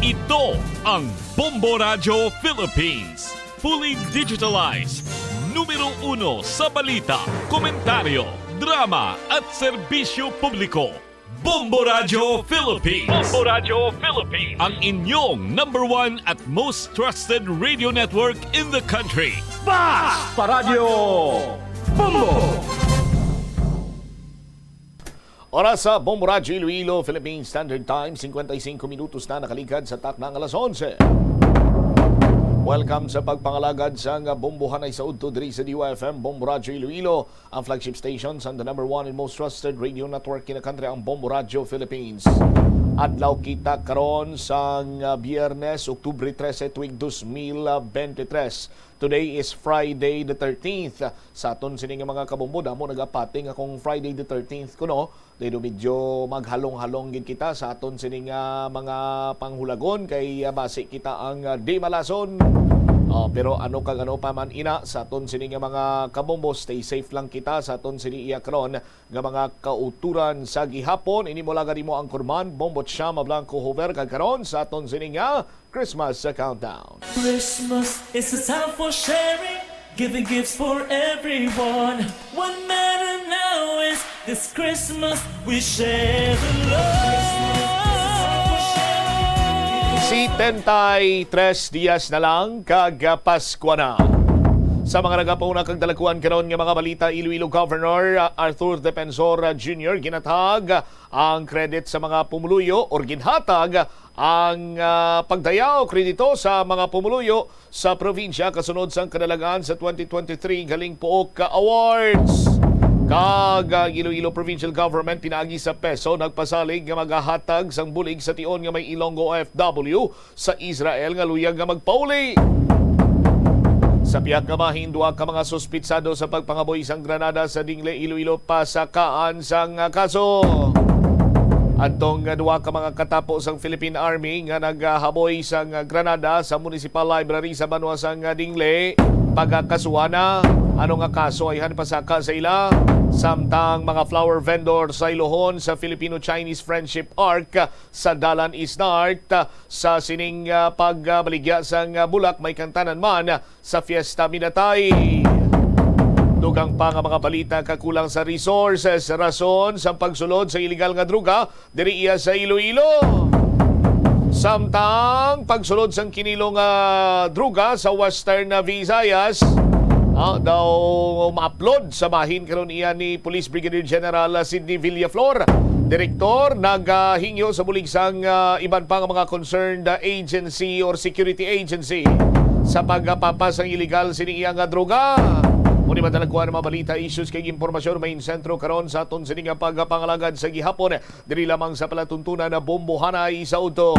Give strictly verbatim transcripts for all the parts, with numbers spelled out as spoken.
Ito ang Bombo Radyo Philippines. Fully digitalized. Numero uno sa balita, komentaryo, drama, at serbisyo publiko. Bombo Radyo Philippines. Bombo Radyo Philippines. Ang inyong number one at most trusted radio network in the country. Basta Radyo Bombo! Oras sa Bombo Radyo Iloilo, Philippine Standard Time, cincuenta y cinco minutos na nakaligad sa takna nga alas onse. Welcome sa pagpangalagad sang Bombohanay sa udto diri sa D Y F M, Bombo Radyo Iloilo, ang flagship station sang the number one and most trusted radio network in the country, ang Bombo Radyo Philippines. Adlaw kita karon sang, ah, Biyernes, Oktubre trese, tuig dos mil bente tres. Today is Friday the thirteenth. Sa aton sini nga mga kabombo, damo nagapati nga kung Friday the thirteenth kuno, dahil medyo maghalong-halong gid kita sa aton sini nga mga panghulagon kay, ah, basi kita ang, ah, di malason. Oh, pero ano kag ano pa man ina sa aton sini nga mga kabombo, stay safe lang kita sa aton sini iya karon nga mga kauturan sa gihapon. Ini mo lagad imo ang kurman, Bombo Chama Blanco Hover, kag karon sa aton sini nga Christmas Countdown. Christmas is a time for sharing, giving gifts for everyone. What matter now is this Christmas we share the love. Setenta y tres dias na lang kag, ah, Pasko na. Sa mga nagapauna kag dalakuan karon nga mga balita, Iloilo Governor, ah, Arthur Defensor, ah, Junior ginatag ang credit sa mga pumuluyo or ginhatag ang, ah, pagdayaw kredito sa mga pumuluyo sa probinsya kasunod sang kadalagan sa twenty twenty-three Galing Puok Awards. Kag ang Iloilo Provincial Government pinaagi sa PESO nagpasalig nga magahatag sang bulig sa tion nga may Ilonggo O F W sa Israel nga luyag nga magpauli. Sa pihak nga bahin, duha ka mga suspitsado sa pagpangaboy sang granada sa Dingle, Iloilo, pasakaan sang kaso. Adtong duha ka mga katapo sang Philippine Army nga naghaboy sang granada sa Municipal Library sa banwa sang Dingle, pagakasuhan na. Ano nga kaso ayhan pasaka sa ila? Samtang mga flower vendor sa Ilohon sa Filipino-Chinese Friendship Arc sa Dalan East North, sa sining, ah, pagbaligya sang, ah, bulak may kantanan man sa Fiesta Minatay. Dugang pa nga mga balita, kakulang sa resources, rason sang pagsulod sa iligal nga droga diri iya sa Iloilo. Samtang pagsulod sang kinilo nga droga sa Western Visayas, ah, daw ma-upload sa bahin karon iya ni Police Brigadier General Sidney Villaflor. Direktor, nagahingyo sa bulig sang, ah, iban pa nga mga concerned, ah, agency or security agency sa pagpapas sang iligal sini iya nga droga. Muni madalagkuan ang mga balita, issues kag impormasyon, main sentro karon sa aton sini nga pagpangalagad sa gihapon. Diri lamang sa palatuntunan na Bombohanay sa udto.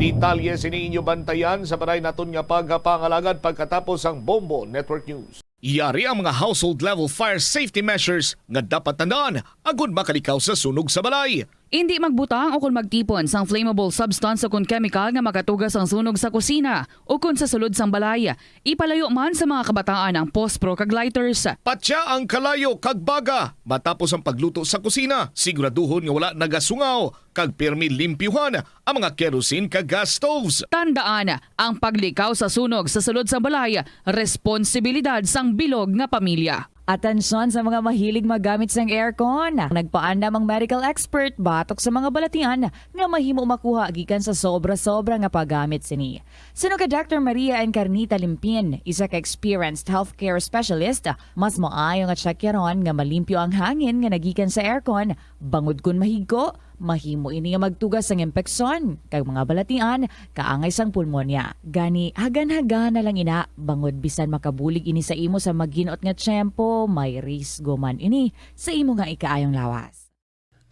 Detalye sini inyo bantayan sa panay naton nga pagpangalagad pagkatapos sang Bombo Network News. Yari ang mga household level fire safety measures nga dapat tandaan agud makalikaw sa sunog sa balay. Indi magbutang o kon magtipon sang flammable substance o kon kemikal nga makatuga sang sunog sa kusina o kon sa sulod sang balay. Ipalayo man sa mga kabataan ang pospro kag lighters. Patya ang kalayo kag baga matapos ang pagluto sa kusina. Siguraduhon nga wala nagasungaw kag pirmi limpyuhan ang mga kerosene kag gas stoves. Tandaan, ang paglikaw sa sunog sa sulod sang balay, responsibilidad sang bilog nga pamilya. Atensyon sa mga mahilig maggamit sang aircon. Nagpaandam ang medical expert batok sa mga balatian nga mahimo makuha gikan sa sobra-sobra nga paggamit sini. Suno kay Doctor Maria Encarnita Limpin, isa ka experienced healthcare specialist, mas maayo nga tsakyaron nga malimpyo ang hangin nga nagikan sa aircon, bangod kon mahigko, mahimo ini nga magtuga sang impeksyon kag mga balatian kaangay sang pulmonya. Gani, hagan-hagan na lang ina, bangod bisan makabulig ini sa imo sa maginot nga tiyempo, may risgo man ini sa imo nga ikaayong lawas.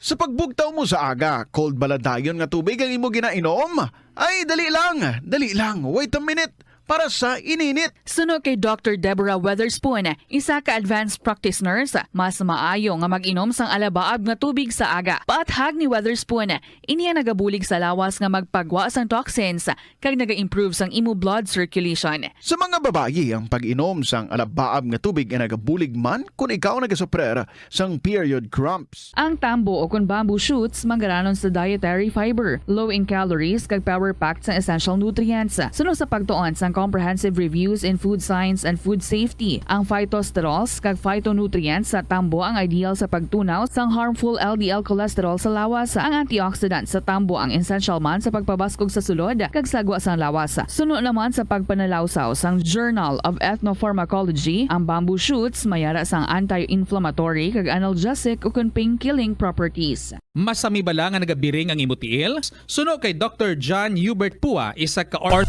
Sa pagbugtaw mo sa aga, cold bala dayon nga tubig ang imo ginainom? Ay, dali lang, dali lang, wait a minute. para sa ininit. Suno kay Doctor Deborah Weatherspoon, isa ka advanced practice nurse, mas maayo nga mag-inom sang alabaab nga tubig sa aga. Paathag ni Weatherspoon, ini ang nagabulig sa lawas nga magpagwa sang toxins kag naga-improve sang imo blood circulation. Sa mga babayi, ang pag-inom sang alabaab nga tubig ay nagabulig man kon ikaw nagasuprer sang period cramps. Ang tambo o kon bamboo shoots manggaranon sa dietary fiber, low in calories, kag power-packed sang essential nutrients. Suno sa pagtuon sang Comprehensive Reviews in Food Science and Food Safety, ang phytosterols kag phytonutrients sa tambo ang ideal sa pagtunaw sang harmful L D L cholesterol sa lawas. Ang antioxidant sa tambo ang essential man sa pagpabaskog sa sulod kag sagwa sang lawas. Suno naman sa pagpanalawsaw sang Journal of Ethnopharmacology, ang bamboo shoots mayara sang anti-inflammatory kag analgesic ukon pain-killing properties. Masami bala nga nagabiring ang imo tiil? Suno kay Doctor John Hubert Pua, isa ka or-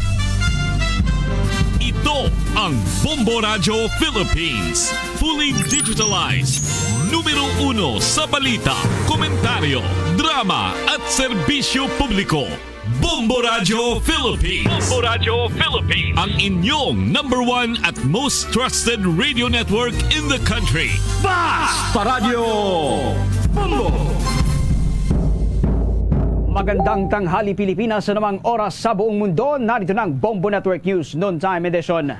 Ito ang Bombo Radyo Philippines. Fully digitalized. Numero uno sa balita, komentaryo, drama, at serbisyo publiko. Bombo Radyo Philippines. Bombo Radyo Philippines. Ang inyong number one at most trusted radio network in the country. Basta Radyo Bombo! Magandang tanghali, Pilipinas, sa namang oras sa buong mundo. Narito na ang Bombo Network News Noontime Edition.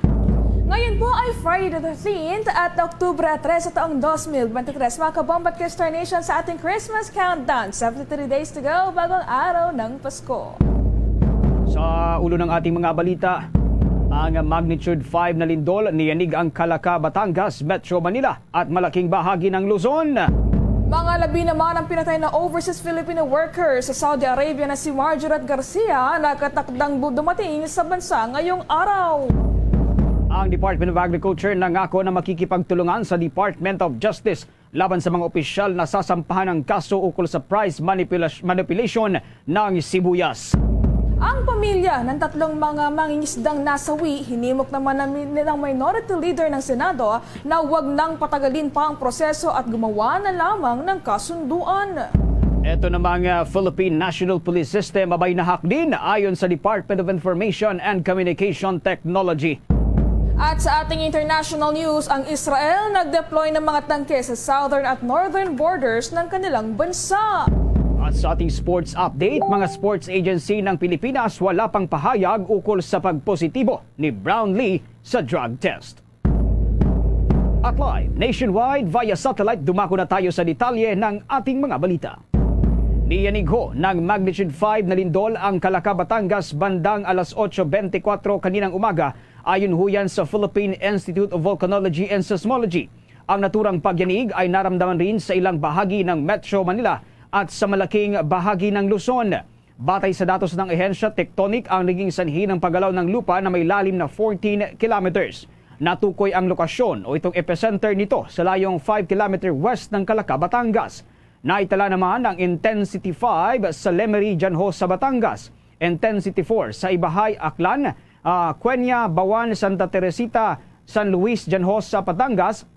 Ngayon po ay Friday the thirteenth at Oktubre tres sa taong dos mil bente tres. Mga kabombo at Star Nation, sa ating Christmas countdown, seventy-three days to go bago ang araw ng Pasko. Sa ulo ng ating mga balita, ang magnitude five na lindol niyanig ang Calaca, Batangas, Metro Manila, at malaking bahagi ng Luzon. Mga labi naman ang pinatay na overseas Filipino worker sa Saudi Arabia na si Marjoret Garcia, nakatakdang bu-, dumating sa bansa ngayong araw. Ang Department of Agriculture nangako na makikipagtulungan sa Department of Justice laban sa mga opisyal na sasampahan ng kaso ukol sa price manipula-, manipulation ng sibuyas. Ang pamilya ng tatlong mga mangingisdang nasawi, hinimok naman ng mi-, ng minority leader ng Senado na wag nang patagalin pa ang proseso at gumawa na lamang ng kasunduan. Ito namang, ah, Philippine National Police System abay nahak din ayon sa Department of Information and Communication Technology. At sa ating international news, ang Israel nag-deploy ng mga tangke sa southern at northern borders ng kanilang bansa. At sa ating sports update, mga sports agency ng Pilipinas wala pang pahayag ukol sa pagpositibo ni Brownlee sa drug test. At live nationwide via satellite, dumako na tayo sa detalye ng ating mga balita. Niyanigho ng magnitude five na lindol ang Calaca, Batangas, bandang alas otso bente kwatro kaninang umaga, ayon huyan sa Philippine Institute of Volcanology and Seismology. Ang naturang pagyanig ay naramdaman rin sa ilang bahagi ng Metro Manila at sa malaking bahagi ng Luzon. Batay sa datos ng ahensya, tectonic ang naging sanhi ng paggalaw ng lupa na may lalim na fourteen kilometers. Natukoy ang lokasyon o itong epicenter nito sa layong five kilometer west ng Calaca, Batangas. Naitala naman ang Intensity five sa Lemery, dyan ho sa Batangas, Intensity four sa Ibahay, Aklan, ah, Cuenca, Bawan, Santa Teresita, San Luis, dyan ho sa Batangas,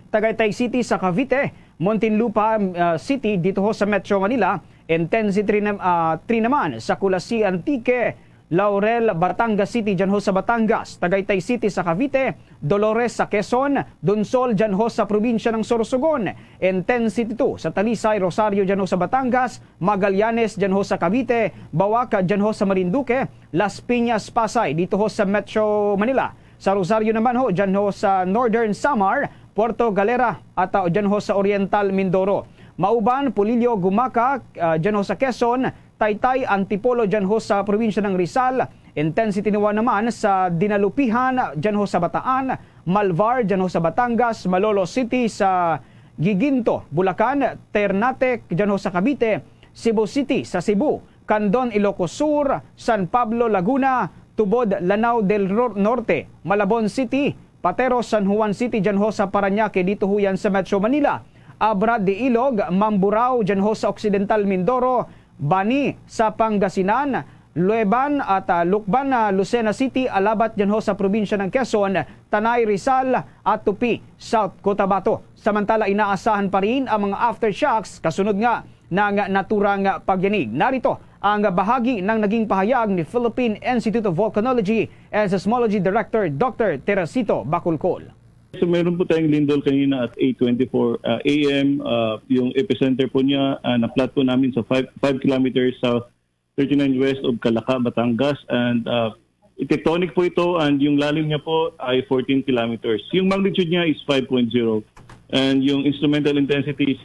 Tagaytay City sa Cavite, Muntinlupa, ah, City dito ho sa Metro Manila, Intensity three nam-, ah, three naman sa Culasi, Antique, Laurel, Batangas City, dyan ho sa Batangas, Tagaytay City sa Cavite, Dolores sa Quezon, Donsol, dyan ho sa probinsya ng Sorsogon, Intensity two sa Talisay, Rosario, dyan ho sa Batangas, Magallanes, dyan ho sa Cavite, Bawac, dyan ho sa Marinduque, Las Piñas, Pasay, dito ho sa Metro Manila. Sa Rosario naman ho, dyan ho sa Northern Samar, Puerto Galera, at, ah, dyan ho sa Oriental Mindoro. Mauban, Polillo, Gumaca, ah, dyan ho sa Quezon, Taytay, Antipolo, dyan ho sa probinsya ng Rizal, Intensity one naman sa Dinalupihan, dyan ho sa Bataan, Malvar, dyan ho sa Batangas, Malolos City sa Guiguinto, Bulacan, Ternate, dyan ho sa Cavite, Cebu City sa Cebu, Candon, Ilocos Sur, San Pablo, Laguna, Tubod, Lanao del Ro-, Norte, Malabon City, Patero, San Juan City, dyan ho sa Parañaque, dito ho yan sa Metro Manila, Abra de Ilog, Mamburao, dyan ho sa Occidental Mindoro, Bani sa Pangasinan, Lueban at, ah, Lukban, ah, Lucena City, Alabat, dyan ho sa probinsya ng Quezon, Tanay, Rizal, at Tupi, South Cotabato. Samantala, inaasahan pa rin ang mga aftershocks kasunod nga ng naturang pagyanig. Narito ang bahagi ng naging pahayag ni Philippine Institute of Volcanology and Seismology Director Doctor Teresito Bacolcol. So, meron po tayong lindol kanina at eight twenty-four, ah, A M. Ah, yung epicenter po niya, ah, na-plot po namin sa five, five kilometers south thirty-nine west of Calaca, Batangas. And, ah, tectonic po ito, and yung lalim niya po ay fourteen kilometers. Yung magnitude niya is five point zero, and yung instrumental intensity is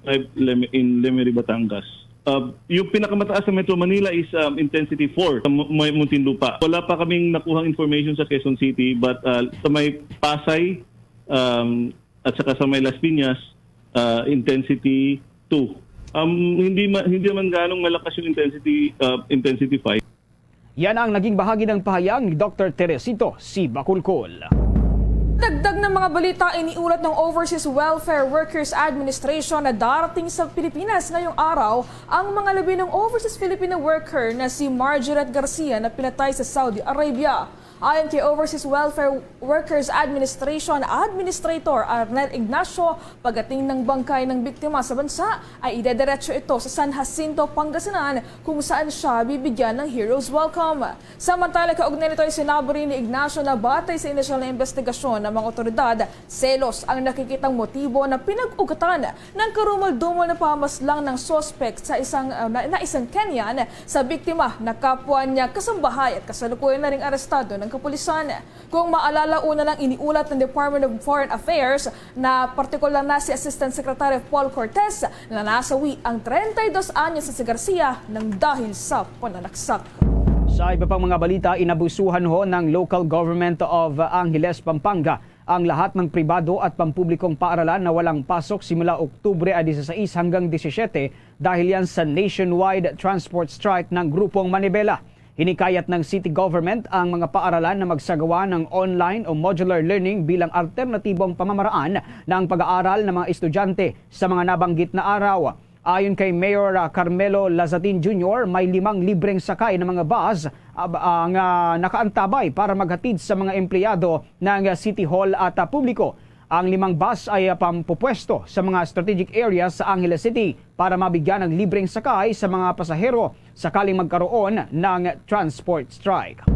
five Lem-, in Lemery, Batangas. Ah, yung pinakamataas sa Metro Manila is, um, intensity four sa Mu-, Mu-, Muntinlupa. Wala pa kaming nakuhang information sa Quezon City, but, ah, sa may Pasay, um, at saka sa may Las Piñas, ah, intensity two. Um, hindi ma-, hindi man ganong malakas yung intensity, ah, intensity five. Yan ang naging bahagi ng pahayag ni Doctor Teresito C. Bacolcol. Dagdag ng mga balita, iniulat ng Overseas Welfare Workers Administration na darating sa Pilipinas ngayong araw ang mga labi ng overseas Filipino worker na si Margaret Garcia na pinatay sa Saudi Arabia. Ayon kay Overseas Welfare Workers Administration Administrator Arnel Ignacio, pagdating ng bangkay ng biktima sa bansa ay idediretso ito sa San Jacinto, Pangasinan, kung saan siya bibigyan ng hero's welcome. Samantala, kaugnay nito ay sinabi rin ni Ignacio na batay sa inisyal na investigasyon ng mga otoridad, selos ang nakikitang motibo na pinag-ugatan ng karumal-dumal na pamamaslang ng suspect sa isang, uh, na, na isang Kenyan sa biktima na kapwa niya kasambahay at kasalukuyan na ring arestado ng kapulisan. Kung maalala, una lang iniulat ng Department of Foreign Affairs na partikular na si Assistant Secretary Paul Cortez na nasawi ang treinta y dos anyos na si Garcia nang dahil sa pananaksak. Sa iba pang mga balita, inabusuhan ho ng Local Government of Angeles, Pampanga ang lahat ng pribado at pampublikong paaralan na walang pasok simula Oktubre a dieciséis hanggang disisyete dahil yan sa nationwide transport strike ng Grupong Manibela. Hinikayat ng city government ang mga paaralan na magsagawa ng online o modular learning bilang alternatibong pamamaraan ng pag-aaral ng mga estudyante sa mga nabanggit na araw. Ayon kay Mayor, ah, Carmelo Lazatin Junior, may limang libreng sakay ng mga bus, ah, ba-, ah, nga nakaantabay para maghatid sa mga empleyado ng, ah, City Hall at, ah, publiko. Ang limang bus ay, ah, pampupwesto sa mga strategic areas sa Angeles City para mabigyan ng libreng sakay sa mga pasahero sakaling magkaroon ng transport strike.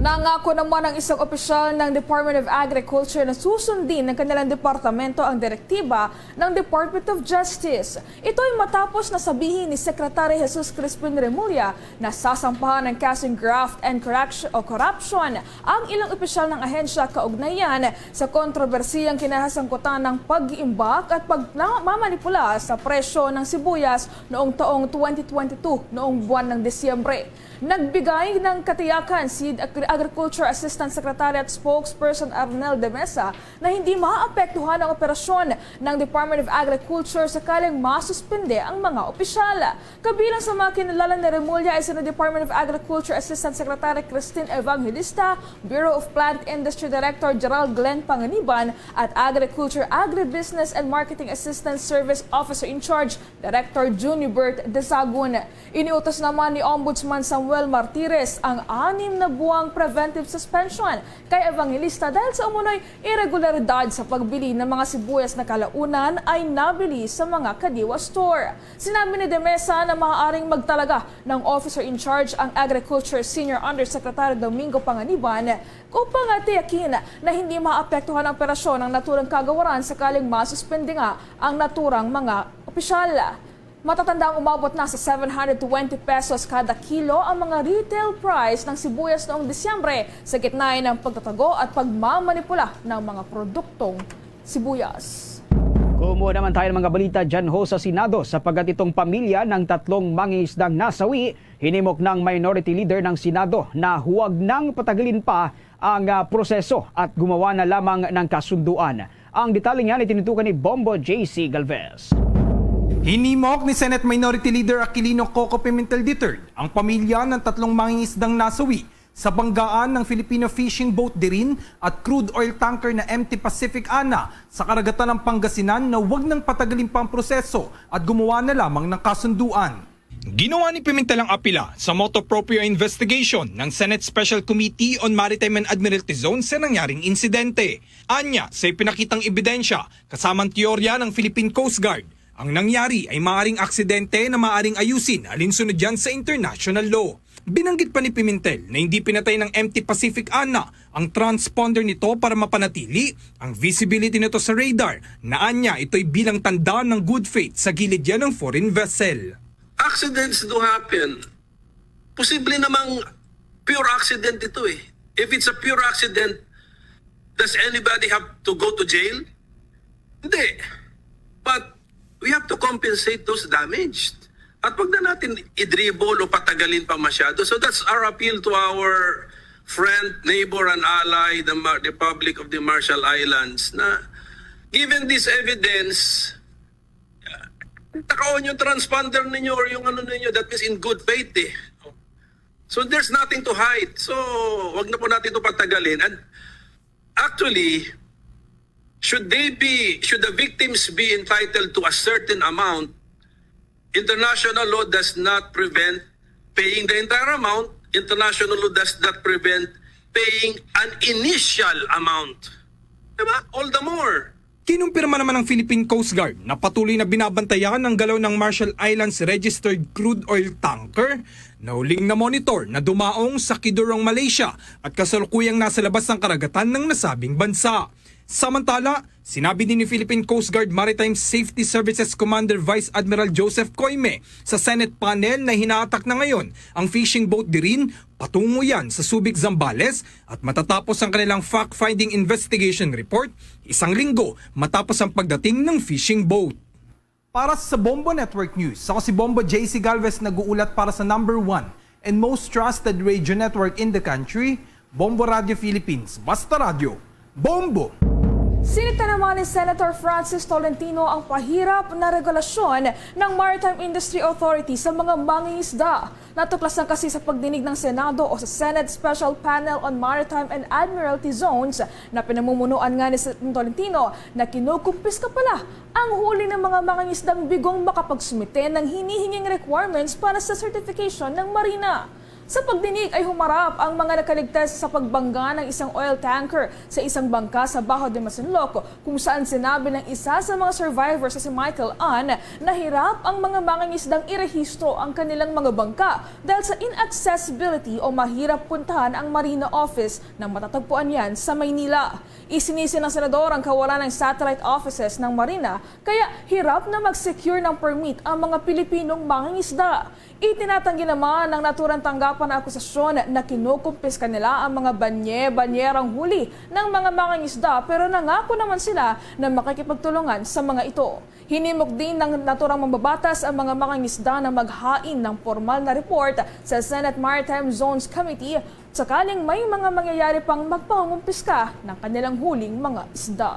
Nangako naman ang isang opisyal ng Department of Agriculture na susundin ng kanilang departamento ang direktiba ng Department of Justice. Ito ay matapos na sabihin ni Secretary Jesus Crispin Remulla na sasampahan ng kasong graft and corruption o corruption ang ilang opisyal ng ahensya kaugnay sa kontrobersiyang kinasangkutan ng pag-iimbak at pagmamanipula sa presyo ng sibuyas noong taong twenty twenty-two, noong buwan ng Disyembre. Nagbigay ng katiyakan si Agri-, Agriculture Assistant Secretary at Spokesperson Arnel de Mesa na hindi maapektuhan ang operasyon ng Department of Agriculture sakaling masuspende ang mga opisyal. Kabilang sa mga kinilala ni Remulla ay sina Department of Agriculture Assistant Secretary Christine Evangelista, Bureau of Plant Industry Director Gerald Glenn Panganiban, at Agriculture Agribusiness and Marketing Assistant Service Officer in Charge Director Junibert Desagun. Iniutos naman ni Ombudsman Samuel Martires ang anim na buwang preventive suspension kay Evangelista dahil sa umunoy irregularidad sa pagbili ng mga sibuyas na kalaunan ay nabili sa mga Kadiwa store. Sinabi ni De Mesa na maaaring magtalaga ng officer in charge ang Agriculture Senior Undersecretary Domingo Panganiban upang tiyakin na hindi maapektuhan ang operasyon ng naturang kagawaran sakaling masuspende nga ang naturang mga opisyal. Matatanda ang umabot na sa seven hundred twenty pesos kada kilo ang mga retail price ng sibuyas noong Disyembre sa gitna ng pagtatago at pagmamanipula ng mga produktong sibuyas. Kumuha naman tayo ng mga balita dyan ho sa Senado, sapagkat itong pamilya ng tatlong mangingisdang nasawi, hinimok ng Minority Leader ng Senado na huwag nang patagalin pa ang, ah, proseso at gumawa na lamang ng kasunduan. Ang detalye niyan ay tinutukan ni Bombo J C Galvez. Hinimok ni Senate Minority Leader Aquilino Coco Pimentel the third ang pamilya ng tatlong mangingisdang nasawi sa banggaan ng Filipino fishing boat Dirin at crude oil tanker na M T Pacific Ana sa karagatan ng Pangasinan na wag nang patagalin pa ang proseso at gumawa na lamang ng kasunduan. Ginawa ni Pimentel ang apila sa motu proprio investigation ng Senate Special Committee on Maritime and Admiralty Zones sa nangyaring insidente. Anya, sa ipinakitang ebidensya, kasama ang teorya ng Philippine Coast Guard, Ang nangyari ay maaring aksidente na maaring ayusin alinsunod yan sa international law. Binanggit pa ni Pimentel na hindi pinatay ng M T Pacific ana ang transponder nito para mapanatili ang visibility nito sa radar, na anya ito'y bilang tanda ng good faith sa gilid yan ng foreign vessel. Accidents do happen. Posible namang pure accident ito eh. If it's a pure accident, does anybody have to go to jail? Hindi. But we have to compensate those damaged. At wag na natin i-dribble o patagalin pa masyado. So that's our appeal to our friend, neighbor, and ally, the Mar- Republic of the Marshall Islands, na given this evidence, takaon yung transponder ninyo or yung ano ninyo, that is in good faith eh. So there's nothing to hide. So wag na po natin ito patagalin. And actually, should they be, should the victims be entitled to a certain amount, international law does not prevent paying the entire amount. International law does not prevent paying an initial amount. Diba? All the more. Kinumpirma naman ng Philippine Coast Guard na patuloy na binabantayan ang galaw ng Marshall Islands registered crude oil tanker na huling na-monitor na dumaong sa Kidurong, Malaysia, at kasalukuyang nasa labas ng karagatan ng nasabing bansa. Samantala, sinabi din ni Philippine Coast Guard Maritime Safety Services Commander Vice Admiral Joseph Coime sa Senate panel na hinaatak na ngayon ang fishing boat dirin patungo yan sa Subic, Zambales, at matatapos ang kanilang fact-finding investigation report isang linggo matapos ang pagdating ng fishing boat. Para sa Bombo Network News, ako si Bombo J C Galvez, nag-uulat para sa number one and most trusted radio network in the country, Bombo Radio Philippines. Basta radyo, Bombo! Sinita naman ni Senator Francis Tolentino ang pahirap na regulasyon ng Maritime Industry Authority sa mga mangingisda. Natuklasan kasi sa pagdinig ng Senado o sa Senate Special Panel on Maritime and Admiralty Zones na pinamumunuan nga ni Senator Tolentino na kinukumpiska pala ang huli ng mga mangingisdang bigong makapagsumite ng hinihinging requirements para sa certification ng Marina. Sa pagdinig ay humarap ang mga nakaligtas sa pagbangga ng isang oil tanker sa isang bangka sa Baho de Masinloc, kung saan sinabi ng isa sa mga survivors na si Michael Ann na hirap ang mga mangingisdang irehistro ang kanilang mga bangka dahil sa inaccessibility o mahirap puntahan ang Marina office na matatagpuan yan sa Maynila. Isinisi ng senador ang kawalan ng satellite offices ng Marina kaya hirap na mag-secure ng permit ang mga Pilipinong mangingisda. Itinatanggi naman ng naturang tanggapan ang akusasyon na kinukumpiska nila ang mga banye-banyerang huli ng mga mangingisda, pero nangako naman sila na makikipagtulungan sa mga ito. Hinimok din ng naturang mambabatas ang mga mangingisda na maghain ng pormal na report sa Senate Maritime Zones Committee sakaling may mga mangyayari pang magpangungumpiska ng kanilang huling mga isda.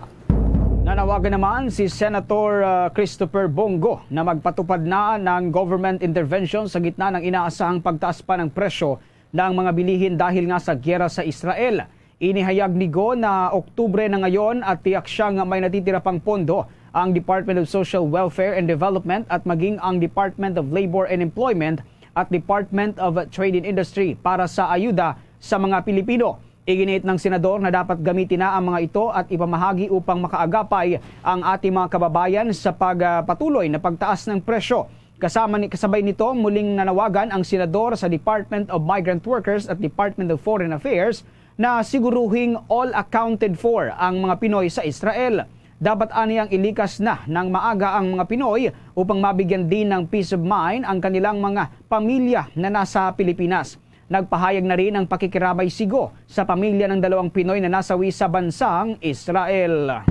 Nanawagan naman si Senator, ah, Christopher Bong Go na magpatupad na ng government intervention sa gitna ng inaasahang pagtaas pa ng presyo ng mga bilihin dahil nga sa giyera sa Israel. Inihayag ni Go na Oktubre na ngayon at tiyak siyang may natitira pang pondo ang Department of Social Welfare and Development at maging ang Department of Labor and Employment at Department of Trade and Industry para sa ayuda sa mga Pilipino. Iginiit ng senador na dapat gamitin na ang mga ito at ipamahagi upang makaagapay ang ating mga kababayan sa pagpatuloy na pagtaas ng presyo. Kasama ni, kasabay nito, muling nanawagan ang senador sa Department of Migrant Workers at Department of Foreign Affairs na siguruhing all accounted for ang mga Pinoy sa Israel. Dapat aniyang ilikas na ng maaga ang mga Pinoy upang mabigyan din ng peace of mind ang kanilang mga pamilya na nasa Pilipinas. Nagpahayag na rin ang pakikirabay si Go sa pamilya ng dalawang Pinoy na nasawi sa bansang Israel.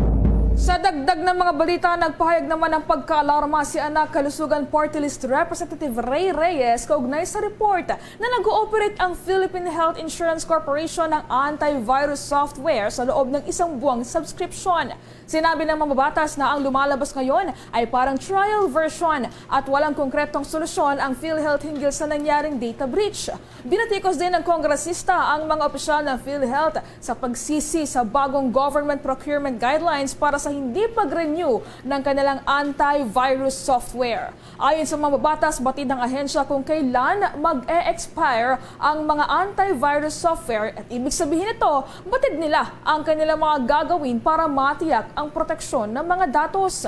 Sa dagdag ng mga balita, nagpahayag naman ng pagkaalarma si Anak Kalusugan Party List Representative Rey Reyes kaugnay sa report na nag-ooperate ang Philippine Health Insurance Corporation ng antivirus software sa loob ng isang buwang subscription. Sinabi ng mambabatas na ang lumalabas ngayon ay parang trial version at walang konkretong solusyon ang PhilHealth hinggil sa nangyaring data breach. Binatikos din ng kongresista ang mga opisyal ng PhilHealth sa pagsisi sa bagong government procurement guidelines para sa hindi pag-renew ng kanilang antivirus software. Ayon sa mambabatas, batid ng ahensya kung kailan mag-e-expire ang mga antivirus software at ibig sabihin nito, batid nila ang kanilang mga gagawin para matiyak ang proteksyon ng mga datos.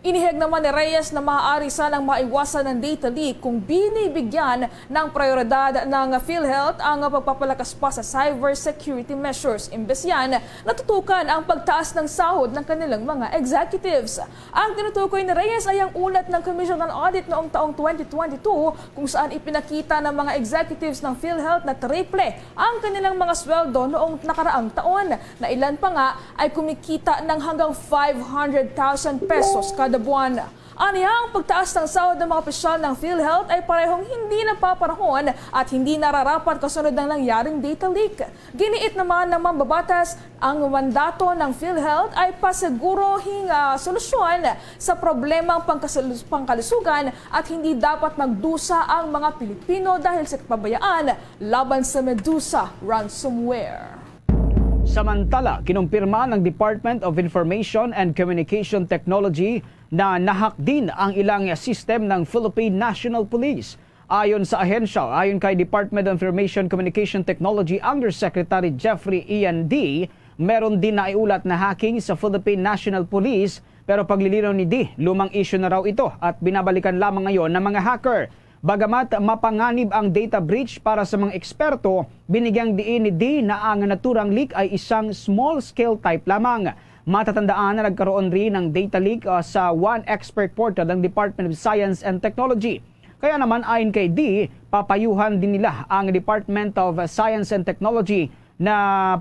Inihayag naman ni Reyes na maaari sanang maiwasan ang data leak kung binibigyan ng prioridad ng PhilHealth ang pagpapalakas pa sa cyber security measures. Imbes yan, natutukan ang pagtaas ng sahod ng kanilang mga executives. Ang tinutukoy ni Reyes ay ang ulat ng Commission on Audit noong taong twenty twenty-two, kung saan ipinakita ng mga executives ng PhilHealth na triple ang kanilang mga sweldo noong nakaraang taon, na ilan pa nga ay kumikita ng hanggang five hundred thousand pesos kada buwan. Aniya, ang pagtaas ng sahod ng mga opisyal ng PhilHealth ay parehong hindi napapanahon at hindi nararapat kasunod ng nangyaring data leak. Giniit naman ng mambabatas, ang mandato ng PhilHealth ay pasiguruhing, ah, solusyon sa problemang pangkasul-, pangkalusugan at hindi dapat magdusa ang mga Pilipino dahil sa kapabayaan laban sa Medusa ransomware. Samantala, kinumpirma ng Department of Information and Communication Technology na na-hack din ang ilang system ng Philippine National Police. Ayon sa ahensya, ayon kay Department of Information Communication Technology Undersecretary Jeffrey Ian D, meron din naiulat na hacking sa Philippine National Police, pero paglilinaw ni D, lumang issue na raw ito at binabalikan lamang ngayon ng mga hacker. Bagamat mapanganib ang data breach para sa mga eksperto, binigyang diin ni D na ang naturang leak ay isang small-scale type lamang. Matatandaan na nagkaroon rin ng data leak, ah, sa One Expert Portal ng Department of Science and Technology. Kaya naman, ayon kay D, papayuhan din nila ang Department of Science and Technology na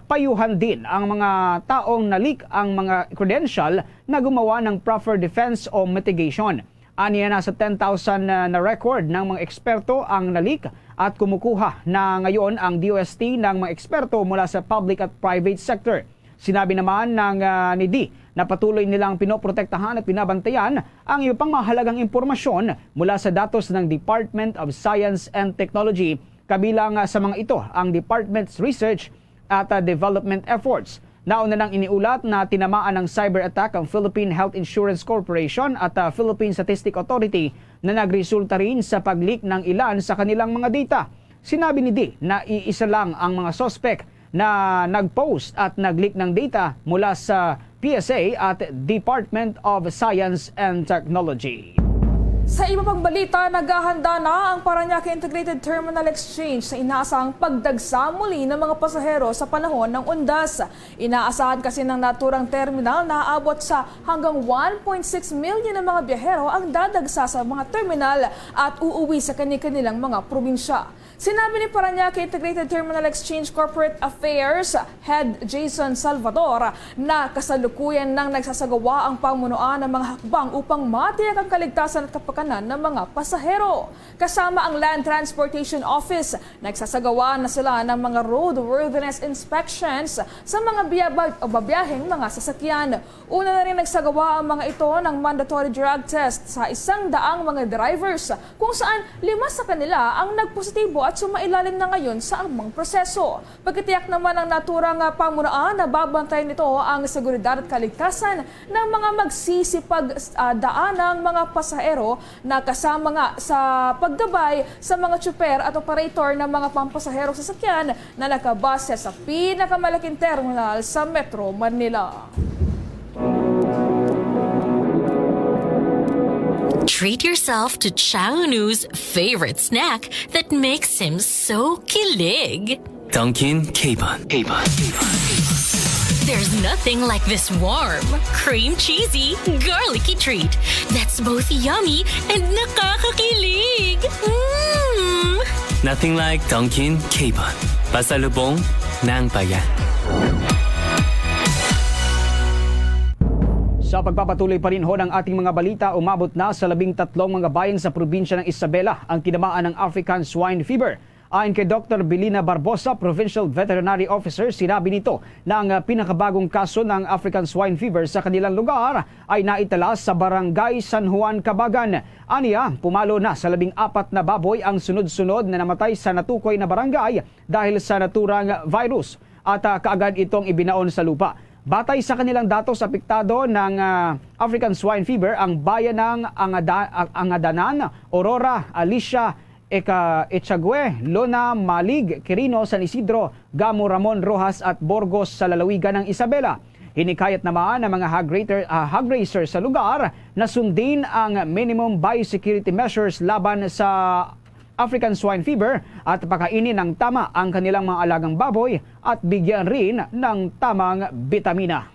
payuhan din ang mga taong na-leak ang mga credential na gumawa ng proper defense o mitigation. Aniya, nasa ten thousand na, na record ng mga eksperto ang na-leak at kumukuha na ngayon ang D O S T ng mga eksperto mula sa public at private sector. Sinabi naman ng, ah, ni D na patuloy nilang pinoprotektahan at binabantayan ang iba pang mahalagang impormasyon mula sa datos ng Department of Science and Technology, kabilang, ah, sa mga ito ang department's research at, ah, development efforts. Nauna nang iniulat na tinamaan ng cyber attack ang Philippine Health Insurance Corporation at, ah, Philippine Statistic Authority, na nagresulta rin sa pag-leak ng ilan sa kanilang mga data. Sinabi ni D na iisa lang ang mga suspek na nag-post at nag-leak ng data mula sa P S A at Department of Science and Technology. Sa iba pang balita, naghahanda na ang Parañaque Integrated Terminal Exchange sa inaasahang pagdagsa muli ng mga pasahero sa panahon ng undas. Inaasahan kasi ng naturang terminal na aabot sa hanggang one point six million na mga biyahero ang dadagsa sa mga terminal at uuwi sa kani-kanilang mga probinsya. Sinabi ni Parañaque Integrated Terminal Exchange Corporate Affairs Head Jason Salvador na kasalukuyan nang nagsasagawa ang pamunuan ng mga hakbang upang matiyak ang kaligtasan at kapakanan ng mga pasahero. Kasama ang Land Transportation Office, nagsasagawa na sila ng mga roadworthiness inspections sa mga biyaba-, o babiyaheng mga sasakyan. Una na rin nagsagawa ang mga ito ng mandatory drug test sa isang daang mga drivers, kung saan lima sa kanila ang nagpositibo at sumailalim na ngayon sa amang proseso. Pagkatiyak naman ng naturang, ah, pamunuan na babantayan nito ang seguridad at kaligtasan ng mga magsisipag, ah, daanang mga pasahero na kasama nga sa paggabay sa mga tsuper at operator ng mga pampasahero sa sakyan na nakabase sa pinakamalaking terminal sa Metro Manila. Treat yourself to Chownu's favorite snack that makes him so kilig. Dunkin' Capon. Capon. There's nothing like this warm, cream cheesy, garlicky treat that's both yummy and nakakakilig. Mm! Nothing like Dunkin' Capon. Pasalubong ng bayan. Sa pagpapatuloy pa rin ho ng ating mga balita, umabot na sa labing tatlong mga bayan sa probinsya ng Isabela ang tinamaan ng African Swine Fever. Ayon kay Doktor Belina Barbosa, Provincial Veterinary Officer, sinabi nito na ang, ah, pinakabagong kaso ng African Swine Fever sa kanilang lugar ay naitala sa Barangay San Juan, Cabagan. Aniya, pumalo na sa labing apat na baboy ang sunod-sunod na namatay sa natukoy na barangay dahil sa naturang virus at, ah, kaagad itong ibinaon sa lupa. Batay sa kanilang datos, apektado ng, ah, African Swine Fever ang bayan ng Angada-, Angadanan, Aurora, Alicia, Eka-, Echague, Lona, Malig, Quirino, San Isidro, Gamo, Ramon, Roxas at Burgos sa lalawigan ng Isabela. Hinikayat naman ang mga hog raiser, ah, hog raiser sa lugar na sundin ang minimum biosecurity measures laban sa African swine fever at pakainin ng tama ang kanilang mga alagang baboy at bigyan rin ng tamang bitamina.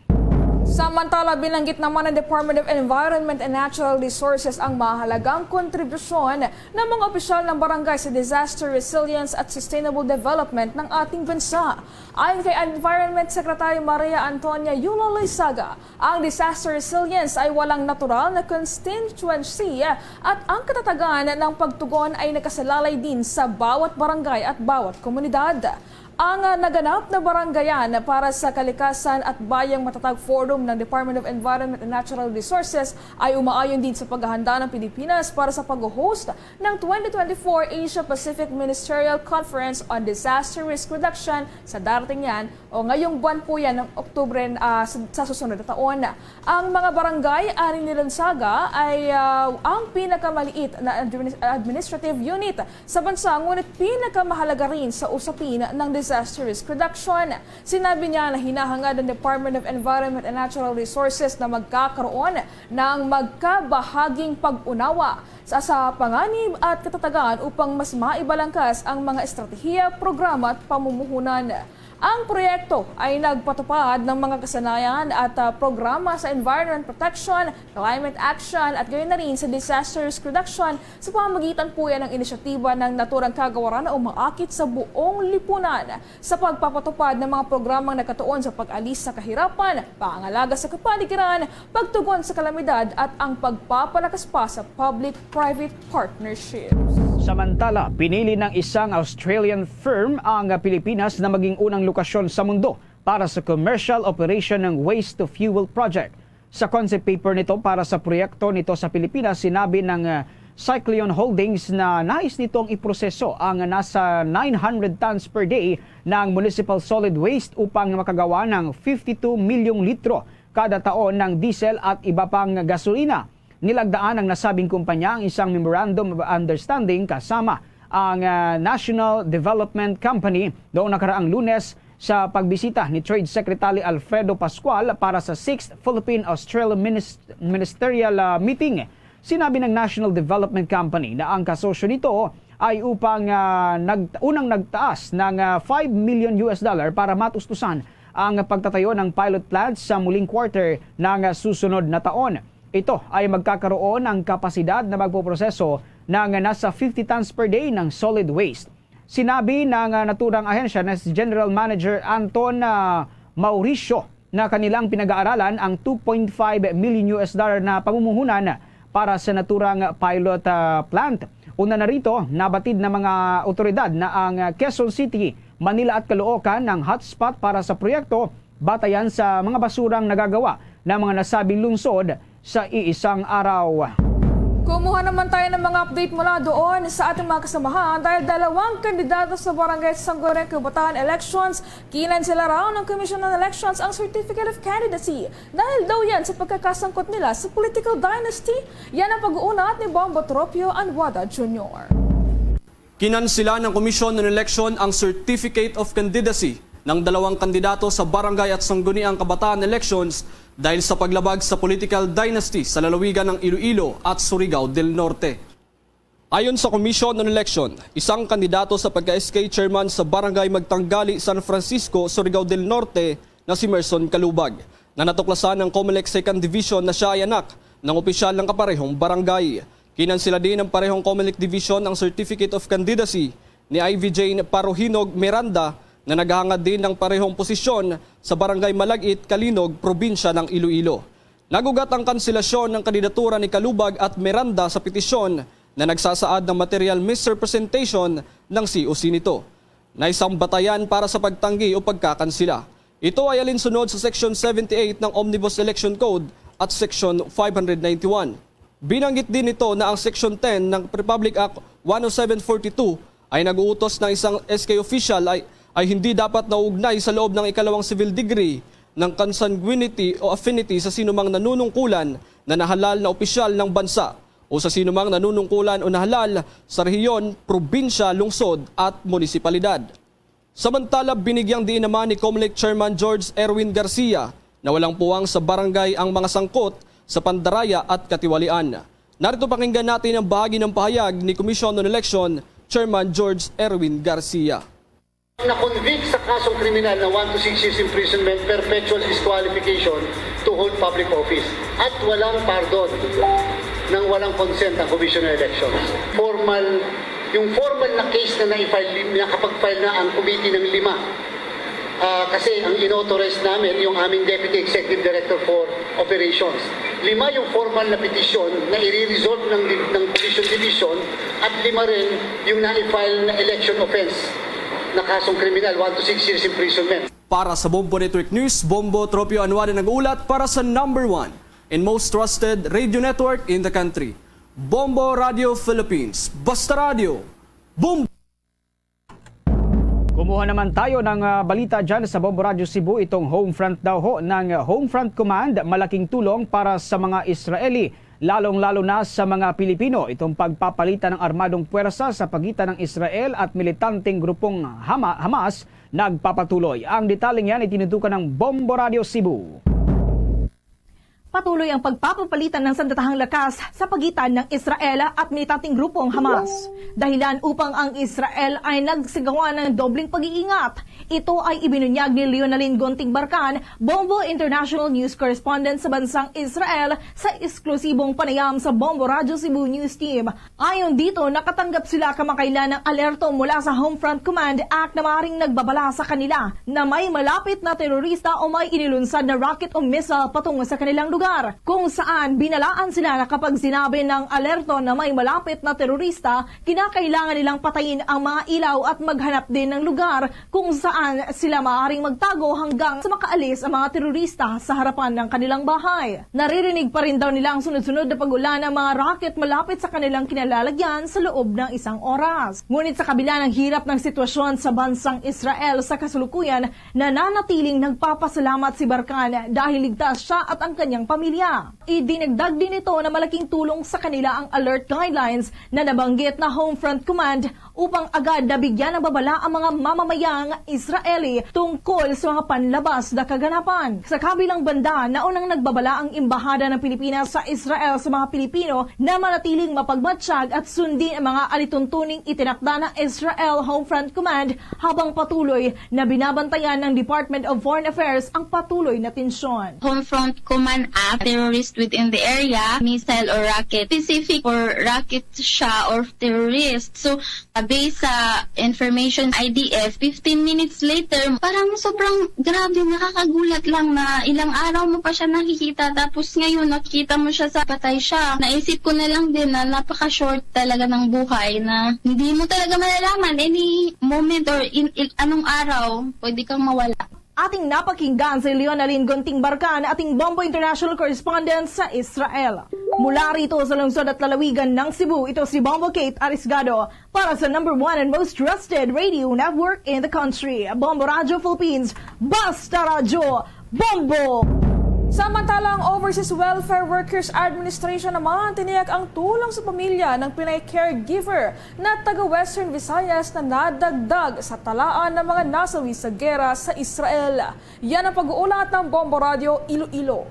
Samantala, binanggit naman ng Department of Environment and Natural Resources ang mahalagang kontribusyon ng mga opisyal ng barangay sa disaster resilience at sustainable development ng ating bansa. Ayon kay Environment Secretary Maria Antonia Yula Loizaga, ang disaster resilience ay walang natural na contingency at ang katatagan ng pagtugon ay nakasalalay din sa bawat barangay at bawat komunidad. Ang, ah, naganap na Barangayan para sa Kalikasan at Bayang Matatag Forum ng Department of Environment and Natural Resources ay umaayon din sa paghahanda ng Pilipinas para sa pag-host ng twenty twenty-four Asia-Pacific Ministerial Conference on Disaster Risk Reduction sa darating yan o ngayong buwan po yan ng Oktubre, ah, sa, sa susunod na taon. Ang mga barangay, ayon ni Loizaga, ay, ah, ang pinakamaliit na adminis-, administrative unit sa bansa, ngunit pinakamahalaga rin sa usapin ng disaster risk reduction. Sinabi niya na hinahangad ng Department of Environment and Natural Resources na magkakaroon ng magkabahaging pag-unawa sa, sa panganib at katatagan upang mas maibalangkas ang mga estratehiya, programa at pamumuhunan. Ang proyekto ay nagpatupad ng mga kasanayan at, ah, programa sa environment protection, climate action, at gayon na rin sa disaster risk reduction sa pamamagitan po yan ng inisyatiba ng naturang kagawaran na umaakit sa buong lipunan sa pagpapatupad ng mga programang nakatuon sa pag-alis sa kahirapan, pangangalaga sa kapaligiran, pagtugon sa kalamidad, at ang pagpapalakas pa sa public-private partnerships. Samantala, pinili ng isang Australian firm ang Pilipinas na maging unang lokasyon sa mundo para sa commercial operation ng waste to fuel project. Sa concept paper nito para sa proyekto nito sa Pilipinas, sinabi ng, ah, Cycleon Holdings na nais nitong iproseso ang nasa nine hundred tons per day ng municipal solid waste upang makagawa ng fifty-two milyong litro kada taon ng diesel at iba pang gasolina. Nilagdaan ang nasabing kumpanya ang isang memorandum of understanding kasama ang, ah, National Development Company noong nakaraang Lunes sa pagbisita ni Trade Secretary Alfredo Pascual para sa sixth Philippine-Australian Minis-, Ministerial, ah, Meeting. Sinabi ng National Development Company na ang kasosyo nito ay upang, ah, nag-, unang nagtaas ng, ah, five million U S dollar para matustusan ang pagtatayo ng pilot plant sa muling quarter ng, ah, susunod na taon. Ito ay magkakaroon ng kapasidad na magpoproseso ng nasa fifty tons per day ng solid waste. Sinabi ng, ah, naturang ahensya na si General Manager Anton, ah, Mauricio na kanilang pinag-aaralan ang two point five million U S dollar na pamumuhunan para sa naturang pilot, ah, plant. Una na rito, nabatid ng mga otoridad na ang, ah, Quezon City, Manila at Caloocan ang hotspot para sa proyekto, batayan sa mga basurang nagagawa ng mga nasabing lungsod sa iisang araw. Kumuha naman tayo ng mga update mula doon sa ating mga kasamahan dahil dalawang kandidato sa Barangay Sangguniang Kabataan Elections, kinansela raw ng Commission on Elections ang Certificate of Candidacy dahil daw yan sa pagkakasangkot nila sa political dynasty. Yan ang pag-uunat ni Bombo Tropio Anwada Junior. Kinansela ng Commission on Election ang Certificate of Candidacy ng dalawang kandidato sa barangay at sangguniang kabataan elections dahil sa paglabag sa political dynasty sa lalawigan ng Iloilo at Surigao del Norte. Ayon sa Commission on Election, isang kandidato sa pagka-S K chairman sa Barangay Magtanggali, San Francisco, Surigao del Norte na si Merson Calubag, na natuklasan ng Comelec Second Division na siya ay anak ng opisyal ng kaparehong barangay. Kinansela din ng parehong Comelec Division ang Certificate of Candidacy ni Ivy Jane Parohinog Miranda na naghahangad din ng parehong posisyon sa Barangay Malagit, Calinog, Probinsya ng Iloilo. Nag-ugat ang kanselasyon ng kandidatura ni Calubag at Miranda sa petisyon na nagsasaad ng material misrepresentation ng C O C nito na isang batayan para sa pagtanggi o pagkakansela. Ito ay alinsunod sa Section seventy-eight ng Omnibus Election Code at Section five hundred ninety-one. Binanggit din nito na ang Section ten ng Republic Act one oh seven forty-two ay nag-uutos na isang S K official ay, ay hindi dapat nauugnay sa loob ng ikalawang civil degree ng consanguinity o affinity sa sinumang nanunungkulan na nahalal na opisyal ng bansa o sa sinumang nanunungkulan o nahalal sa rehiyon, probinsya, lungsod at munisipalidad. Samantala, binigyang diin naman ni Comelec Chairman George Erwin Garcia na walang puwang sa barangay ang mga sangkot sa pandaraya at katiwalian. Narito, pakinggan natin ang bahagi ng pahayag ni Commission on Election Chairman George Erwin Garcia. Na-convict sa kasong kriminal na one to six years imprisonment, perpetual disqualification to hold public office, at walang pardon nang walang consent ang Commission on Elections. Formal, yung formal na case na na-file, nakapag-file na ang committee ng lima. Ah, kasi ang inauthorize namin, yung aming Deputy Executive Director for Operations. Lima yung formal na petisyon na i-resolve ng, ng Commission Division, at lima rin yung na-file na election offense na kasong kriminal, one to six years imprisonment. Para sa Bombo Network News, Bombo Tropio Anuada nag-uulat para sa number one and most trusted radio network in the country, Bombo Radio Philippines. Basta Radio, Bombo! Kumuha naman tayo ng, ah, balita dyan sa Bombo Radio Cebu. Itong home front daw ho ng, ah, Home Front Command, malaking tulong para sa mga Israeli, lalong-lalo na sa mga Pilipino. Itong pagpapalitan ng armadong puwersa sa pagitan ng Israel at militanteng grupong Hama-, Hamas nagpapatuloy. Ang detalyeng yan itinutukan ng Bombo Radio Cebu. Patuloy ang pagpapapalitan ng sandatahang lakas sa pagitan ng Israel at militanteng grupong Hamas. Dahilan upang ang Israel ay nagsagawa ng dobleng pag-iingat. Ito ay ibinunyag ni Leonalyn Gonting Barcan, Bombo International News Correspondent sa bansang Israel, sa eksklusibong panayam sa Bombo Radyo Cebu News Team. Ayon dito, nakatanggap sila kamakailan ng alerto mula sa Homefront Command Act na maaaring nagbabala sa kanila na may malapit na terorista o may inilunsad na rocket o missile patungo sa kanilang lugar, kung saan binalaan sila na kapag sinabi ng alerto na may malapit na terorista, kinakailangan nilang patayin ang mga ilaw at maghanap din ng lugar kung saan sila maaaring magtago hanggang sa makaalis ang mga terorista sa harapan ng kanilang bahay. Naririnig pa rin daw nila ang sunod-sunod na pag-ulan ng mga rocket malapit sa kanilang kinalalagyan sa loob ng isang oras. Ngunit sa kabila ng hirap ng sitwasyon sa bansang Israel sa kasalukuyan, nananatiling nagpapasalamat si Barkan dahil ligtas siya at ang kanyang pamilya. Idinagdag din nito na malaking tulong sa kanila ang alert guidelines na nabanggit na Homefront Command upang agad na bigyan ng babala ang mga mamamayang Israeli tungkol sa mga panlabas na kaganapan. Sa kabilang banda, naunang nagbabala ang Embahada ng Pilipinas sa Israel sa mga Pilipino na manatiling mapagmatsyag at sundin ang mga alituntuning itinakda ng Israel Homefront Command, habang patuloy na binabantayan ng Department of Foreign Affairs ang patuloy na tensyon. Homefront Command Act, terrorist within the area, missile or rocket, specific or rocket siya or terrorist. So, based sa information I D F, fifteen minutes later, parang sobrang grabe, nakakagulat lang na ilang araw mo pa siya nakikita, tapos ngayon nakikita mo siya sa patay siya. Naisip ko na lang din na napaka-short talaga ng buhay, na hindi mo talaga malalaman any moment or in, in anong araw pwede kang mawala. Ating napakinggan si Leonalyn Gonting Barcan, ating Bombo International Correspondent sa Israel. Mula rito sa lungsod at lalawigan ng Cebu, ito si Bombo Kate Arisgado para sa number one and most trusted radio network in the country, Bombo Radio Philippines. Basta Radyo, Bombo! Samantala, ang Overseas Welfare Workers Administration naman tiniyak ang tulong sa pamilya ng Pinay caregiver na taga Western Visayas na nadagdag sa talaan ng mga nasawi sa gera sa Israel. Yan ang pag-uulat ng Bombo Radio Iloilo.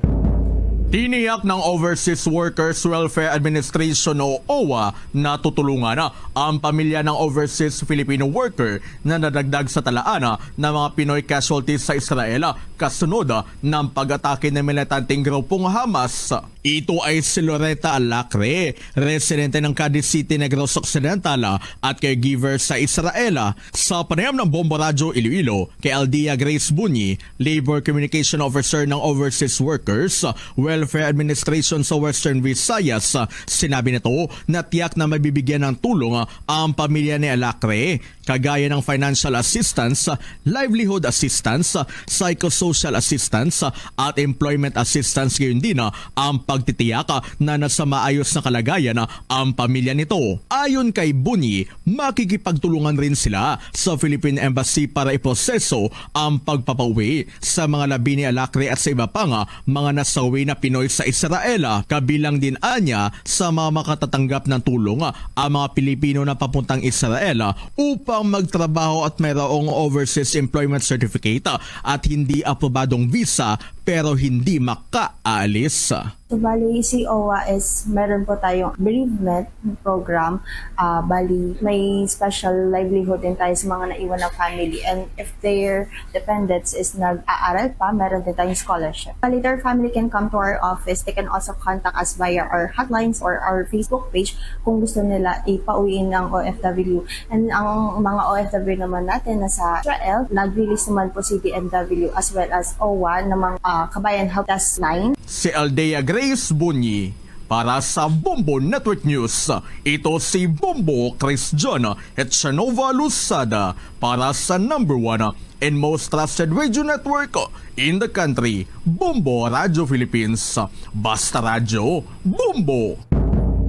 Tiniyak ng Overseas Workers Welfare Administration o OWWA na tutulungan ang pamilya ng overseas Filipino worker na nadagdag sa talaan ng mga Pinoy casualties sa Israel kasunod ng pag-atake ng militanteng grupong Hamas. Ito ay si Loretta Alacre, residente ng Cadiz City, Negros Occidental, at caregiver sa Israel. Sa panayam ng Bombo Radyo Iloilo kay Aldia Grace Bunyi, Labor Communication Officer ng Overseas Workers Welfare Administration sa Western Visayas, sinabi nito na tiyak na mabibigyan ng tulong ang pamilya ni Alacre, kagaya ng financial assistance, livelihood assistance, psychosocial assistance, at employment assistance, gayon din ang pagtitiyak na nasa maayos na kalagayan ang pamilya nito. Ayon kay Bunyi, makikipagtulungan rin sila sa Philippine Embassy para iproseso ang pagpapauwi sa mga labi ni Alacre at sa iba pa nga mga nasawi na Pinoy sa Israel, kabilang din anya sa mga makatatanggap ng tulong ang mga Pilipino na papuntang Israel upang magtrabaho at mayroong overseas employment certificate at hindi aprobadong visa pero hindi makaalis. So, bali, si owa is meron po tayong bereavement program. Ah, bali, may special livelihood din tayo sa mga naiwan na family. And if their dependents is nag-aaral pa, meron din tayong scholarship. Bali, their family can come to our office. They can also contact us via our hotlines or our Facebook page kung gusto nila ipauwi ng O F W. And ang mga O F W naman natin na sa Israel, nag-release naman po si D M W as well as owa ng mga, ah, Kabayan Help Desk line. Si Aldea Grace Bunyi para sa Bombo Network News. Ito si Bombo Chris John Echanova Losada para sa number one and most trusted radio network in the country, Bombo Radio Philippines. Basta Radyo, Bombo!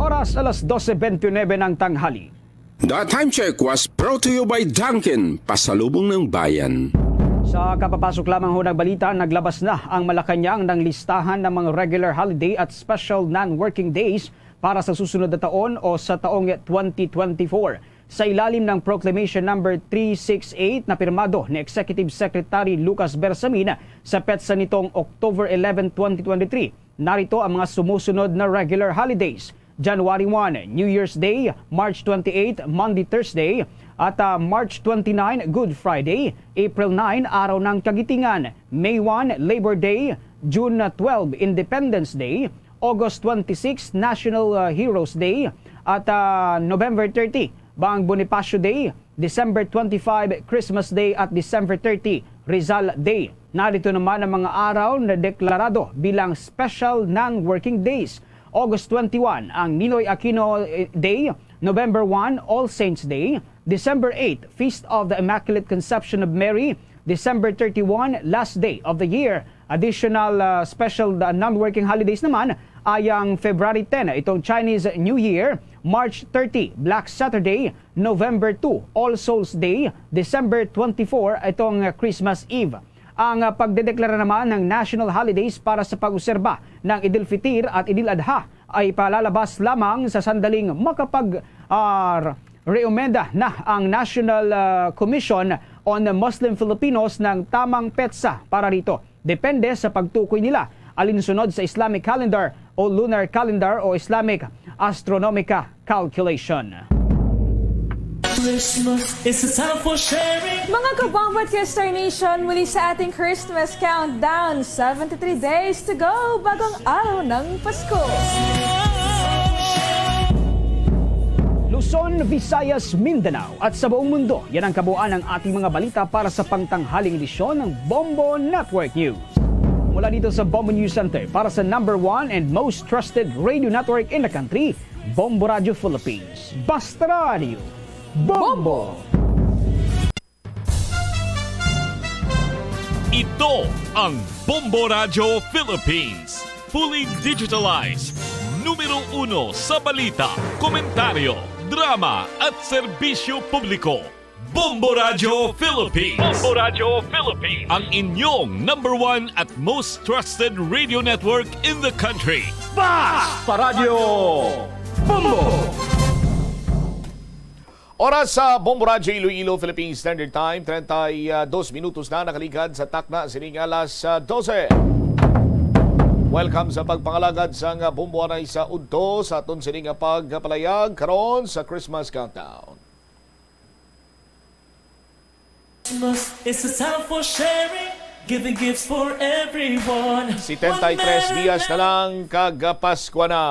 Oras alas dose bentynebe ng tanghali. The Time Check was brought to you by Dunkin, pasalubong ng bayan. Sa kapapasok lamang ho ng balita, naglabas na ang Malacañang ng listahan ng mga regular holiday at special non-working days para sa susunod na taon o sa taong twenty twenty-four. Sa ilalim ng Proclamation Number three six eight na pirmado ni Executive Secretary Lucas Bersamin sa petsa nitong October eleven, twenty twenty-three, narito ang mga sumusunod na regular holidays: January one, New Year's Day; March twenty-eight, Maundy Thursday; at, ah, March twenty-nine, Good Friday; April nine, Araw ng Kagitingan; May one, Labor Day; June twelve, Independence Day; August twenty-six, National, ah, Heroes Day; at, ah, November thirty, Bang Bonifacio Day; December twenty-five, Christmas Day; at December thirty, Rizal Day. Narito naman ang mga araw na deklarado bilang special non-working days: August twenty-one, ang Ninoy Aquino, eh, Day; November one, All Saints Day; December eight, Feast of the Immaculate Conception of Mary; December thirty-one, last day of the year. Additional, ah, special, ah, non-working holidays naman ay ang February ten, itong Chinese New Year; March thirty, Black Saturday; November two, All Souls Day; December twenty-four, itong, ah, Christmas Eve. Ang, ah, pagdedeklara naman ng national holidays para sa pag-obserba ng Idil Fitir at Idil Adha ay palalabas lamang sa sandaling makapag, ah, reomenda na ang National, ah, Commission on Muslim Filipinos ng tamang petsa para rito. Depende sa pagtukoy nila, alinsunod sa Islamic calendar o lunar calendar o Islamic astronomical calculation. Christmas is a time for sharing. Mga Kabombo at K-Star Nation, muli sa ating Christmas countdown. Seventy-three days to go bago ang araw ng Pasko. Luzon, Visayas, Mindanao, at sa buong mundo, yan ang kabuuan ng ating mga balita para sa pangtanghaling edisyon ng Bombo Network News. Mula dito sa Bombo News Center, para sa number one and most trusted radio network in the country, Bombo Radio Philippines. Basta Radio, Bombo! Ito ang Bombo Radio Philippines. Fully digitalized. Numero uno sa balita, komentaryo, drama, at serbisyo publiko. Bombo Radio Philippines. Bombo Radio Philippines. Ang inyong number one at most trusted radio network in the country. Basta Radio Bombo! Oras sa Bombo Radyo Iloilo, Philippine Standard Time, treinta y dos minutos na nakaligad sa takna sining alas, ah, dose. Welcome sa pagpangalagad sang, ah, Bombo anay sa udto sa aton sini nga pagpalayag karon sa Christmas Countdown. Christmas is a time for sharing, giving gifts for everyone. Setenta y tres dias na lang kag Paskwa na.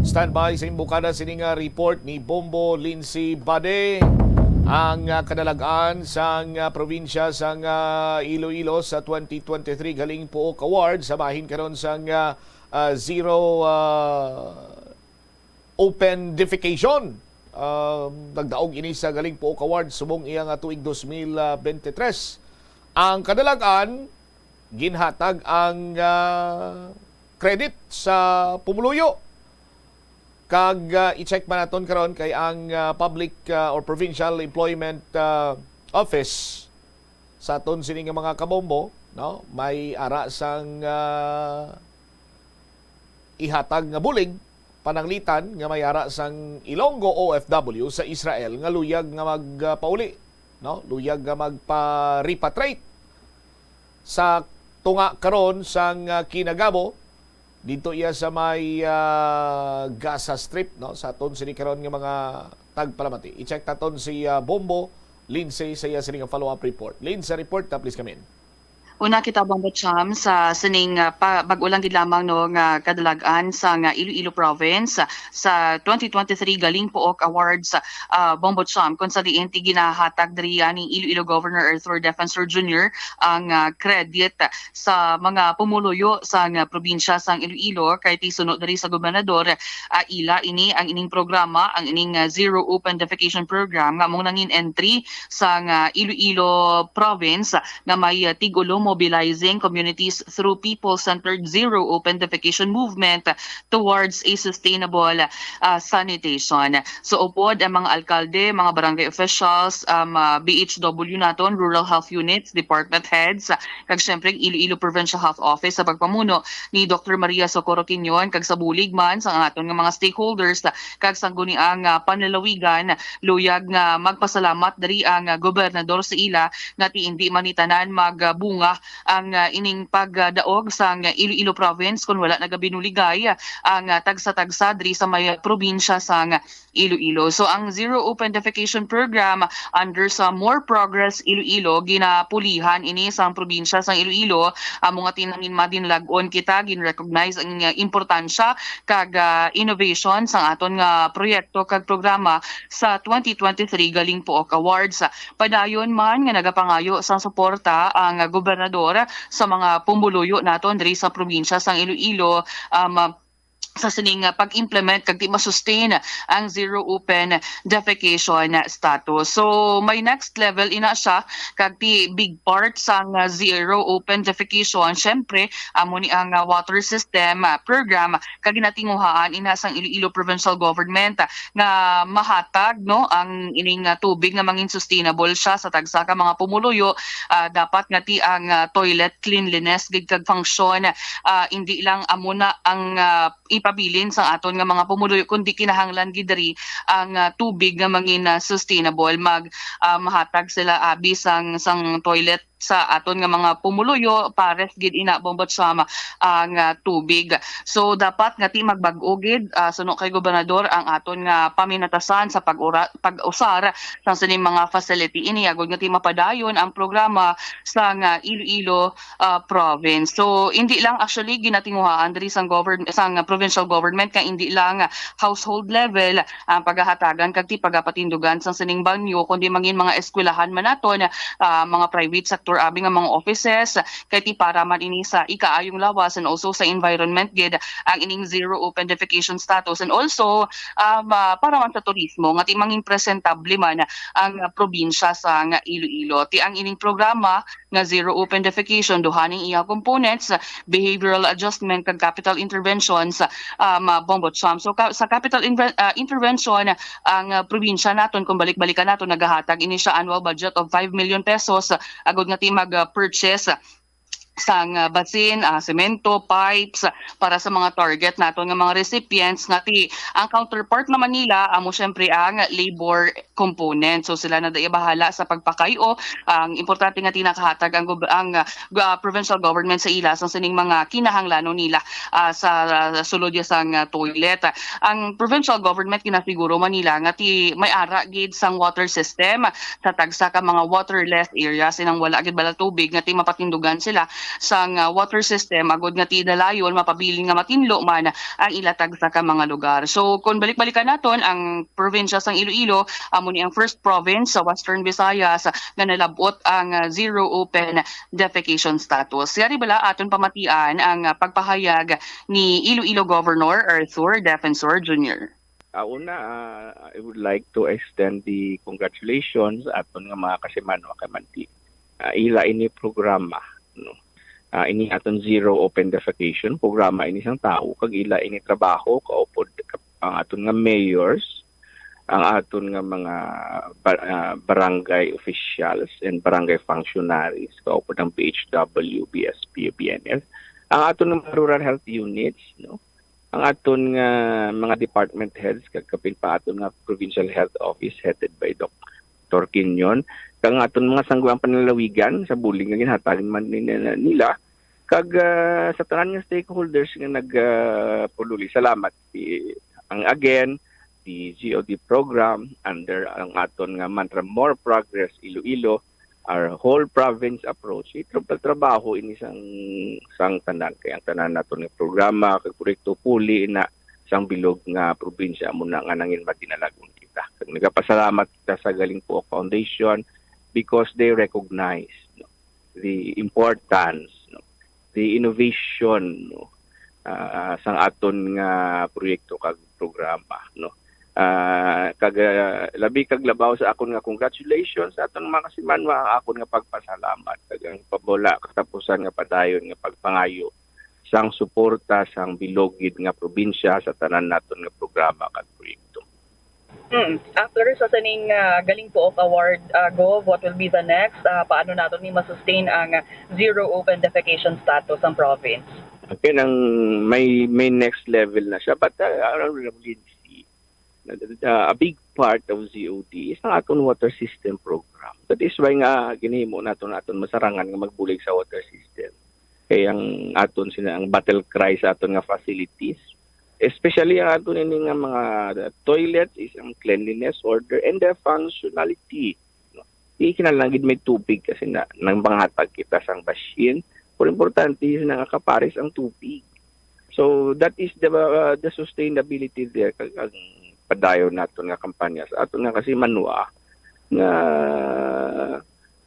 Standby sa imbukada sini nga report ni Bombo Lindsay Bade. Ang, ah, kadalagan sang, ah, probinsya sang, ah, Iloilo sa twenty twenty-three Galing Puok Award sa bahin karon sang, ah, ah, zero, ah, open defecation. Ah, nagdaog ini sa Galing Puok Award subong iya nga tuig dos mil bente tres. Ang kadalagan ginhatag ang, ah, credit sa pumuluyo. Kag, ah, i-check man naton karon kay ang, ah, Public, ah, or Provincial Employment, ah, Office sa aton sini nga mga kabombo, no? May ara sang, ah, ihatag nga bulig pananglitan nga may ara sang Ilonggo O F W sa Israel nga luyag nga magpauli, no? Luyag nga magpa-repatriate sa tunga karon sang, ah, Kinagabo, didto iya sa may, ah, Gaza Strip, no? Sa aton sini karon nga mga tagpalamati. I-check naton si, ah, Bombo Lindsay sa iya sini nga follow-up report. Lindsay, report ka, please come in. Una kita, Bombo Cham, sa sining, ah, pa, bag-o lang gid lamang, no, nga kadalag-an sa nga Iloilo Province sa twenty twenty-three Galing Pook Awards, ah, Bombo Cham, kung sa diin ti ginahatag diri ni Iloilo Governor Arthur Defensor Junior ang, ah, credit sa mga pumuluyo sa nga probinsya sang Iloilo, kay ti suno diri sa gobernador, ah, ila ini ang ining programa, ang ining, ah, Zero Open Defecation Program nga among nangin entry sa nga Iloilo Province nga may, ah, tig-ulo, mobilizing communities through people-centered zero open defecation movement towards a sustainable, ah, sanitation. So upod ang mga alkalde, mga barangay officials, um, ah, B H W naton, rural health units, department heads, ah, kag syempre Iloilo Provincial Health Office sa pagpamuno ni Doctor Maria Socorro Quinion, kag sa bulig man sa aton nga mga stakeholders, ah, kag sangguniang, ah, panlalawigan, luyag nga magpasalamat diri ang, ah, gobernador sa ila nga ti indi man ni tanan magbunga ang, ah, ining pagdaog sang Iloilo Province kon wala nagabinuligay ang, ah, tagsa-tagsa diri sa may probinsya sang Iloilo. So ang Zero Open Defecation Program under sa More Progress Iloilo, ginapulihan ini sang probinsya sang Iloilo. Amo nga ti nangin madinlag-on kita, gin-recognize ang, ah, importansya kag, ah, innovation sang aton nga proyekto kag programa sa twenty twenty-three Galing Pook Awards. Padayon man nga nagapangayo sang suporta ang gobernador sa mga pumuluyo naton diri sa probinsya sang Iloilo, um, sa sining, ah, pag-implement kag ti ma-sustain ang zero open defecation status. So may next level ina siya, kag ti big part sang, ah, zero open defecation, syempre, amo ni ang, ah, water system, ah, program kag ginatinguhaan ina sang Iloilo Provincial Government, ah, nga mahatag, no, ang ining, ah, tubig nga mangin sustainable siya sa tagsa ka mga pumuluyo. Ah, dapat nga ti ang, ah, toilet cleanliness gid kag function, ah, indi lang amo na ang, ah, ipabilin sa aton nga mga pumuluyo, kundi kinahanglan gid diri ang, ah, tubig nga mangin, ah, sustainable. Mag, ah, mahatag sila abi sang, sang toilet sa aton nga mga pumuluyo, pares gid ina, Bombo Cham, ang, ah, tubig. So dapat nga ti magbag-o gid, ah, suno kay gobernador, ang aton nga paminatasan sa pag-ura-, pag-usar sang sining mga facility ini, agod nga ti mapadayon ang programa sa nga Iloilo, ah, province. So indi lang actually ginatinguhaan diri sang govern-, sang provincial government nga indi lang household level ang pagahatagan kag ti pagapatindugan sang sining banyo, kundi mangin mga eskwelahan man naton, ah, mga private sector abi nga mga offices, kay ti para man ini sa ikaayong lawas and also sa environment gid ang ining zero open defecation status, and also, um, ah, para man sa turismo nga ti mangin presentable man ang, ah, probinsya sang Iloilo. Ti ang ining programa nga zero open defecation, duha ning iya components, behavioral adjustment kag capital interventions, um, ah, Bombo Cham. So ka-, sa capital inve-, ah, intervention, ang, ah, probinsya naton, kung balik-balikan naton, nagahatag ini siya annual budget of five million pesos, ah, agod nga ti mag, ah, purchase sang, ah, basin, ah, semento, pipes, ah, para sa mga target naton nga mga recipients, nga ti ang counterpart naman nila amo syempre ang labor component. So sila na daya bahala sa pagpakayo. Ang importante nga ti nakahatag ang gob-, ang, ah, go-, ah, provincial government sa ila sang sining mga kinahanglanon nila, ah, sa, ah, sulod ya sang, ah, toilet. Ang provincial government ginasiguro man nila nga ti may ara gid sang water system sa tagsa ka mga waterless areas, inang wala gid bala tubig, nga ti mapatindugan sila sang, ah, water system, agod nga ti dalayon mapabilin nga matinlo man ang ila tagsa ka mga lugar. So kung balik-balikan naton, ang probinsya sang Iloilo amo ni ang first province sa Western Visayas nga nalab-ot ang, ah, zero open defecation status. Yari bala aton pamatian ang, ah, pagpahayag ni Iloilo Governor Arthur Defensor Junior. Ah, una, ah, I would like to extend the congratulations sa aton nga mga kasimanwa kay manti. Ah, ila ini programa, no. Ah, ini aton zero open defecation programa ini sang tawo, kag ila ini trabaho kaupod ang aton nga mayors, ang aton nga mga ba-, ah, barangay officials and barangay functionaries, kaupod ang P H W, B S P, B N F, ang aton nga mga rural health units, no, ang aton nga mga department heads, kag kapin pa aton nga provincial health office headed by Doctor Quinion, kag ang aton mga sangguniang panlalawigan sa bulig nga ginhatag man ni-, nila, Kag, ah, sa tanan nga stakeholders nga nag, ah, pululi, salamat. Di, ang again, the G O D program under ang aton nga mantra, More Progress Iloilo, our whole province approach. Itrabaho ini sang, sang tanan, kay ang tanan naton nga programa kag proyekto puli na sang bilog nga probinsya, amo na nga nangin madinalagon kita. Kag nagapasalamat kita sa Galing Puok Foundation because they recognize, no, the importance, no, the innovation, no, ah, sang aton nga proyekto kag programa, no. Ah, kag, ah, labi kag labaw sa akon nga congratulations sa aton mga kasimanwa, ang akon nga pagpasalamat kag ang pabula katapusan nga padayon nga pagpangayo sang suporta sang bilog gid nga probinsya sa tanan naton nga programa kag proyekto. Mm. After sa sining ah, Galing Puok Award, ah, Gov, what will be the next? Ah, paano naton ni masustain ang ah, zero open defecation status ang province? Okay, nang may may next level na siya, but uh, around Ramlinsi, uh, a big part of Z O D is ang aton water system program. That is why nga ginhimo naton aton masarangan nga magbulig sa water system. Kay ang aton sina ang battle cry sa aton nga facilities, especially ang aton ini nga mga toilets, is ang cleanliness order and the functionality. No? Di kinahanglan gid may tubig kasi na nang manghatag kita sang basin, pero importante is nga kapares ang tubig. So that is the uh, the sustainability there kag ang padayon naton nga kampanya sa aton nga kasimanwa nga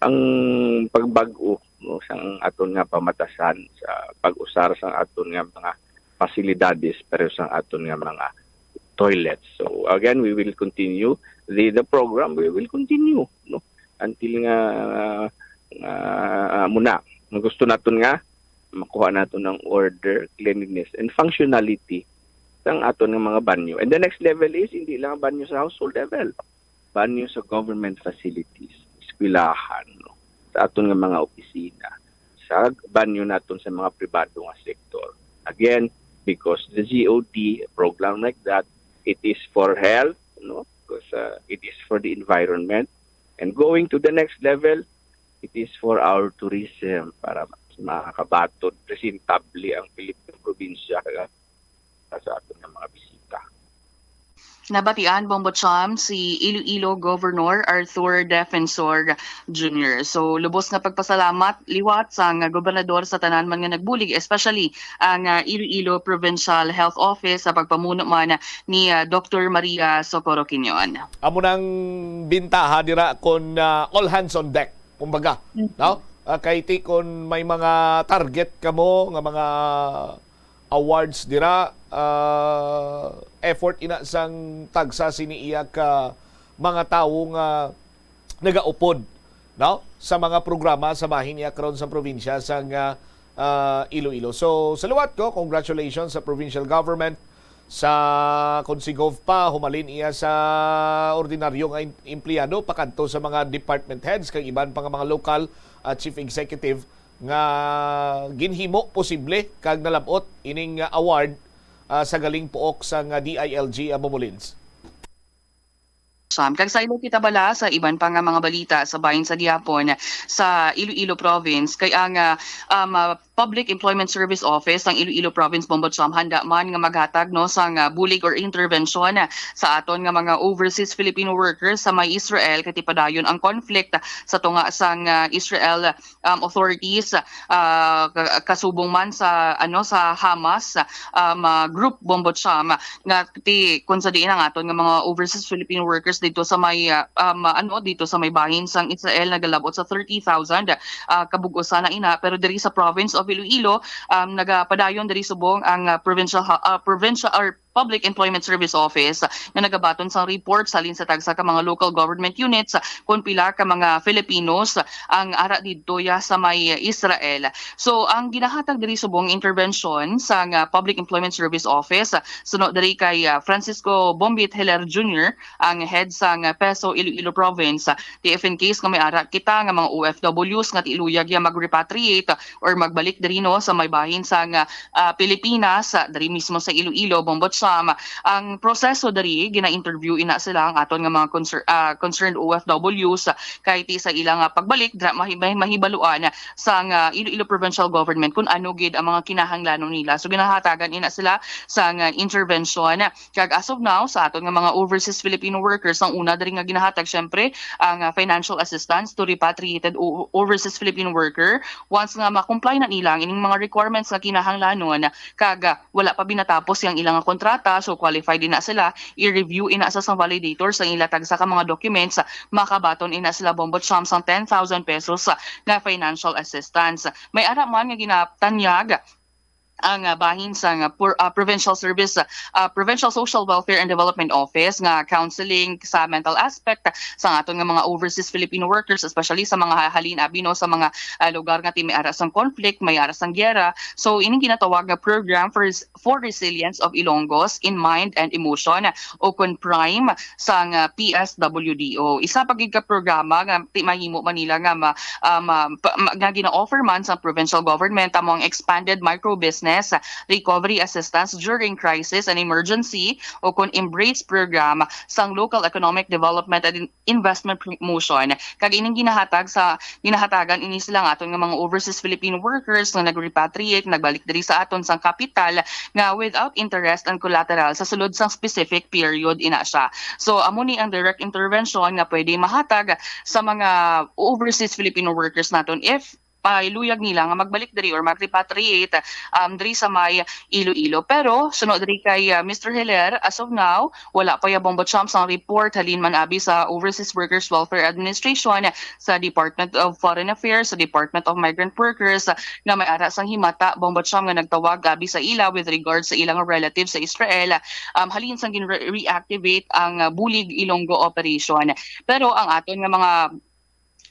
ang pagbag-o, no, sang aton nga pamatasan sa pag-usar sang aton nga mga pasilidades pero sang aton nga mga toilets. So again, we will continue the the program. We will continue, no, until nga uh, muna. Ang gusto naton nga makuha naton ang order, cleanliness, and functionality sang aton nga mga banyo. And the next level is hindi lang banyo sa household level, banyo sa government facilities, eskwelahan, no, sa aton nga mga opisina, sa banyo naton sa mga pribado nga sektor. Again, because the G O D program like that, it is for health, no, because uh, it is for the environment, and going to the next level, it is for our tourism para mas makakabaton, presentable ang Philippine probinsya sa aton nga mga bisita. Nabatian, Bombo Cham, si Iloilo Governor Arthur Defensor Junior. So, lubos nga pagpasalamat liwat sa nga gobernador sa tanan man nga nagbulig, especially ang uh, Iloilo Provincial Health Office sa pagpamuno man ni uh, Doctor Maria Socorro Quinion. Amo nang bintaha dira kon uh, all hands on deck, kumbaga, no? Uh, kay ti kon may mga target kamo nga mga awards dira, uh, effort ina sang tagsa sini iya ka mga tawo nga nagaupod, no, sa mga programa sa bahin niya karon sa probinsya sang uh, uh, Iloilo. So sa liwat ko, congratulations sa provincial government, sa kon si Gov pa, humalin iya sa ordinaryo nga empleyado pakadto sa mga department heads kag iban pa nga mga local uh, chief executive nga ginhimo posible kag nalab-ot ining award uh, sa galing puok sang D I L G, uh, Bombo Lins. Sam. Kag saylo kita bala sa iban pa nga mga balita sa bahin sa gihapon sa Iloilo Province, kay ang uh, um, uh, Public Employment Service Office sang Iloilo Province, Bombo Cham, handa man nga maghatag, no, sang uh, bulig or intervention sa aton nga mga overseas Filipino workers sa may Israel, kay ti padayon ang conflict sa tunga sang uh, Israel um, authorities, uh, kasubong man sa ano sa Hamas um, uh, group, Bombo Cham, nga ti kun sa diin ang aton nga mga overseas Filipino workers dito sa may uh, um, ano dito sa may bahin sang Israel nagalabot sa thirty thousand uh, kabug-usan na ina, pero diri sa province of Iloilo um, nagapadayon diri subong ang uh, provincial uh, provincial or Public Employment Service Office nga nagabaton sang report halin sa tagsa ka mga local government units kon pila ka mga Filipinos ang ara didto ya sa may Israel. So ang ginahatag diri subong intervention sang Public Employment Service Office suno diri kay Francisco Bombit Hiler Junior, ang head sang PESO Iloilo Province, ti if in case nga may ara kita nga mga O F Ws nga ti luyag ya mag-repatriate or magbalik diri no sa may bahin sang Pilipinas, diri mismo sa Iloilo, Bombo Ma'am, ang proseso diri, gina-interview ina sila ang aton nga mga concer-, ah, concerned O F Ws, kay ti sa ilang, ah, pagbalik, dra-, mahi-, mahi-, mahibaluan sang, ah, Iloilo Provincial Government kung ano gid ang mga kinahanglanon nila. So, ginahatagan ina sila sang, ah, intervention. Kag as of now, sa aton nga mga overseas Filipino workers, ang una diri nga ginahatag, syempre, ang, ah, financial assistance to repatriated o-, overseas Filipino worker. Once nga ma-comply na nila ang ining mga requirements nga kinahanglanon, kag, ah, wala pa binatapos ang ilang kontrata, so qualified ina sila, i-review ina sa sang validator sa ila tagsa ka mga documents, makabaton ina sila, Bombo Cham, sang ten thousand pesos nga financial assistance. May ara man nga ginatanyag ang, ah, bahin sa nga pur-, ah, Provincial Service, ah, Provincial Social Welfare and Development Office nga counseling sa mental aspect sa aton nga mga overseas Filipino workers, especially sa mga ha-, halin abi, no, sa mga, ah, lugar nga ti may ara sang conflict, may ara sang giyera. So, ining ginatawag nga program for res-, for resilience of Ilonggos in mind and emotion, o kon prime sang, ah, P S W D O. Isa pa gid ka programa nga ti mahimo man nila nga ma-, ah, ma-, pa-, ma-, nga gina-offer man sa provincial government amo ang Expanded Micro Business Recovery Assistance During Crisis and Emergency, o kon EMBRACE program sang Local Economic Development and Investment Promotion. Kag ining ginahatag sa, ginahatagan ini sila nga aton nga mga overseas Filipino workers nga nag-repatriate, nagbalik diri sa aton sang kapital, nga without interest and collateral sa sulod sang specific period ina siya. So, amo ni ang direct intervention nga pwede mahatag sa mga overseas Filipino workers naton if pailuyag nila nga magbalik diri or mag-repatriate, um, diri sa may Iloilo. Pero suno diri kay, uh, Mister Hilaire, as of now, wala pa ya, Bombo Cham, sang report halin man abi sa Overseas Workers Welfare Administration, sa Department of Foreign Affairs, sa Department of Migrant Workers, uh, nga may ara sang himata, Bombo Cham, nga nagtawag abi sa ila with regard sa ilang relatives sa Israel, um, halin sang gin-re-, reactivate ang, uh, Bulig Ilonggo operation. Pero ang aton nga mga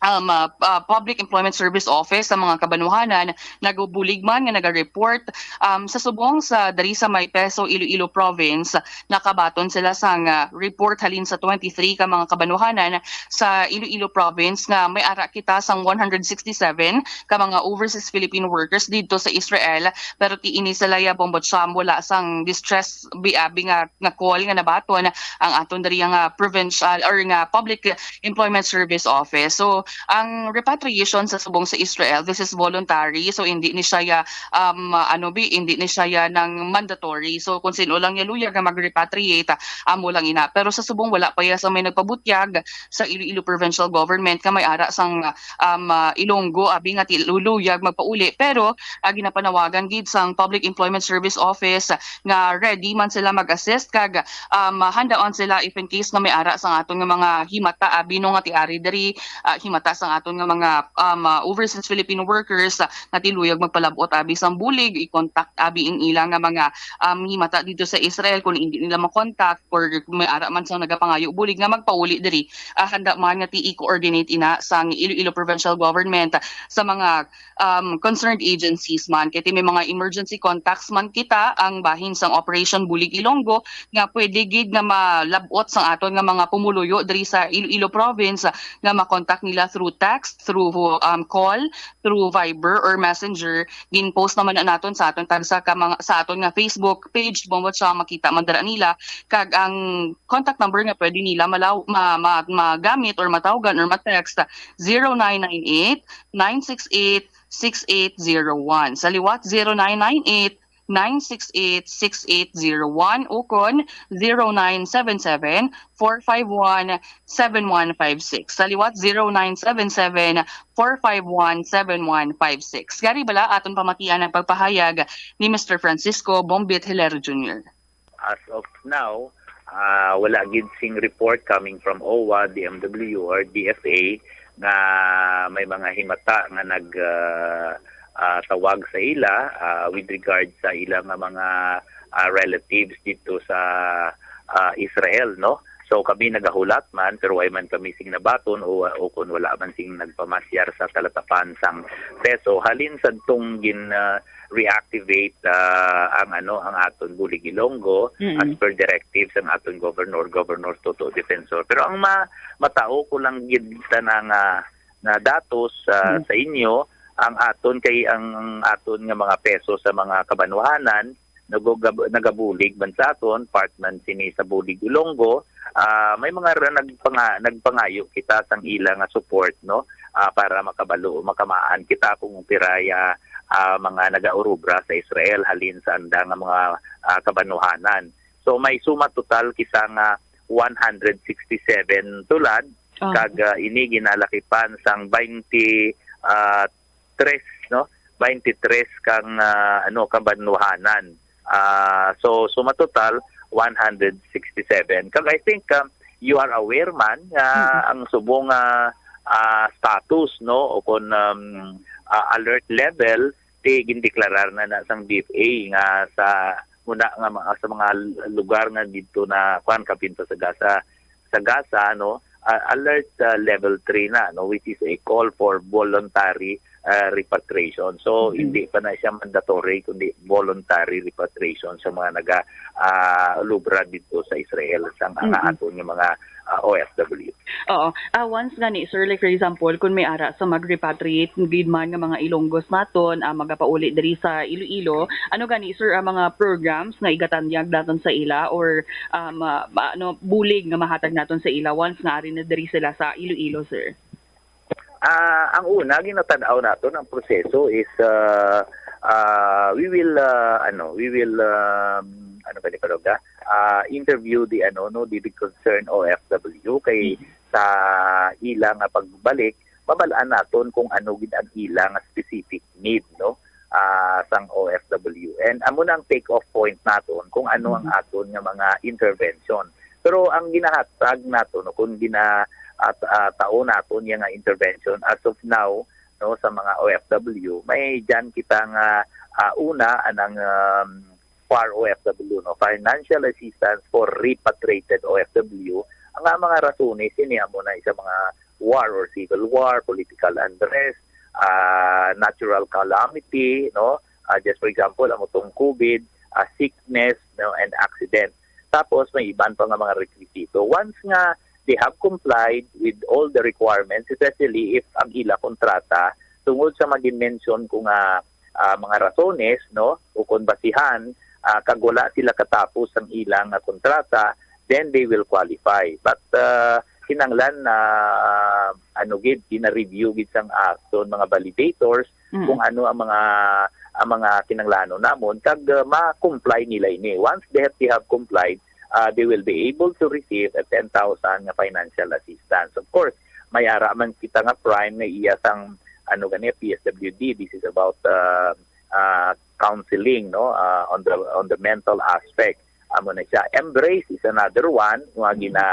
um, ah, ah, Public Employment Service Office sa mga kabanwahanan nagabulig man nga naga-report, um, sa subong sa diri sa may Peso, Iloilo Province. Nakabaton sila sang, ah, report halin sa twenty-three ka mga kabanwahanan sa Iloilo Province nga may ara kita sang one hundred sixty-seven ka mga overseas Filipino workers didto sa Israel, pero ti ini sila ya, Bombo Cham, wala sang distress bi-, abi nga, nga call nga nabaton ang aton diri nga provincial or nga Public Employment Service Office. So, ang repatriation sa subong sa Israel, this is voluntary. So, hindi ni siya ya, um, ano bi, hindi ni siya ya nang mandatory. So, kung sino lang ya luyag nga mag-repatriate, ah, amo lang ina. Pero sa subong, wala pa ya sa may nagpabutyag sa Iloilo Provincial Government nga may ara sang, um, ah, Ilonggo, abi nga ti luluyag magpauli. Pero, ah, ginapanawagan gid sang Public Employment Service Office nga ready man sila mag-assist kag, um, handaan sila if in case nga may ara sang aton nga mga himata, abi, no, nga ti ari diri, ah, himata sang aton nga mga, um, ah, overseas Filipino workers, ah, nga ti luyag magpalab-ot abi sang bulig, i-contact abi ang ila nga mga, um, himata dito sa Israel. Kung hindi nila makontak or may ara man sang nagapangayo bulig nga magpauli diri, ah, handa man nga ti i-coordinate ina sang Iloilo Provincial Government sa mga um, concerned agencies man. Kay ti may mga emergency contacts man kita ang bahin sang Operation Bulig Ilonggo nga pwede gid nga malab-ot sang aton nga mga pumuluyo diri sa Iloilo Province, ah, nga makontak nila through text, through, um, call, through Viber or Messenger. Gin-post naman na naton sa aton tagsa ka mga, sa aton nga Facebook page, Bombo Cham, makita man dira nila. Kag ang contact number nga pwede nila malaw-, ma-, ma-, magamit or matawgan or ma-text, zero nine nine eight, nine six eight, six eight zero one. Sa liwat, zero nine nine eight, nine six eight, six eight zero one, o kon zero nine seven seven, four five one, seven one five six. Sa liwat, zero nine seven seven, four five one, seven one five six. Gari bala, aton pamatian ang pagpahayag ni Mister Francisco Bombit Hilero Junior. As of now, ah, wala gid sing report coming from O W A, D M W, or D F A nga may mga himata nga nag, ah, ah, tawag sa ila, ah, with regard sa ila nga mga, ah, relatives dito sa, ah, Israel, no? So, kami nagahulat man, pero way man kami sing nabaton o, o kung wala man sing nagpamasyar sa talatapan sang Peso. Halin sa tong gin, ah, reactivate, ah, ang ano, ang aton Bulig Ilonggo Mm. as per directives ang aton governor, Governor Toto Defensor. Pero ang ma-, matao ko lang gid tanan nga, nga datos, ah, Mm. sa inyo, ang aton kay ang aton nga mga Peso sa mga kabanwahanan, nagugab-, nagabulig man sa aton, part man sini sa Bulig Ilonggo, ah, may mga ra-, nagpanga-, nagpangayo kita sang ila nga support, no, ah, para makabalo, makamaan kita kung piraya, ah, mga nagaurubra sa Israel halin sa anda nga mga, ah, kabanwahanan. So may suma total kita nga one hundred sixty-seven tulad, Ah. kag, ah, ini ginalakipan sang twenty, ah, tres, no? Twenty-tres kang, ah, ano, kabanwahanan. Ah, so suma total one hundred sixty-seven. Kag I think, um, you are aware man nga Mm. ang subong nga, ah, status, no, o kon, um, ah, alert level, ti gindeklarar na na sang D F A nga sa muna nga mga, sa mga lugar nga didto na kuan, kapin pa sa Gaza, sa Gaza, no, ah, alert, ah, level three na, no, which is a call for voluntary, ah, repatriation. So, Mhm. hindi pa na siya mandatory, kundi voluntary repatriation sa mga naga, ah, lubra dito sa Israel, sang ang Mhm. aton nga mga, ah, O F W. Oo. Ah, once gani, sir, like, for example, kung may ara sa mag-repatriate gid man nga mga Ilonggos naton, ah, magapauli diri sa Iloilo, ano gani, sir, ang mga programs nga igatanyag naton sa ila, or, um, ah, ma-, ano, bulig nga mahatag naton sa ila once nga ari na diri sila sa Iloilo, sir? Ah, ang una, ginatanaw naton ang proseso is, ah, ah, we will, ah, ano, we will, um, ano ba ni Paroga? Ah, interview the, ano, no, the, the concerned O F W kay Mm. sa ila nga pagbalik, mabal-an naton kung ano gid ang ila nga specific need, no, ah, sang O F W. And amo na ang take-off point naton kung ano ang Mhm. aton nga mga intervention. Pero ang ginahatag naton, no, kung gina-, at, ah, tao naton yang nga intervention as of now, no, sa mga O F W, may diyan kita nga, ah, una, anang, um, FAR O F W, no, financial assistance for repatriated O F W. Ang nga mga rasones, ini amo na sa mga war or civil war, political unrest, ah, natural calamity, no? Ah, just for example, amo tong COVID, ah, sickness, no, and accident. Tapos may iban pa nga mga rekwisito. Once nga they have complied with all the requirements, especially if ang ila kontrata, tungod sa mga mention ko nga, ah, mga rasones, no, o kon basihan, ah, kag wala sila katapos ang ilang, ah, kontrata, then they will qualify. But, ah, kinahanglan na, ah, ano gid, gina-review gid sang aton mga validators Mm. kung ano ang mga, ang mga kinahanglanon namon, kag, ah, ma-comply nila ini. Once they have, they have complied, ah, they will be able to receive a ten thousand nga financial assistance. Of course, may ara man kita nga prime nga iya sang, ano gani, P S W D. This is about, ah, ah, counseling, no, ah, on the, on the mental aspect. Amo na siya. Embrace is another one nga Mm. gina,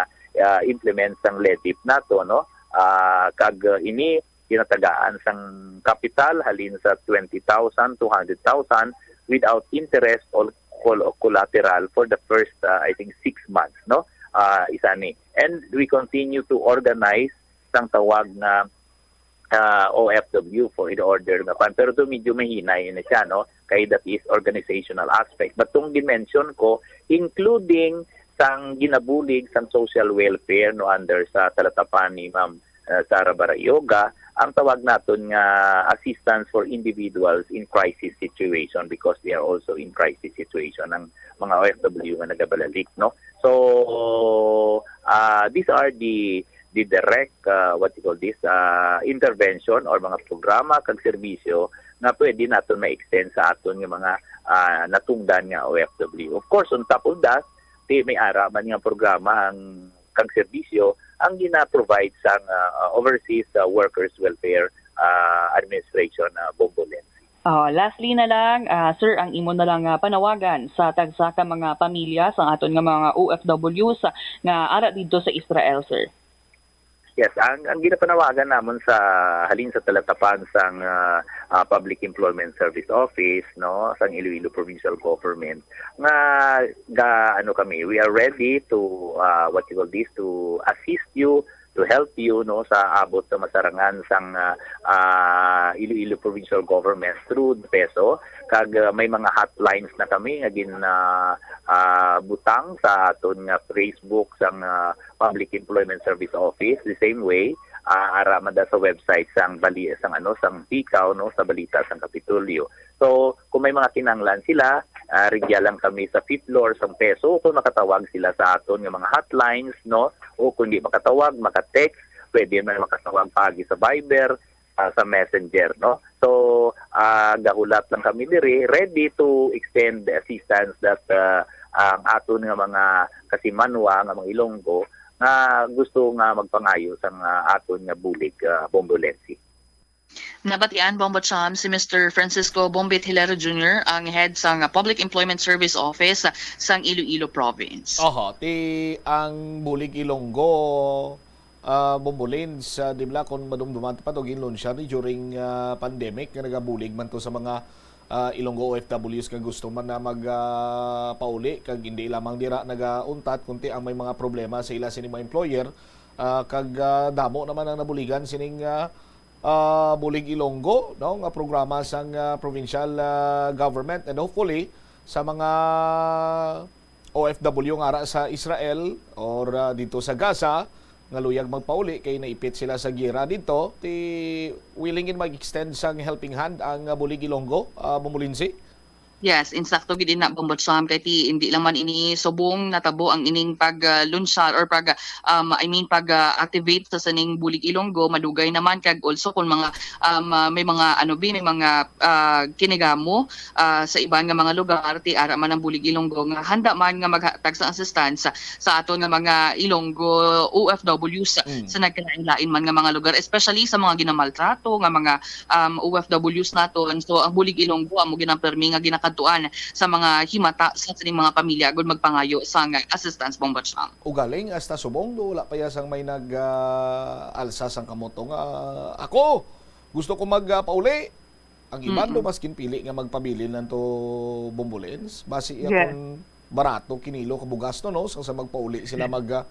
ah, implement sang LEDIP nato, no? Ah, kag, ah, ini ginatagaan sang kapital halin sa twenty thousand, two hundred thousand without interest or col-, collateral for the first, ah, I think, six months, no? Ah, isa ni. And we continue to organize sang tawag nga, ah, O F W for in order nga pan. Pero to medyo mahinay na siya, no? Kay that is organizational aspect. But tong dimension ko, including sang ginabulig sang social welfare, no, under sa talatapan ni Ma'am, ah, Sara Barayoga, ang tawag naton nga assistance for individuals in crisis situation, because they are also in crisis situation ang mga O F W nga nagabalalik, no? So, ah, these are the, the direct, ah, what you call this, ah, intervention or mga programa kag serbisyo nga pwede naton ma-extend sa aton nga mga, ah, natungdan nga O F W. Of course, on top of that, ti may ara man nga programa ang kag serbisyo ang gina-provide sang, ah, Overseas, ah, Workers Welfare, ah, Administration, ah, Bombolense. Oh, lastly na lang, ah, sir, ang imo na lang nga panawagan sa tagsa ka mga pamilya sang aton nga mga O F Ws nga ara didto sa Israel, sir. Yes, ang, ang ginapanawagan namon sa, halin sa talatapan sang, ah, ah, Public Employment Service Office, no, sang Iloilo Provincial Government, nga ga, ano kami, we are ready to, ah, what you call this, to assist you, to help you, no, sa abot sa masarangan sang, ah, ah, Iloilo Provincial Government through the PESO. Kag, ah, may mga hotlines na kami nga gin, ah, ah, butang sa aton nga Facebook sang, ah, Public Employment Service Office. The same way, ah, ara man da sa website sang bali-, sang, ano, sang PECAW, no, sa balita sang Kapitolyo. So, kung may mga kinahanglan sila, ah, rigya lang kami sa fifth floor sang PESO, o kung makatawag sila sa aton nga mga hotlines, no? O kung di makatawag, maka-text, pwede man makatawag paagi sa Viber, ah, sa Messenger, no? So, ah, gahulat lang kami diri, ready to extend the assistance that, ah, ang aton nga mga kasimanwa, nga mga Ilonggo, nga gusto nga magpangayo sang, ah, aton nga bulig, ah, Bombolense. Nabatian, Bombo Cham, si Mister Francisco Bombit Hilera Junior, ang head sang Public Employment Service Office sang Iloilo Province. Oho, ti ang Bulig Ilonggo, ah, Bombolins, ah, di bala, kung madumduman pa to, ginlunsya ni during, ah, pandemic nga nagabulig man to sa mga, ah, Ilonggo O F Ws nga gusto man na mag, ah, pauli, kag hindi lamang dira nagauntat, kundi ang may mga problema sa ila sini mga employer, ah, kag, ah, damo naman ang nabuligan sining, ah, ah, Bulig Ilonggo, no, nga programa sang, ah, provincial, ah, government, and hopefully sa mga O F W nga ara sa Israel or, ah, dito sa Gaza nga luyag magpauli kay naipit sila sa giyera dito, ti willing gid mag-extend sang helping hand ang, ah, Bulig Ilonggo, ah, Bombolinsi? Yes, insakto gid ina, Bombo Cham, kay ti hindi lang man ini subong natabo ang ining pag, ah, lunsar or pag, um, I mean, pag, ah, activate sa sining Bulig Ilonggo, madugay naman kag also kung mga, um, ah, may mga, ano bi, may mga, ah, kinigamo, ah, sa iban nga mga lugar, ti ara man ang Bulig Ilonggo nga handa man nga maghatag sa assistance sa aton nga mga Ilonggo O F Ws Mm. sa nagkalain-lain man nga mga lugar, especially sa mga ginamaltrato nga mga, um, O F Ws naton. So, ang Bulig Ilonggo amo gid ang permi nga ginakadtuan sa mga himata sa sining mga pamilya agud magpangayo sang assistance, Bombo Cham. Ugaling hasta subong do, wala pa ya sang may nag, ah, alsa sang kamot nga, "Ako, gusto ko mag, ah, pauli." Ang iban do Mm-mm. mas ginpili nga magpabilin lang to, Bombolins. Basi iya Yes. kung barato kinilo ka bugas, no, no? Sa, sa magpauli sila mag, ah,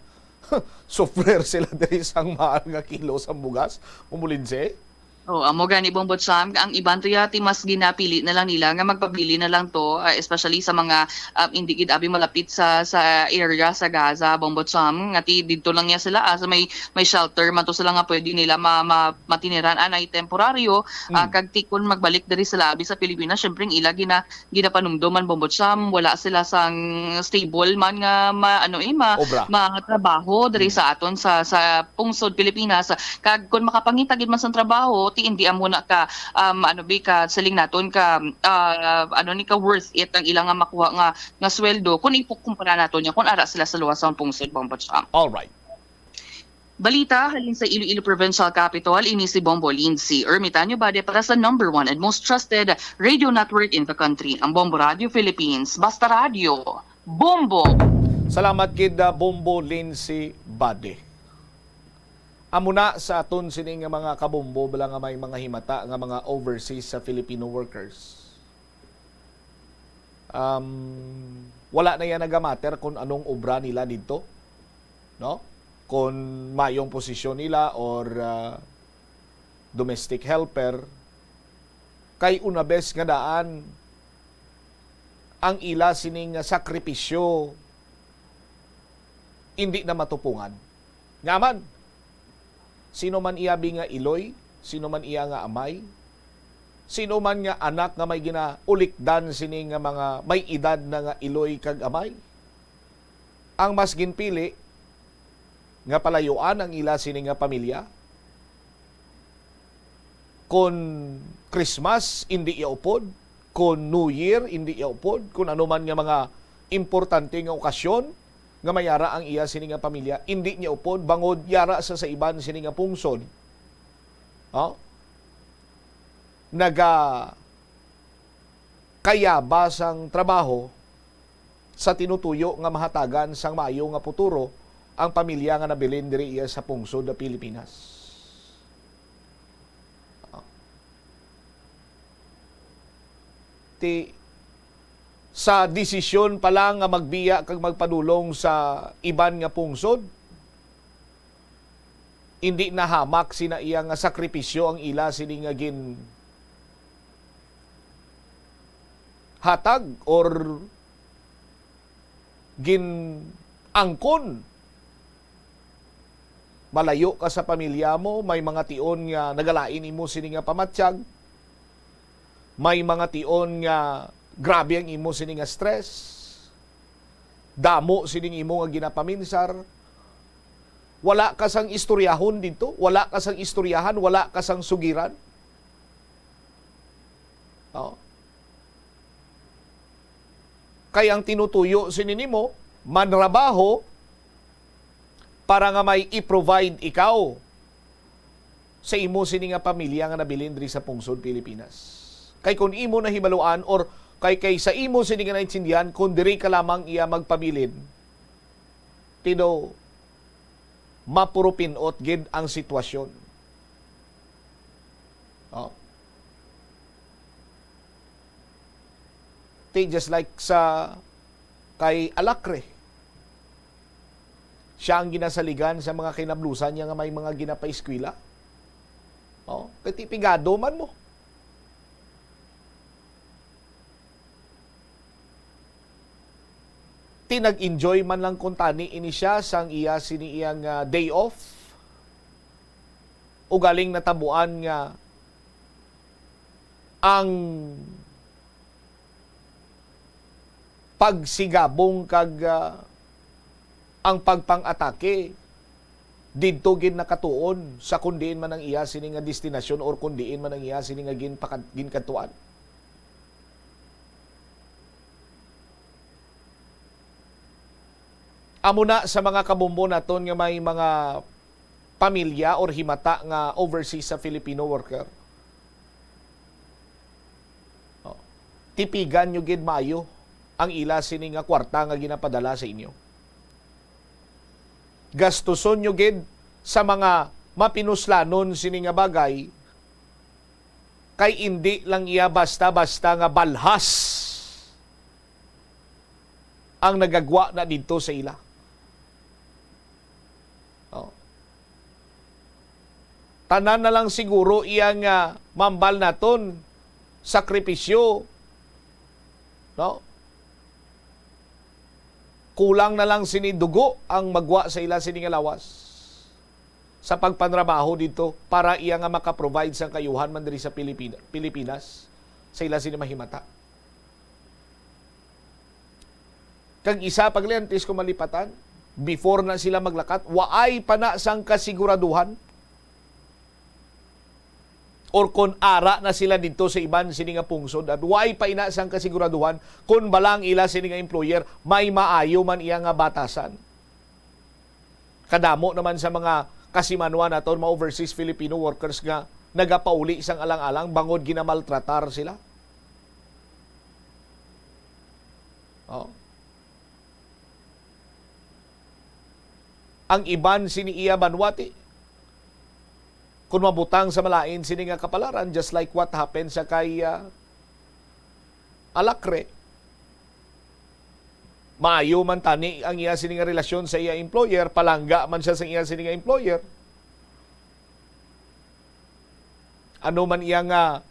suffer sila diri sang mahal nga kilo sang bugas, Bombolinse. Oh, amo gani, Bombo Cham, ang iban to yati mas ginapili na lang nila nga magpabilin na lang to, ah, especially sa mga, ah, hindi gid abi malapit sa, sa area sa Gaza, Bombo Cham, nga ti didto lang niya sila, ah, sa may, may shelter man to sila nga pwede nila ma-, ma-, matiniran, anay temporaryo, ah, Mm. kag ti kun magbalik diri sila abi sa Pilipinas, syempre ang ila gina-, ginapanumdom man, Bombo Cham, wala sila sang stable man nga ma-, ano, eh, ma-, Obra. mga trabaho diri Mm. sa aton sa, sa pungsod Pilipinas. Kag kun makapangita gid man sang trabaho, ti indi amo na ka, um, ano bi, ka siling naton ka, ah, ano ni ka worth it ang ila nga makuha nga, nga sweldo kun ikukumpara naton niya kun ara sila sa luwas sang pungsod, Bombo Cham. Alright. Balita halin sa Iloilo Provincial Capitol, ini si Bombo Lindsay. Ermitanyo Bade para sa number one and most trusted radio network in the country, ang Bombo Radio Philippines. Basta radyo, Bombo! Salamat gid, ah, Bombo Lindsay Bade. Amo na sa aton sini nga mga kabombo bala nga may mga himata nga mga overseas sa Filipino workers. Um, wala na yan nagamatter kung anong obra nila dito, no? Kung mayong posisyon nila or, ah, domestic helper, kay una bes nga daan ang ila sining sakripisyo hindi na matupungan. Nga man, sino man iya bi nga iloy, sino man iya nga amay, sino man nga anak nga may ginaulikdan sini nga mga may edad na nga iloy kag amay, ang mas ginpili nga palayuan ang ila sini nga pamilya, kon Christmas, indi iya upod, kon New Year, indi iya upod, kon ano man nga mga importante nga okasyon nga mayara ang iya sini nga pamilya, indi niya upod, bangod yara sa, sa iban sini nga pungsod. Ha? Naga kayaba sang trabaho sa tinutuyo nga mahatagan sang maayo nga puturo ang pamilya nga nabilin diri iya sa pungsod nga Pilipinas. Ti, sa desisyon pa lang nga magbiya kag magpadulong sa iban nga pungsod, indi nahamak sina iya nga sakripisyo ang ila sini nga ginhatag or gin-angkon. Malayo ka sa pamilya mo, may mga tion nga nagalain imo sini nga pamatyag, may mga tion nga Grabe ang imo sini nga stress. Damo sining imo nga ginapaminsar. Wala ka sang istoryahon didto, wala ka sang istoryahan, wala ka sang sugiran. Oh. Kay ang tinutuyo sini nimo, manrabaho para nga may i-provide ikaw sa imo sini nga pamilya nga nabilin diri sa pungsod Pilipinas. Kay kun imo nahibaluan, or kay, kay sa imo sini nga naintindihan, kun diri ka lamang iya magpabilin, tino, mapurupinot gid ang sitwasyon. Oh. Ti, just like sa kay Alacre. Siya ang ginasaligan sa mga kinablusan niya nga may mga ginapaeskwela. Oh, kay ti pigado man mo. Ti nag-enjoy man lang kuntani ini siya sang iya sini iyang, ah, day off. Ugaling natabuan nga ang pagsigabong kag, ah, ang pagpang-atake didto gid nakatuon sa kun diin man ang iya sini nga destinasyon or kun diin man ang iya sini nga ginpakad-, ginkadtuan. Amo na sa mga kabombo naton nga may mga pamilya or himata nga overseas sa Filipino worker. Oh. Tipigan nyo gid maayo ang ila sini nga kwarta nga ginapadala sa inyo. Gastuson nyo gid sa mga mapinuslanon sini nga bagay, kay indi lang iya basta-basta nga balhas ang nagagwa na didto sa ila. Oh. Tanan na lang siguro iya nga mambal naton, sakripisyo, no? Kulang na lang sini dugo ang magwa sa ila sini nga lawas sa pagpanrabaho didto para iya nga maka-provide sang kaayuhan man diri sa Pilipina-, Pilipinas sa ila sini mahimata. Kag isa pa gali, antes ko malipatan, before na sila maglakat, waay pa na sang kasiguraduhan or kon ara na sila didto sa iban sini nga pungsod, at waay pa ina sang kasiguraduhan kon bala ang ila sini nga employer may maayo man iya nga batasan. Kadamo naman sa mga kasimanwa naton, mga overseas Filipino workers nga nagapauli sang alang-alang bangod ginamaltratar sila. Oh. Ang iban sini iya banwa, ti, kun mabutang sa malain sini nga kapalaran, just like what happened sa kay, ah, Alacre. Maayo man tani ang iya sini nga relasyon sa iya employer, palangga man siya sa iya sini nga employer. Ano man iya nga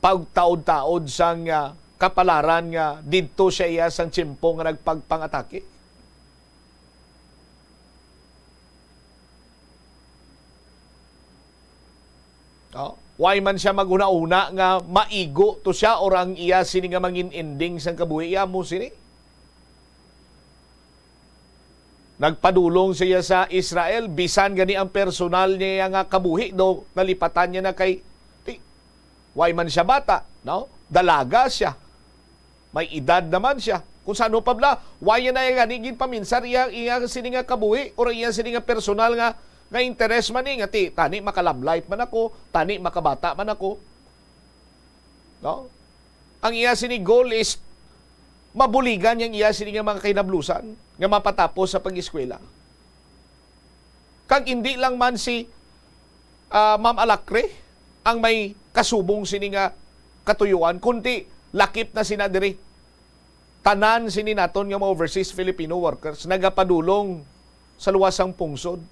pagtaod-taod sang, ah, kapalaran nga didto siya iya sang tiyempo nga nagpagpangatake? Oh, why man siya maghuna-huna nga maigo to siya or ang iya sini nga mangin-ending sang kabuhi iya mo sini? Nagpadulong siya sa Israel, bisan gani ang personal niya nga kabuhi daw nalipatan niya na kay, ti, why man siya bata, no? Dalaga siya. May edad naman siya. Kung sa ano pa bala, why niya na gani ginpaminsar iya, iya sini nga kabuhi or iya sini nga personal nga, nga interes man ni, nga ti, tani maka-love life man ako, tani makabata man ako. No? Ang iya sini goal is mabuligan yang iya sini nga mga kinablusan nga mapatapos sa pag-eskwela. Kag indi lang man si, ah, Ma'am Alacre ang may kasubong sini nga katuyuan, kundi lakip na sina diri. Tanan sini naton nga mga overseas Filipino workers nagapadulong sa luwas sang pungsod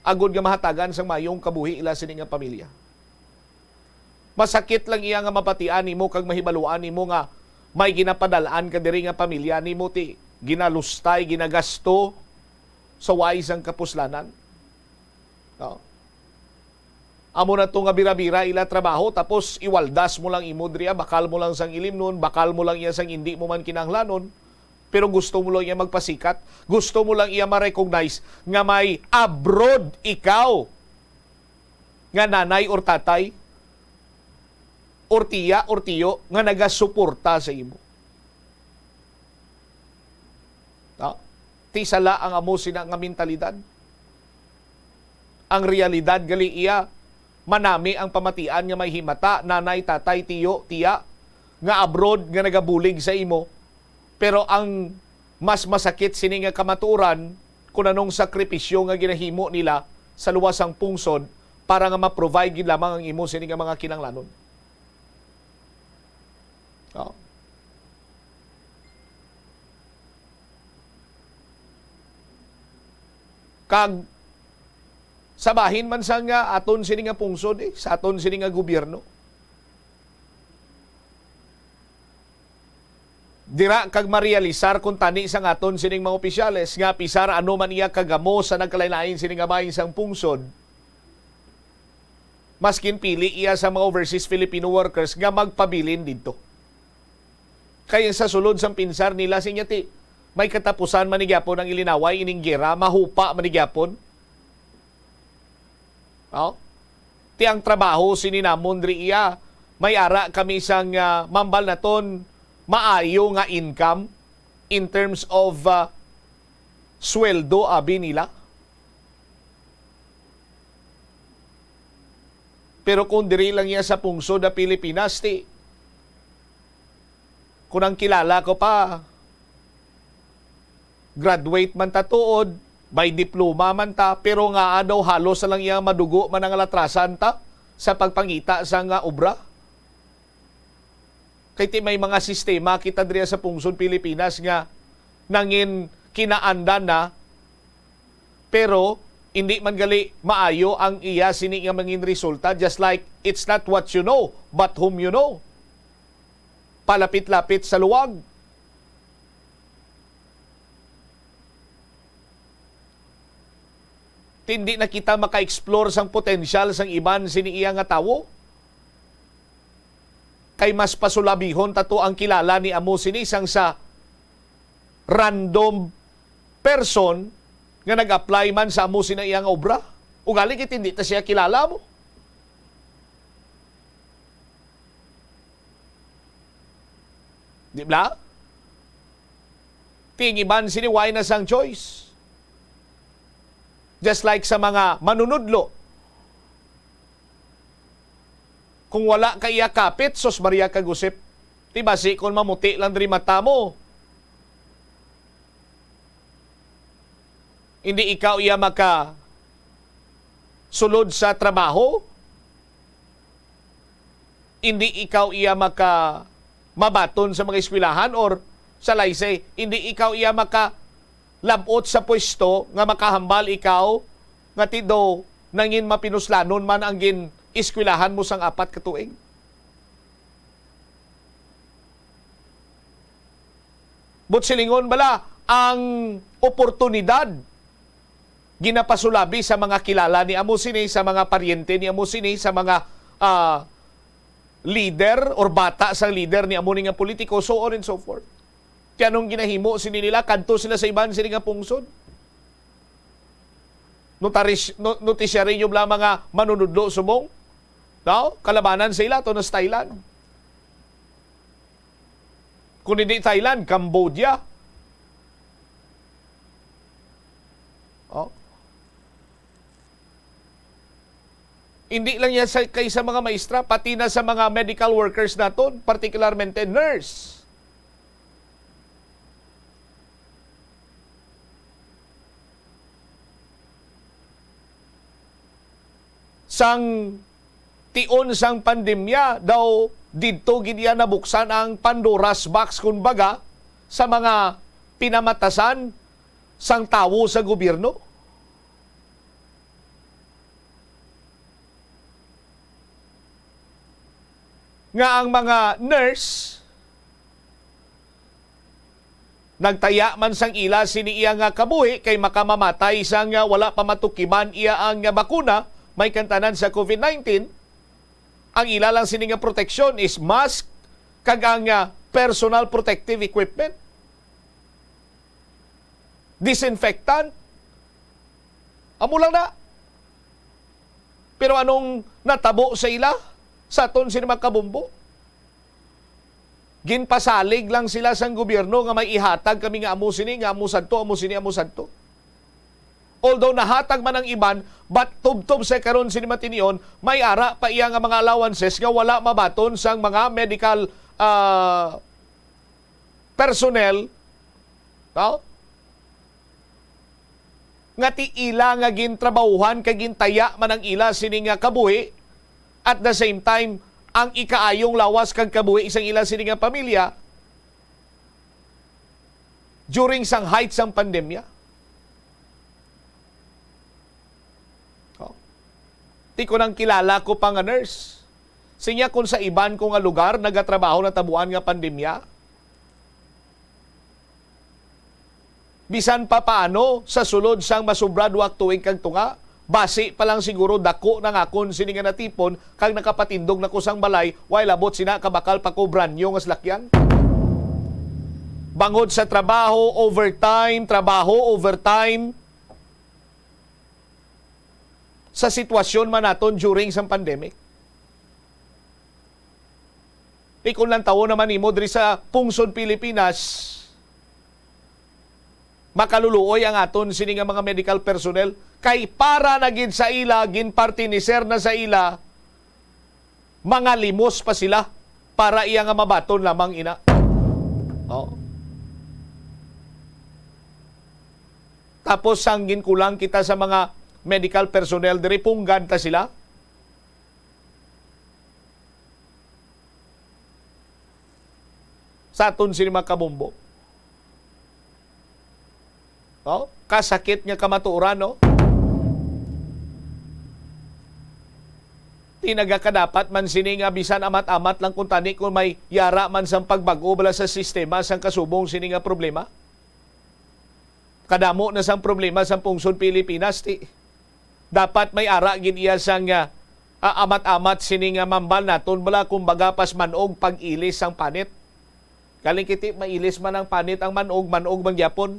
agod nga mahatagan sang mayong kabuhi ila sini nga pamilya. Masakit lang iya nga mabatian nimo kag mahibaluan nimo nga may ginapadal-an ka diri nga pamilya nimo ti ginalustay, ginagasto sa way sang kapuslanan. No? Amo na to nga bira-bira ila trabaho, tapos iwaldas mo lang imo diri, ah, bakal mo lang sang ilimnon, bakal mo lang iya sang indi mo man kinahanglanon, pero gusto mo lang iya magpasikat, gusto mo lang iya ma-recognize nga may abroad ikaw nga nanay or tatay or tiya or tiyo nga nagasuporta sa imo. No? Ti sala ang amo sina nga mentalidad. Ang realidad gali iya, manami ang pamatian nga may himata, nanay, tatay, tiyo, tiya, nga abroad nga nagabulig sa imo. Pero ang mas masakit sini nga kamatuoran, kung anong sakripisyo nga ginahimo nila sa luwas sang pungsod para nga ma-provide gid lamang ang imo sini nga mga kinahanglanon. Oh. Kag sa bahin man sa nga aton sini nga pungsod, eh, sa aton sini nga gobyerno, dira kag marealisar kuntani sang aton sining mga opisyales nga pisar ano man iya kagamo sa nagkalain-lain sini nga bahin sang pungsod, maskin pili iya sa mga overseas Filipino workers nga magpabilin didto. Kay sa sulod sang pinsar nila, sinya ti, may katapusan man ni gyapon ang ilinaway ining gera, mahupa man ni gyapon. Oh? Ti ang trabaho sini namon diri iya, may ara kami sang, ah, mambal naton maayo nga income in terms of, ah, sweldo, abi nila. Pero kung diri lang iya sa pungsod sa Pilipinas, ti, kung ang kilala ko pa, graduate man ta tuod, may diploma man ta, pero nga daw halos na lang iya madugo man ang alatrasan ta sa pagpangita sa nga obra. Kay ti may mga sistema kita diri sa pungsod Pilipinas nga nangin kinaandan na, pero hindi man gali maayo ang iya sini nga mangin resulta, just like, "It's not what you know, but whom you know." Palapit-lapit sa luwag. Ti hindi na kita maka-explore sang potensyal sang iban sini iya nga tawo. Kay mas pasulabihon ta to ang kilala ni amo sini sang sa random person nga nag-apply man sa amo sina iya nga obra. Ugali kay ti hindi ta siya kilala mo. Di ba? Ti ang iban sini way na sang choice. Just like sa mga manunudlo. Kung wala ka iya kapit, sus Maria kag Josep, ti basi kon mamuti lang diri mata mo, hindi ikaw iya maka sulod sa trabaho, hindi ikaw iya maka mabaton sa mga eskwelahan, or sa laysay, hindi ikaw iya maka lab-ot sa pwesto nga makahambal ikaw nga ti daw nangin mapinuslanon man ang gin-eskwelahan mo sang apat ka tuig. But silingon bala, ang oportunidad ginapasulabi sa mga kilala ni amo sini, sa mga paryente ni amo sini, sa mga, ah, leader or bata sang leader ni amo ni nga politiko, so on and so forth. Ti anong ginahimo sini nila? Kadto sila sa iban sini nga pungsod. Notaris-, no-, notisyari nyo bala mga manunudlo subong? No? Kalabanan sa ila, to na sa Thailand. Kung hindi Thailand, Cambodia. Oh. Hindi lang yan sa, kay sa mga maestra, pati na sa mga medical workers naton, particularmente nurse. Sang tion sang pandemya daw, didto gid iya nabuksan ang Pandora's box, kumbaga, sa mga pinamatasan sang tawo sa gobyerno. Nga ang mga nurse nagtaya man sang ila sini iya nga kabuhi kay makamamatay sang wala pa matukiman iya ang bakuna, may kantanan sa COVID nineteen, ang ila lang sini nga proteksyon is mask kag ang, ah, personal protective equipment, disinfectant. Amo lang na. Pero anong natabo sa ila? Sa aton sini mga kabombo, ginpasalig lang sila sang gobyerno nga may ihatag kami nga amo sini, nga amo sadto, amo sini, amo sadto. Although nahatag man ang iban, but tubtob sa karon sini matinion, may ara pa iya nga mga allowances nga wala mabaton sang mga medical, ah, personnel, no? Nga ti ila nga gintrabahuhan kag gintaya man ang ila sini nga kabuhi, at the same time, ang ikaayong lawas kag kabuhi sang ila sini nga pamilya during sang height sang pandemya. Oh. Ti ko nang kilala ko pa nga nurse. Sinya, kung sa iban ko nga lugar nagatrabaho natabuan nga pandemya, bisan pa paano, sa sulod sang masubra duha ka tuig kag tunga, basi pa lang siguro dako na nga akon sini nga natipon kag nakapatindog na ko sang balay, way labot sina ka bakal pa ko brand new nga salakyan. Bangod sa trabaho, overtime, trabaho, overtime, sa sitwasyon man naton during sang pandemic. Ti kung lantawon naman nimo diri sa pungsod Pilipinas, makaluluoy ang aton sini nga mga medical personnel, kay para na gid sa ila, ginpartiniser na sa ila, mga limos pa sila para iya nga mabaton lamang ina. Oh. Tapos, sang ginkulang kita sa mga medical personnel diri, punggan ta sila. Sa aton sini mga kabombo. Oh, kasakit nga kamatuoran, no? Ti nagakadapat man sini nga bisan amat-amat lang kung tani kung may yara man sang pagbag-o bala sa sistema sang kasubong sini nga problema. Kadamo na sang problema sang pungsod Pilipinas, ti dapat may ara gid iya sang, ah, ah, amat-amat sini nga mambal naton, bala, kumbaga, pas man-og pag-ilis sang panit. Galing kiti, mailis man ang panit ang man-og, man-og man gyapon.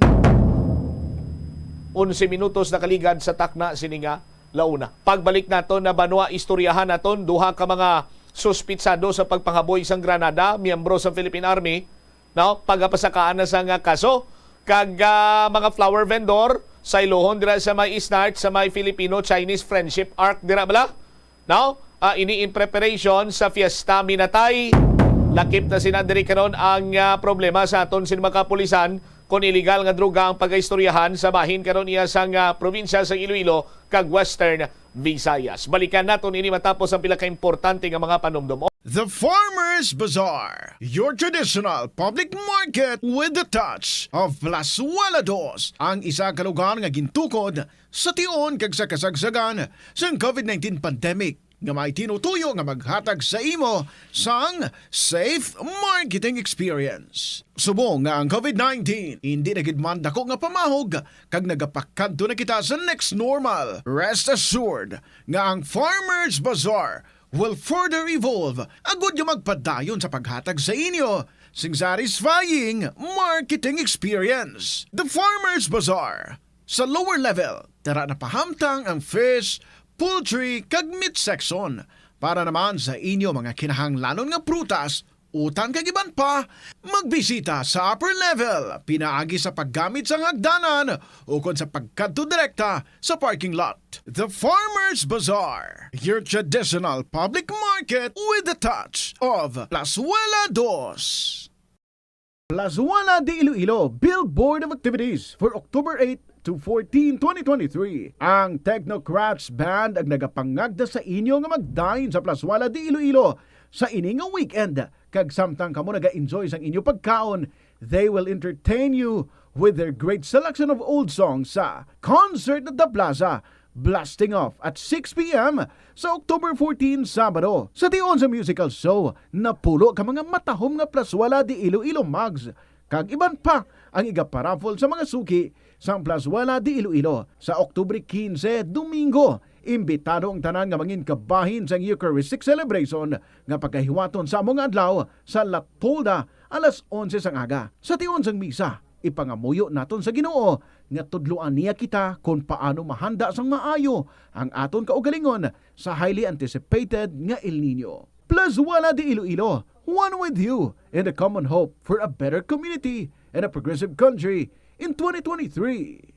Onse minutos nakaligad sa takna sini nga launa. Pagbalik naton na banwa, istoryahan naton duha ka mga suspitsado sa pagpanghaboy sang granada, miyembro sa Philippine Army, no? Pagapasakaan na sa nga kaso. Kag, ah, mga flower vendor sa Ilohon dira sa may Isnart, sa may Filipino-Chinese Friendship Arc dira bala, no? Ah, ini in preparation sa Fiesta Minatay. Lakip na sina diri karon ang, ah, problema sa aton sin mga kapulisan kon iligal nga droga ang pagaistoryahan sa bahin karon iya sang, ah, probinsya sa Iloilo kag Western Visayas. Balikan naton ini matapos ang pila ka importante nga mga panumdom. The Farmers Bazaar, your traditional public market with the touch of Plazuela Dos, ang isa ka lugar nga gintukod sa tion kag sa kasagsagan sang COVID nineteen pandemic, nga may tinutuyo nga maghatag sa imo sang safe marketing experience. Subong nga ang COVID nineteen indi na gid man dako nga pamahog kag nagapakadto na kita sa next normal, rest assured nga ang Farmers Bazaar will further evolve agud nga magpadayon sa paghatag sa inyo sing satisfying marketing experience. The Farmers Bazaar. Sa lower level, tara na pahamtang ang fish, poultry, kag meat section. Para naman sa inyo mga kinahanglanon nga prutas, utan kag iban pa, magbisita sa upper level pinaagi sa paggamit sang hagdanan ukon sa pagkadto direkta sa parking lot. The Farmers Bazaar, your traditional public market with the touch of Plazuela Dos. Plazuela de Iloilo, Billboard of Activities for October eight to fourteen, twenty twenty-three. Ang Technocrats Band ang nagapangagda sa inyo nga magdayon sa Plazuela de Iloilo sa ini nga weekend. Kag samtang kamo naga-enjoy sang inyo pagkaon, they will entertain you with their great selection of old songs sa Concert at the Plaza, blasting off at six p m sa October fourteen, Sabado. Sa tion sa musical show, napulo ka mga matahom nga Plazuela de Iloilo mugs kag iban pa ang igaparaffle sa mga suki sang Plazuela de Iloilo. Sa Oktubre quince, Domingo, Imbitado ang tanan nga mangin kabahin sang Eucharistic celebration nga pagahiwaton sa amo nga adlaw sa Latolda alas onse sang aga. Sa tion sang misa, ipangamuyo naton sa Ginoo nga tudloan niya kita kon paano mahanda sang maayo ang aton kaugalingon sa highly anticipated nga El Niño. Plus, wala di Iloilo, one with you in the common hope for a better community and a progressive country in twenty twenty-three.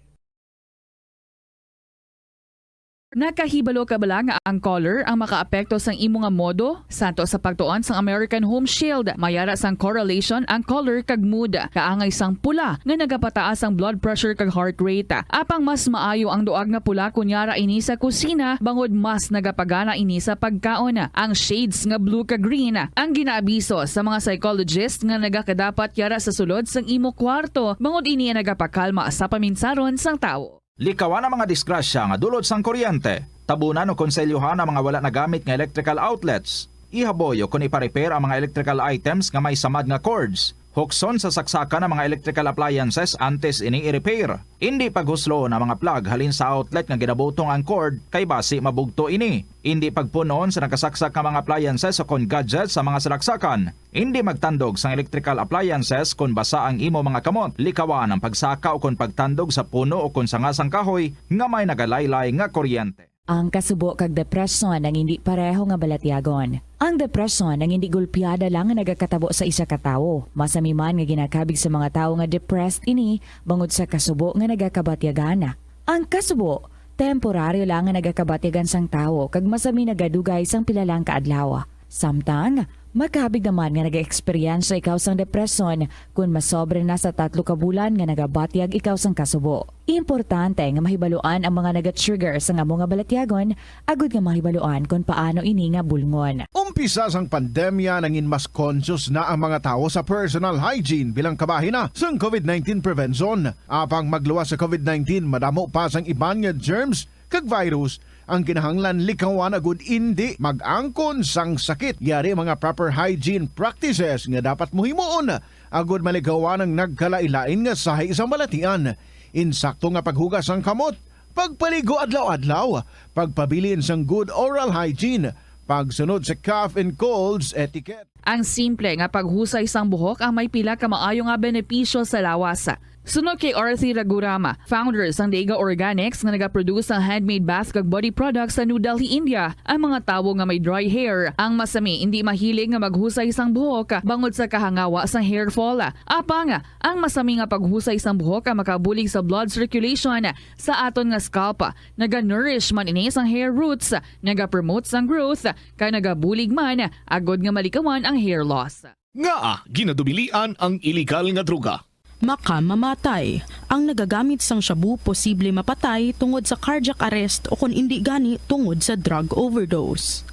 Nakahibalo ka bala nga ang color ang makaapekto sang imo nga modo? Santo sa pagtuon sang American Home Shield, may ara sang correlation ang color kag mood. Kaangay sang pula nga nagapataas ang blood pressure kag heart rate. Apang mas maayo ang duag nga pula kon yara ini sa kusina, bangod mas nagapagana ini sa pagkaon. Ang shades nga blue kag green ang ginaabiso sa mga psychologist nga nagakadapat yara sa sulod sang imo kwarto, bangod ini ang nagapakalma sa paminsaron sang tawo. Likawan ang mga disgrasya nga dulot sang kuryente. Tabunan o konselyohan ang mga wala nagamit nga electrical outlets. Ihaboy o kon ipa-repair ang mga electrical items nga may samad nga cords. Hukson sa saksakan ang mga electrical appliances antes ini i-repair. Indi paghusloon ang mga plug halin sa outlet nga ginabutong ang cord, kay basi mabugto ini. Indi pagpun-on sa nakasaksak nga mga appliances o kon gadgets sa mga salaksakan. Indi magtandog sang electrical appliances kon basa ang imo mga kamot. Likawan ang pagsaka o kon pagtandog sa puno o kon sanga sang kahoy nga may nagalaylay nga kuryente. Ang kasubo kag depresyon ang indi pareho nga balatyagon. Ang depresyon ang indi gulpiada lang nga nagakatabo sa isa ka tawo. Masami man nga ginakabig sa mga tawo nga depressed ini bangod sa kasubo nga nagakabatyagan. Ang kasubo, temporaryo lang nga nagakabatyagan sang tawo kag masami nagadugay sang pila lang ka adlaw. Samtang, makabig naman nga nag-eksperyensya ikaw sang depresyon kon masobra na sa tatlo ka bulan nga nagabatyag ikaw sang kasubo. Importante nga mahibaluan ang mga naga-trigger sang amo nga balatyagon, agud nga mahibaluan kon paano ini nga bulngon. Umpisa sang pandemya, nangin mas conscious na ang mga tawo sa personal hygiene bilang kabahin na sang covid nineteen prevention. Apang magluwas sa covid nineteen, madamo pa sang iban nga germs kag virus ang kinahanglan likawan agud indi mag-angkon sang sakit. Yari ang mga proper hygiene practices nga dapat mo himuon agud malikawan ang nagkalain-lain nga sahi sang balatian. Insakto nga paghugas sang kamot, pagpaligo adlaw-adlaw, pagpabilin sang good oral hygiene, pagsunod sa cough and colds etiquette. Ang simple nga paghusay sang buhok ang may pila ka maayo nga benepisyo sa lawas. Suno kay Arthi Raghuram, founder sang Dega Organics nga nagaproduce sang handmade bath kag body products sa New Delhi, India, ang mga tawo nga may dry hair ang masami indi mahilig nga maghusay sang buhok bangod sa kahangawa sang hair fall. Apang, ang masami nga paghusay sang buhok ang makabulig sa blood circulation sa aton nga scalp. Naga-nourish man ini sang hair roots, nagapromote sang growth, kag nagabulig man agod nga malikawan ang hair loss. Ngaa ginadubilian ang iligal nga droga? Makamamatay. Ang nagagamit sang shabu posible mapatay tungod sa cardiac arrest o kon indi gani tungod sa drug overdose.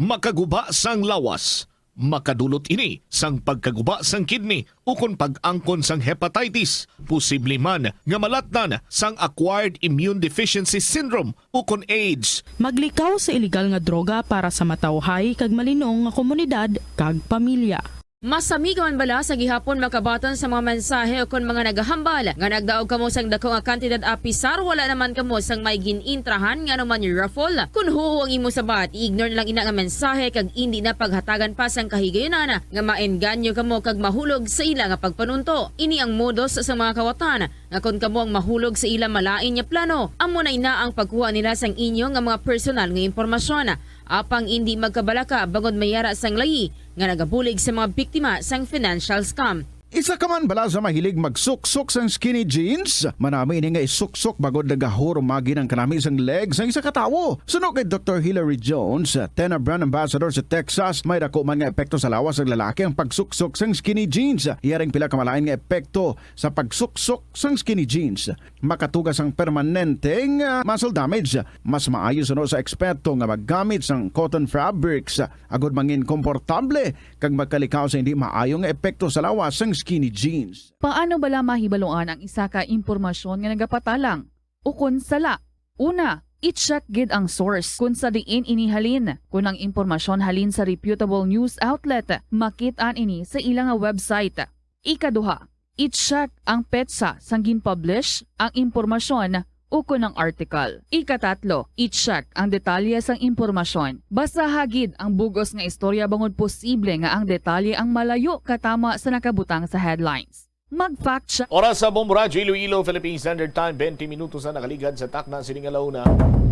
Makaguba sang lawas. Makadulot ini sang pagkaguba sang kidney ukon pag-angkon sang hepatitis, posible man nga malatnan sang acquired immune deficiency syndrome ukon AIDS. Maglikaw sa iligal nga droga para sa matawhay kag malinong nga komunidad kag pamilya. Masami ka man bala sa gihapon makabaton sa mga mensahe ukon mga nagahambal nga nagdaog kamo sang dako nga kantidad, apisar wala naman kamo sang may gin-intrahan nga anuman raffle? Kon huo ang imo sabat, i-ignore na lang ina nga mensahe kag indi na paghatagan pa sang kahigayunan nga maengganyo kamo kag mahulog sa ila nga pagpanunto. Ini ang modus sa mga kawatan nga kon kamo ang mahulog sa ila malain nga plano, amo na ina ang pagkuha nila sang inyo nga mga personal nga impormasyon. Apang indi magkabalaka bangod may ara sang layi nga nagabulig sa mga biktima sang financial scam. Isa ka man bala sa mahilig magsuksok sang skinny jeans? Manami ini nga isuksok bangod nagahurumagi ang kanami sang leg sang isa ka tawo. Suno kay Doktor Hilary Jones, Tena brand ambassador sa Texas, may dako man nga epekto sa lawas sang lalaki ang pagsuksok sang skinny jeans. Yari ang pila ka malain nga epekto sa pagsuksok sang skinny jeans. Makatuga sang permanente nga muscle damage. Mas maayo suno sa eksperto nga maggamit sang cotton fabrics agod mangin komportable kag makalikaw sa hindi maayo nga epekto sa lawas sang skinny jeans. Paano bala mahibaluan ang isa ka impormasyon nga nagapatalang ukon sala? Una, i-check gid ang source kon sa diin ini halin. Kon ang impormasyon halin sa reputable news outlet, makit-an ini sa ila nga website. Ikaduha, i-check ang petsa sang gin-publish ang impormasyon ukon ang article. Ikatatlo, i-check ang detalye sang impormasyon. Basaha gid ang bug-os nga istorya bangod posible nga ang detalye ang malayo katama sa nakabutang sa headlines. Mag-fact check. Oras sa Bombo Radyo Iloilo, Philippine Standard Time, twenty minutos na nakaligad sa takna sining alauna.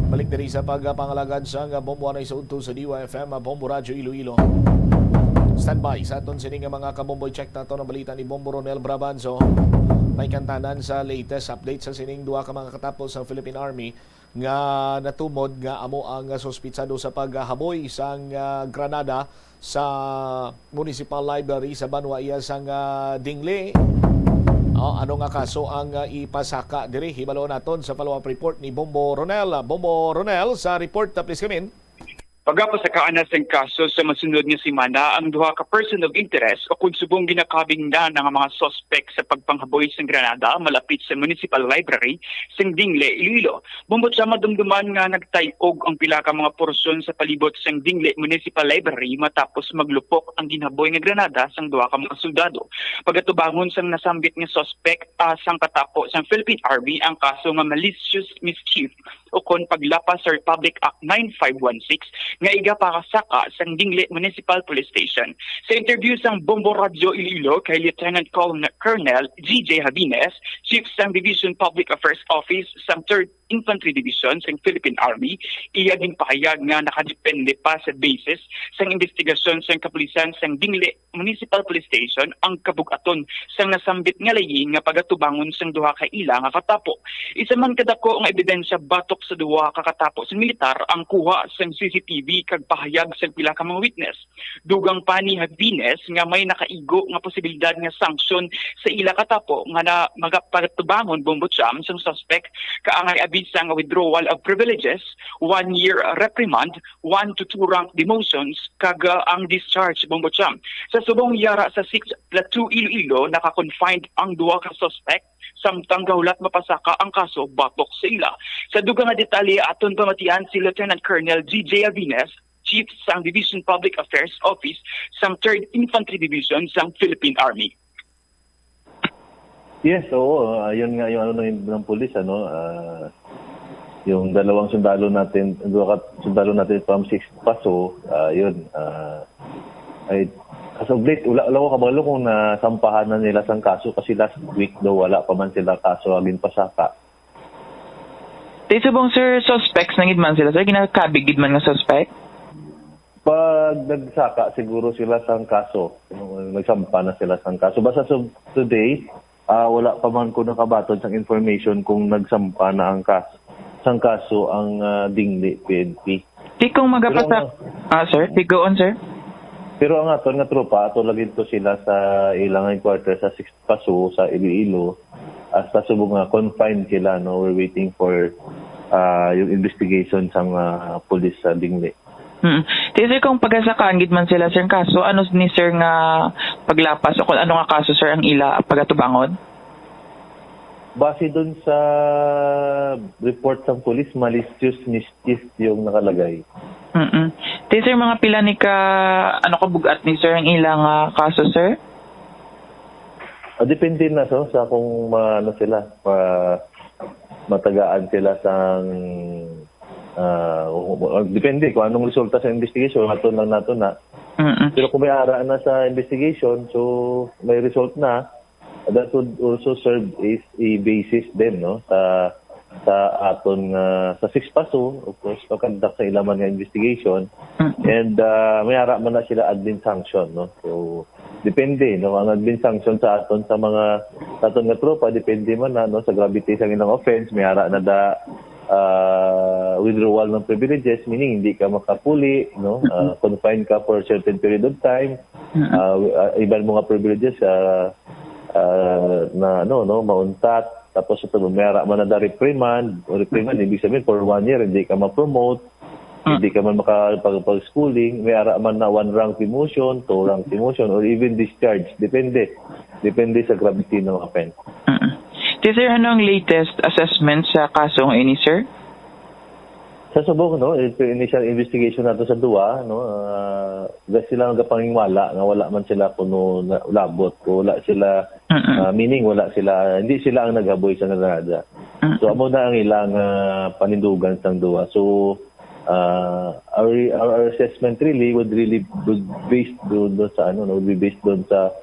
Balik diri sa pagpangalagad sang Bombo anay sa udto sa D Y F M, Bombo Radyo Iloilo. Standby sa aton sining mga kabombo. I-check nato ang balita ni Bombo Ronel Brabanzo. May kantanan sa latest update sa sining duha ka mga katapos sa Philippine Army nga natumod nga amo ang suspitsado sa paghaboy sang, ah, granada sa Municipal Library sa banwa iya sang, ah, Dingle. Oh, ano nga kaso ang, ah, ipasaka diri? Hibalo naton sa follow-up report ni Bombo Ronel. Bombo Ronel, sa report, ah, please come in. Pagapasakaan na sang kaso sa masunod nga semana ang duha ka person of interest o kon subong ginakabig na nga mga suspect sa pagpanghaboy sang granada malapit sa Municipal Library sang Dingle, Iloilo. Bumbot sa madumduman nga nagtay-og ang pila ka mga porsyon sa palibot sang Dingle Municipal Library matapos maglupok ang ginhaboy nga granada sang duha ka mga soldado. Pagatubangon sang nasambit nga suspect, ah, sang katapo sang Philippine Army ang kaso nga malicious mischief o kon paglapas sa Republic Act nine five one six nga igapakasaka sang Dingle Municipal Police Station. Sa interview sang Bombo Radyo Iloilo kay Lieutenant Colonel Colonel G J Habines, Chief sang Division Public Affairs Office sang Third Infantry Division sang Philippine Army, iya ginpahayag nga nakadepende pa sa basis sang investigasyon sang kapulisan sang Dingle Municipal Police Station ang kabug-aton sang nasambit nga layi nga pagatubangon sang duha ka ila nga katapo. Isa man kadako nga ebidensya batok sa duha ka katapo sang militar ang kuha sang C C T V kag pahayag sang pila ka mga witness. Dugang pa ni Habines nga may nakaigo nga posibilidad nga sanksyon sa ila katapo nga na magapatubangon, Bombo Cham, sang suspect kaangay abisa nga withdrawal of privileges, one year reprimand, one to two rank demotions, kag, ah, ang discharge, Bombo Cham. Sa subong yara sa Sixth Plateau Iloilo, naka-confined ang duha ka suspect, samtang gahulat mapasaka ang kaso batok sa ila. Sa dugang nga detalye, aton pamatian si Lieutenant Colonel G J Avines, Chief sang Division Public Affairs Office sang Third Infantry Division sang Philippine Army. Yes, oo. Ah, yun nga yung ano ng, ng pulis, ano, ah, yung dalawang sundalo natin, dalawa ka sundalo natin from six Paso, ah, yun, ah, ay, as of late, wala, wala ko kabalo kung nasampahan na nila sang kaso kasi last week daw wala pa man sila kaso agin pasaka. Ti subong, sir, suspects na gid man sila, sir? Ginakabig gid man nga suspect? Pag nagsaka siguro sila sang kaso, nagsampa na sila sang kaso. Basta so, today, ah, wala pa man ko nakabaton sang information kung nagsampa na ang kaso, sang kaso ang, ah, Dingli P N P. Ti kung Pero magapasak, ang- ah, sir, ti go on, sir. Pero ang aton nga tropa, ato lagi to sila sa ilang headquarters sa Sixth Paso, sa Iloilo. Hasta subong nga confined sila, no? We're waiting for ah, yung investigation sang ah, police sa Dingli. Hmm. Ti sir, kung pagasakaan gid man sila, sir, kaso ano ni sir nga paglapas o kung ano nga kaso, sir, ang ila pagatubangon? Base dun sa report sang police, malicious mischief yung nakalagay. Mm. Ti sir, mga pila ni ka, ano, ka bug-at ni sir ang ila nga kaso, sir? Ah, depende na so, sa kung ma, ano sila, ma, matagaan sila sang ah, o- o- depende kung anong resulta sa investigation, ato lang nato na. Mm. Pero kung may ara na sa investigation, so may result na, that would also serve as a basis din, no, sa sa aton nga sa Sixth Paso, of course, pagkandak sa ila man nga investigation. Mm. And ah, may ara man na sila admin sanction, no. So depende, no, ang admin sanction sa aton sa mga sa aton nga tropa depende man na, no, sa gravity sa ilang offense, may ara na da ah, withdrawal ng privileges, meaning hindi ka makapuli, no? Ah, confined ka for a certain period of time. Mm. Ah, wi- ah, iban mga privileges ah, ah, na ano, no, mauntat, tapos ito may ara man na da reprimand, o reprimand ibig sabihin for one year hindi ka ma-promote, Mm. hindi ka man makapag-schooling, may ara man na one rank demotion, two rank demotion, or even discharge, depende, depende sa gravity ng offense. Mm. Ti sir, ano ang latest assessment sa kaso nga ini, sir? Sa subong, no, ito initial investigation nato sa duwa, no, ah, ga-, sila nagapanginwala nga wala man sila kuno na-, labot o wala sila, Mm-mm. ah, meaning wala sila, hindi sila ang naghaboy sa granada. Mm-mm. So, amo na ang ilang, ah, panindugan sang duwa. So, ah, our, our assessment really would really, would based doon, doon sa ano, no, would be based doon sa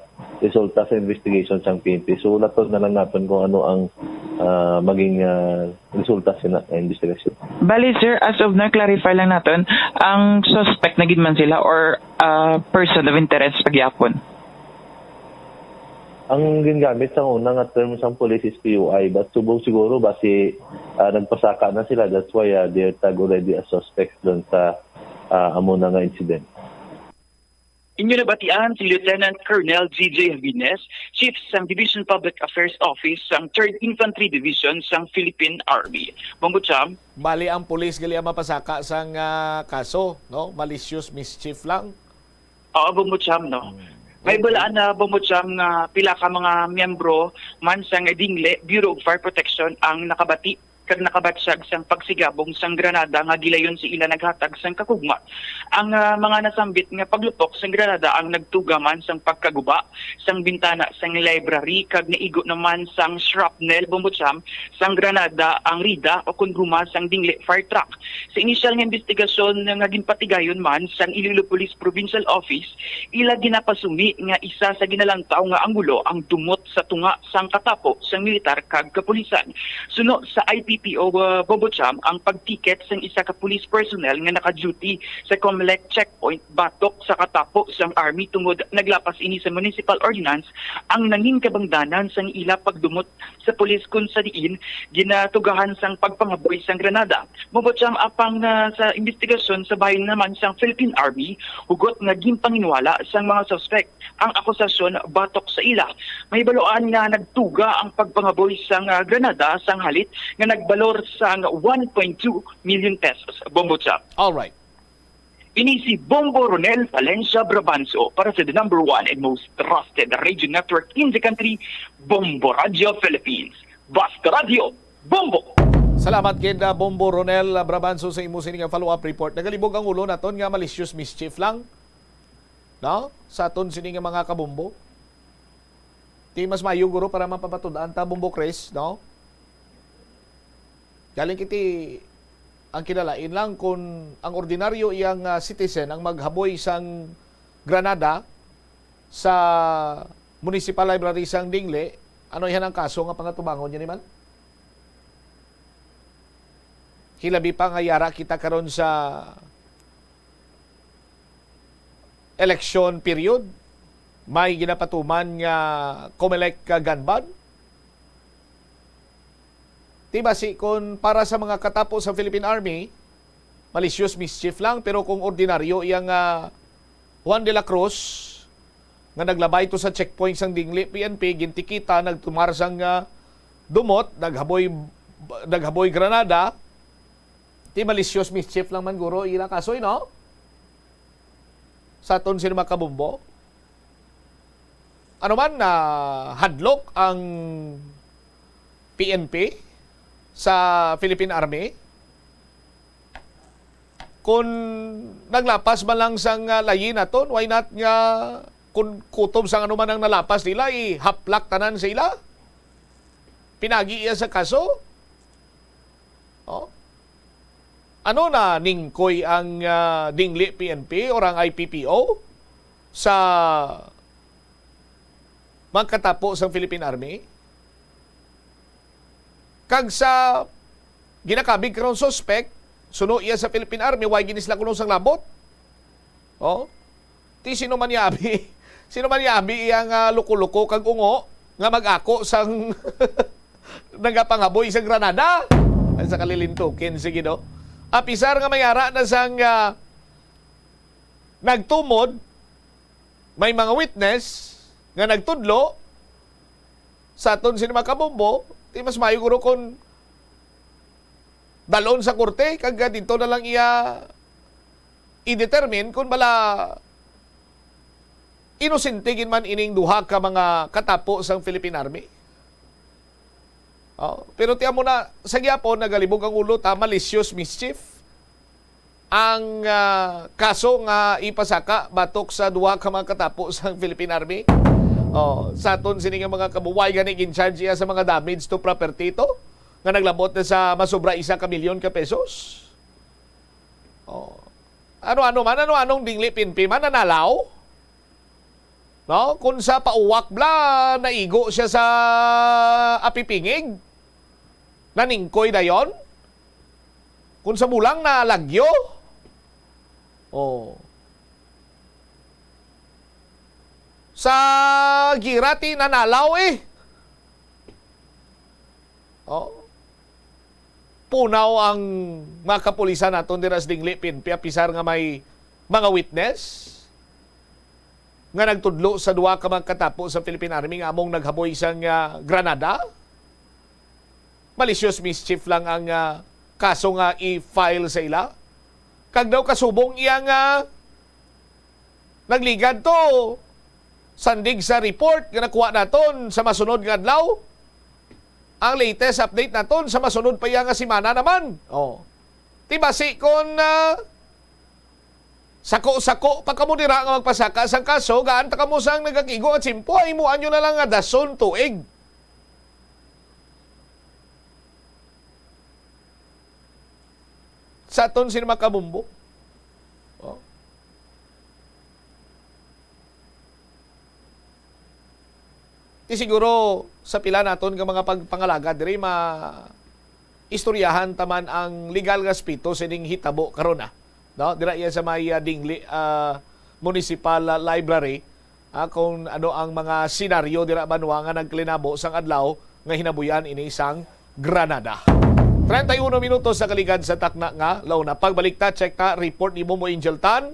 resulta sa investigation sang P N P. So, laton na lang naton kung ano ang, ah, maging, ah, resulta sa na-, investigasyon. Bali, sir, as of now, clarify lang naton, ang suspect na gid man sila or, ah, person of interest pa gyapon? Ang gingamit sa una nga term sang police is P O I, but subong siguro basi, ah, nagpasaka na sila, that's why, ah, they're tagged already as suspects doon sa, ah, amo na nga incident. Inyo nabatian si Lieutenant Colonel G J Jabines, Chief sang Division Public Affairs Office sang Third Infantry Division sang Philippine Army. Bombo Cham. Bali, ang pulis gali ang mapasaka sang, ah, kaso, no? Malicious mischief lang. Oo, Bombo Cham, no? Mm. May Okay. balaan na, Bombo Cham, nga pila ka mga miyembro man sang Dingle Bureau of Fire Protection ang nakabati kag nakabatsyag sang pagsigabong sang granada nga gilayon sa ila naghatag sang kakugma. Ang, ah, mga nasambit nga paglupok sang granada ang nagtuga man sang pagkaguba sang bintana sang library kag naigo naman sang shrapnel, Bombo Cham, sang granada ang rida o kon guma sang Dingle fire truck. Sa inisyal nga investigasyon nga ginpatigayon man sang Iloilo Police Provincial Office, ila ginapasumi nga isa sa ginalantaw nga anggulo ang dumot sa tunga sang katapo sang militar kag kapulisan. Suno sa I P P O, uh, Bombo Cham, ang pagtiket sang isa ka police personnel nga naka-duty sa Comelec checkpoint batok sa katapo sang army tungod naglapas ini sa municipal ordinance ang nangin kabangdanan sang ila pagdumot sa pulis, kun sa diin ginatugahan sang pagpangaboy sang granada. Bombo Cham, apang, ah, sa investigasyon sa bahin naman sang Philippine Army, hugot nga ginpanginwala sang mga suspek ang akusasyon batok sa ila. Mahibaluan nga nagtuga ang pagpangaboy sang, ah, granada sang halit nga nagbalor sang one point two million pesos. Bombo Cham. All right. Ini si Bombo Ronel Valencia Brabanso para sa the number one and most trusted radio network in the country, Bombo Radio Philippines. Basta Radio, Bombo! Salamat gid, ah, Bombo Ronel, ah, Brabanso, sa imo sini nga follow-up report. Nagalibog ang ulo naton nga malicious mischief lang, no? Sa aton sini nga mga kabombo. Ti mas maayo, guro, para mapamatud-an ta, Bombo Chris, no? Galing kiti ang kinalain lang kung ang ordinaryo iyang, ah, citizen ang maghaboy sang granada sa Municipal Library sang Dingle, ano yan ang kaso nga pangatubangon niya ni man? Hilabi pa nga yara kita karon sa election period, may ginapatuman nga Comelec ka gun ban. Ti basi, kung para sa mga katapo sa Philippine Army, malicious mischief lang, pero kung ordinaryo iyang, ah, Juan de la Cruz, nga naglabay to sa checkpoint sang Dingle P N P, gintikita, nagtumar sang, ah, dumot, naghaboy, naghaboy granada, ti malicious mischief lang man, guro, ila kasoy, no? Sa aton sini mga kabombo. Ano man, na hadlok ang P N P sa Philippine Army? Kung naglapas man lang sang, ah, layi naton, why not nga kung kutob sang ano man ang nalapas nila, ihaplak tanan sa ila? Pinagi iya sa kaso? Oh? Ano na ningkoy ang, ah, Dingle P N P or ang I P P O sa mga katapo sang Philippine Army? Kag sa ginakabig karon suspect, suno iya sa Philippine Army, why gini sila kuno sang labot? Oh? Ti sino man yabi? Sino man yabi iya nga luko-luko kag ungo nga mag-ako sang nagapangaboy sa granada? Ay, sa kalilintukin, sige, no? Apisar nga may ara na sang, ah, nagtumod, may mga witness nga nagtudlo sa aton sini mga kabombo, ti mas maayo guro kung dalon sa korte, kag dito na lang iya i-determine kung bala inosente gid man ining duha ka mga katapo sang Philippine Army. Oh, pero tiyan mo na, sa gyapon, nagalibog ang ulo ta, malicious mischief. ang, ah, kaso nga ipasaka batok sa duha ka mga katapo sang Philippine Army. Oh, sa aton sini nga mga kabuway gani gin-charge iya sa mga damage to property to nga naglabot na sa masobra isa ka milyon ka pesos. Oh. Ano-ano man, ano-anong dingli pinpi man nanalaw? No? Kung sa pauwak bla, naigo siya sa apipingig, naningkoy dayon. Kung sa bulang, nalagyo. Oh. Sa girati, nanalaw eh. Oh. Punaw ang mga kapulisan naton dira sa Dingli, Pinpi, apisar nga may mga witness nga nagtudlo sa duha ka mga katapo sa Philippine Army nga among naghaboy sang, ah, granada. Malicious mischief lang ang, ah, kaso nga i-file sa ila. Kag daw kasubong iya nga nagligad to, sandig sa report nga nakuha naton sa masunod nga adlaw. Ang latest update naton sa masunod pa iya nga semana naman. Oh. Ti basi kon, ah, sako-sako pa kamo dira nga magpasaka sang kaso, gaan ta kamo sang nagakigo nga tiyempo, ay mo anyo na lang nga dason tuig. Sa aton sini makabumbo. Oh. Ti siguro sa pila naton nga mga pagpangalagad diri ma istoryahan ta man ang legal nga aspeto sining hitabo karon, ah. No? Dira iya sa may, ah, Dingli, ah, Municipal, ah, Library, ah, kung ano ang mga senaryo dira banwa nga nagkalinabo sang adlaw nga hinabuyan ini sang granada. Treinta y uno minutos sa kaligad sa takna nga launa. Pagbalik ta, check ta, report ni Momo Angel Tan.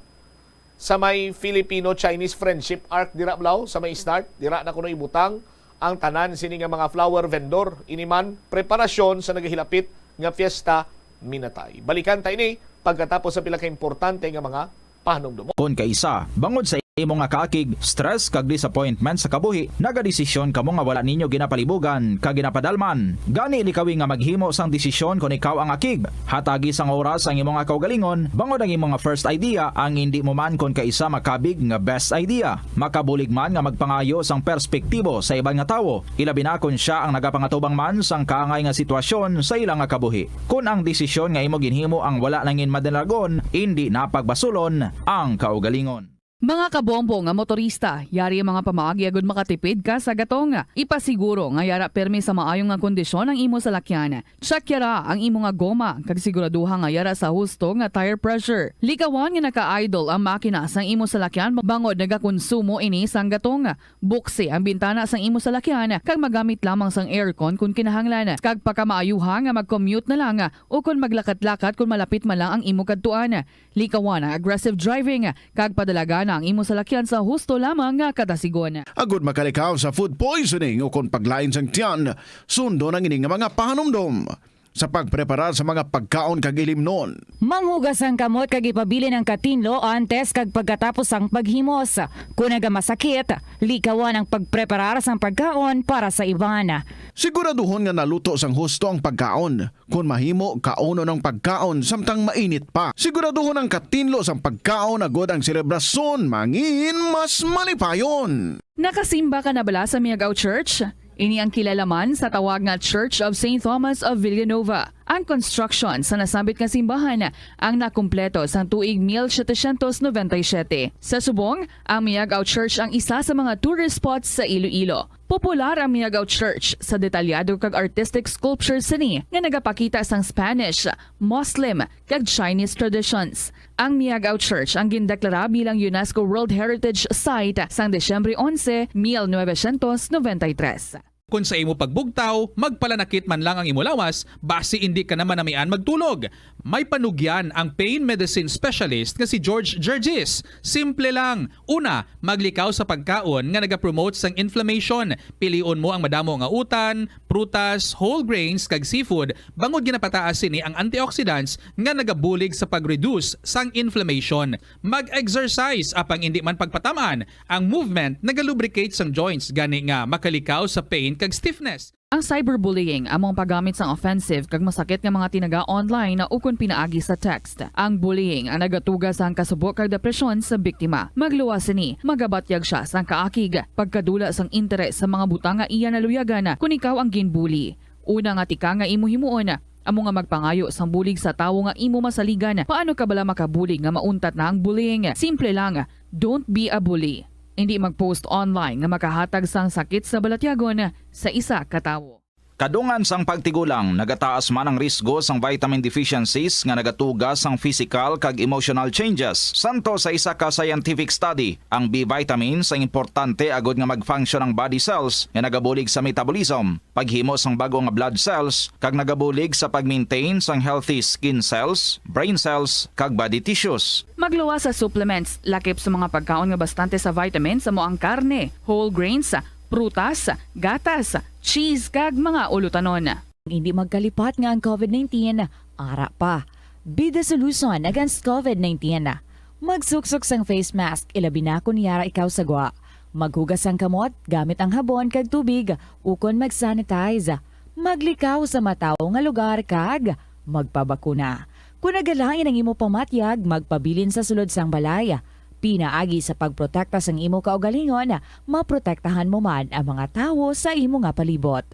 Sa may Filipino-Chinese Friendship Arc dira, Blau, sa may start, dira na kuno ibutang ang tanan sini nga mga flower vendor. Ini man, preparasyon sa nagahilapit nga Fiesta Minatay. Balikan ta ini pagkatapos sa pila ka importante nga mga pahanumdom. Kon kaisa, bangod sa imo nga kaakig, stress kag disappointment sa kabuhi, nagadesisyon kamo nga wala ninyo ginapalibugan kag ginapadalman. Gani, likawi nga maghimo sang desisyon kon ikaw ang akig. Hatagi sang oras ang imo nga kaugalingon, bangod ang imo nga first idea ang indi mo man kon kaisa makabig nga best idea. Makabulig man nga magpangayo sang perspektibo sa iban nga tawo, ilabi na kon sia ang nagapangatubang man sang kaangay nga sitwasyon sa ila nga kabuhi. Kon ang desisyon nga imo ginhimo ang wala nangin madalagon, indi na pagbasulon ang kaugalingon. Mga kabombo nga motorista, yari ang mga pamaagi agud makatipid ka sa gatong. Ipasiguro nga yara pirmi sa maayo nga kondisyon ang imo salakyan. Check yara ang imo nga goma kag siguraduha nga yara sa husto nga tire pressure. Likawan nga naka-idle ang makina sang imo salakyan bangod nagakonsumo ini sang gatong. Buksi ang bintana sang imo salakyan kag magamit lamang sang aircon kon kinahanglan. Kag pakamaayuha nga mag-commute na lang o kon maglakat-lakat kon malapit man lang ang imo kadtuan. Likawan ang aggressive driving kag padalagana ang imo salakyan sa husto lamang nga kadasigon. Agud makalikaw sa food poisoning o kon paglain sang tiyan, sundon ang ini nga mga pahanumdom sa pagpreparar sa mga pagkaon kag ilimnon. Manghugas ang kamot kag ipabilin ang katinlo antes kag pagkatapos sang paghimos. Kon nagamasakit, likawan ang pagpreparar sang pagkaon para sa iban. Siguraduhon nga naluto sang husto ang pagkaon. Kon mahimo, kaunon ang pagkaon samtang mainit pa. Siguraduhon ang katinlo sang pagkaon agud ang selebrasyon mangin mas malipayon. Nakasimba ka na bala sa Miagao Church? Ini ang kilala man sa tawag nga Church of Saint Thomas of Villanova. Ang construction sa nasambit nga simbahan ang nakumpleto sang tuig mil setecientos noventa y siete. Sa subong, ang Miagao Church ang isa sa mga tourist spots sa Iloilo. Popular ang Miagao Church sa detalyado kag artistic sculptures sini nga nagapakita sang Spanish, Muslim, kag Chinese traditions. Ang Miagao Church ang gindeklara bilang UNESCO World Heritage Site sang Disyembre onse, mil novecientos noventa y tres. Kon sa imo pagbugtaw, magpalanakit man lang ang imo lawas, basi indi ka na manamian magtulog. May panugyan ang pain medicine specialist nga si George Gergis. Simple lang. Una, maglikaw sa pagkaon nga nagapromote sang inflammation. Pilion mo ang madamo nga utan, prutas, whole grains, kag seafood, bangod ginapataas sini ang antioxidants nga nagabulig sa pag-reduce sang inflammation. Mag-exercise, apang indi man pagpatam-an. Ang movement nagalubricate sang joints, gani nga makalikaw sa pain kag stiffness. Ang cyberbullying amo ang paggamit sang offensive kag masakit nga mga tinaga online ukon pinaagi sa text. Ang bullying ang nagatuga sang kasubo kag depresyon sa biktima. Magluwas sini, magabatyag sia sang kaakig, pagkadula sang interes sa mga butang nga iya naluyagan kon ikaw ang ginbully. Una nga tika nga imo himuon, amo nga magpangayo sang bulig sa tawo nga imo masaligan. Paano ka bala makabulig nga mauntat na ang bullying? Simple lang, don't be a bully. Hindi mag-post online nga makahatag sang sakit sa balatyagon sa isa ka tawo. Kadungan sang pagtigulang, nagataas man ang risgo sang vitamin deficiencies nga nagatuga sang physical kag emotional changes. Santo sa isa ka scientific study, ang B vitamins ang importante agod nga mag-function ang body cells nga nagabulig sa metabolism, paghimo sang bag-o nga blood cells, kag nagabulig sa pag-maintain sang healthy skin cells, brain cells, kag body tissues. Magluwas sa supplements, lakip sa mga pagkaon nga bastante sa vitamins, amo ang karne, whole grains, prutas, gatas, cheese, kag mga ulutanon. Hindi magkalipat nga ang covid nineteen ara pa. Be the solution against covid nineteen. Magsuksok sang face mask, ilabi na kon yara ikaw sa gwa. Maghugas sang kamot gamit ang habon kag tubig, ukon mag-sanitize. Maglikaw sa matawo nga lugar kag magpabakuna. Kon nagalain ang imo pamatyag, magpabilin sa sulod sang balay. Pinaagi sa pagprotekta sang imo kaugalingon, maprotektahan mo man ang mga tawo sa imo nga palibot.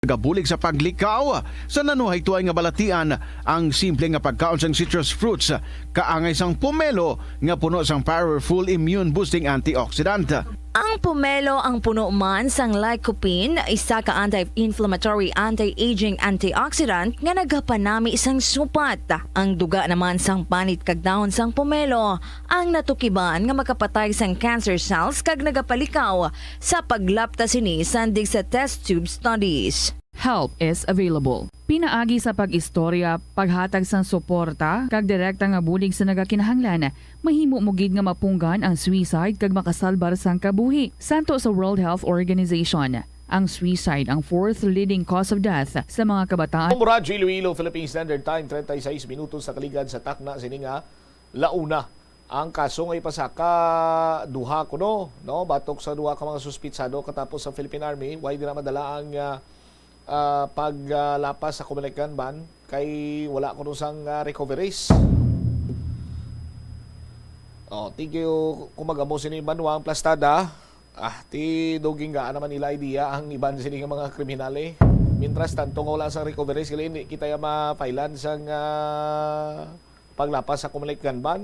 Nagabulig sa paglikaw sa nanuhaytoay nga balatian ang simple nga pagkaon sang citrus fruits, kaangay sang pomelo nga puno sang powerful immune-boosting antioxidant. Ang pomelo ang puno man sang lycopene, isa ka anti-inflammatory, anti-aging antioxidant nga nagapanami sang supat. Ang duga naman sang panit kag dahon sang pomelo ang natukiban nga makapatay sang cancer cells kag nagapalikaw sa paglapta sini sandig sa test tube studies. Help is available. Pinaagi sa pag-istorya, paghatag sang suporta, kag direkta nga bulig sa nagakinahanglan, mahimo mo gid nga mapunggan ang suicide kag makasalbar sang kabuhi. Santo sa World Health Organization, ang suicide ang fourth leading cause of death sa mga kabataan. Ang Radyo Iloilo, Philippine Standard Time, treinta y seis minutos sa kaligad sa takna sini nga launa. Ang kaso nga ipasaka duha kuno, no, batok sa duha ka mga suspitsado katapos sa Philippine Army, way dira madala ang, ah, ah, paglapas sa Comelec gun ban kay wala kuno sang, ah, recoveries. Oh, thank you. Kung mag-amo sini banwa ang plastada, ah, ti duging nga naman nila idea ang iban sini nga mga kriminal, eh. Mientras tanto nga wala sang recoveries, gali hindi kita ya ma-filean sang, ah, paglapas sa Comelec gun ban.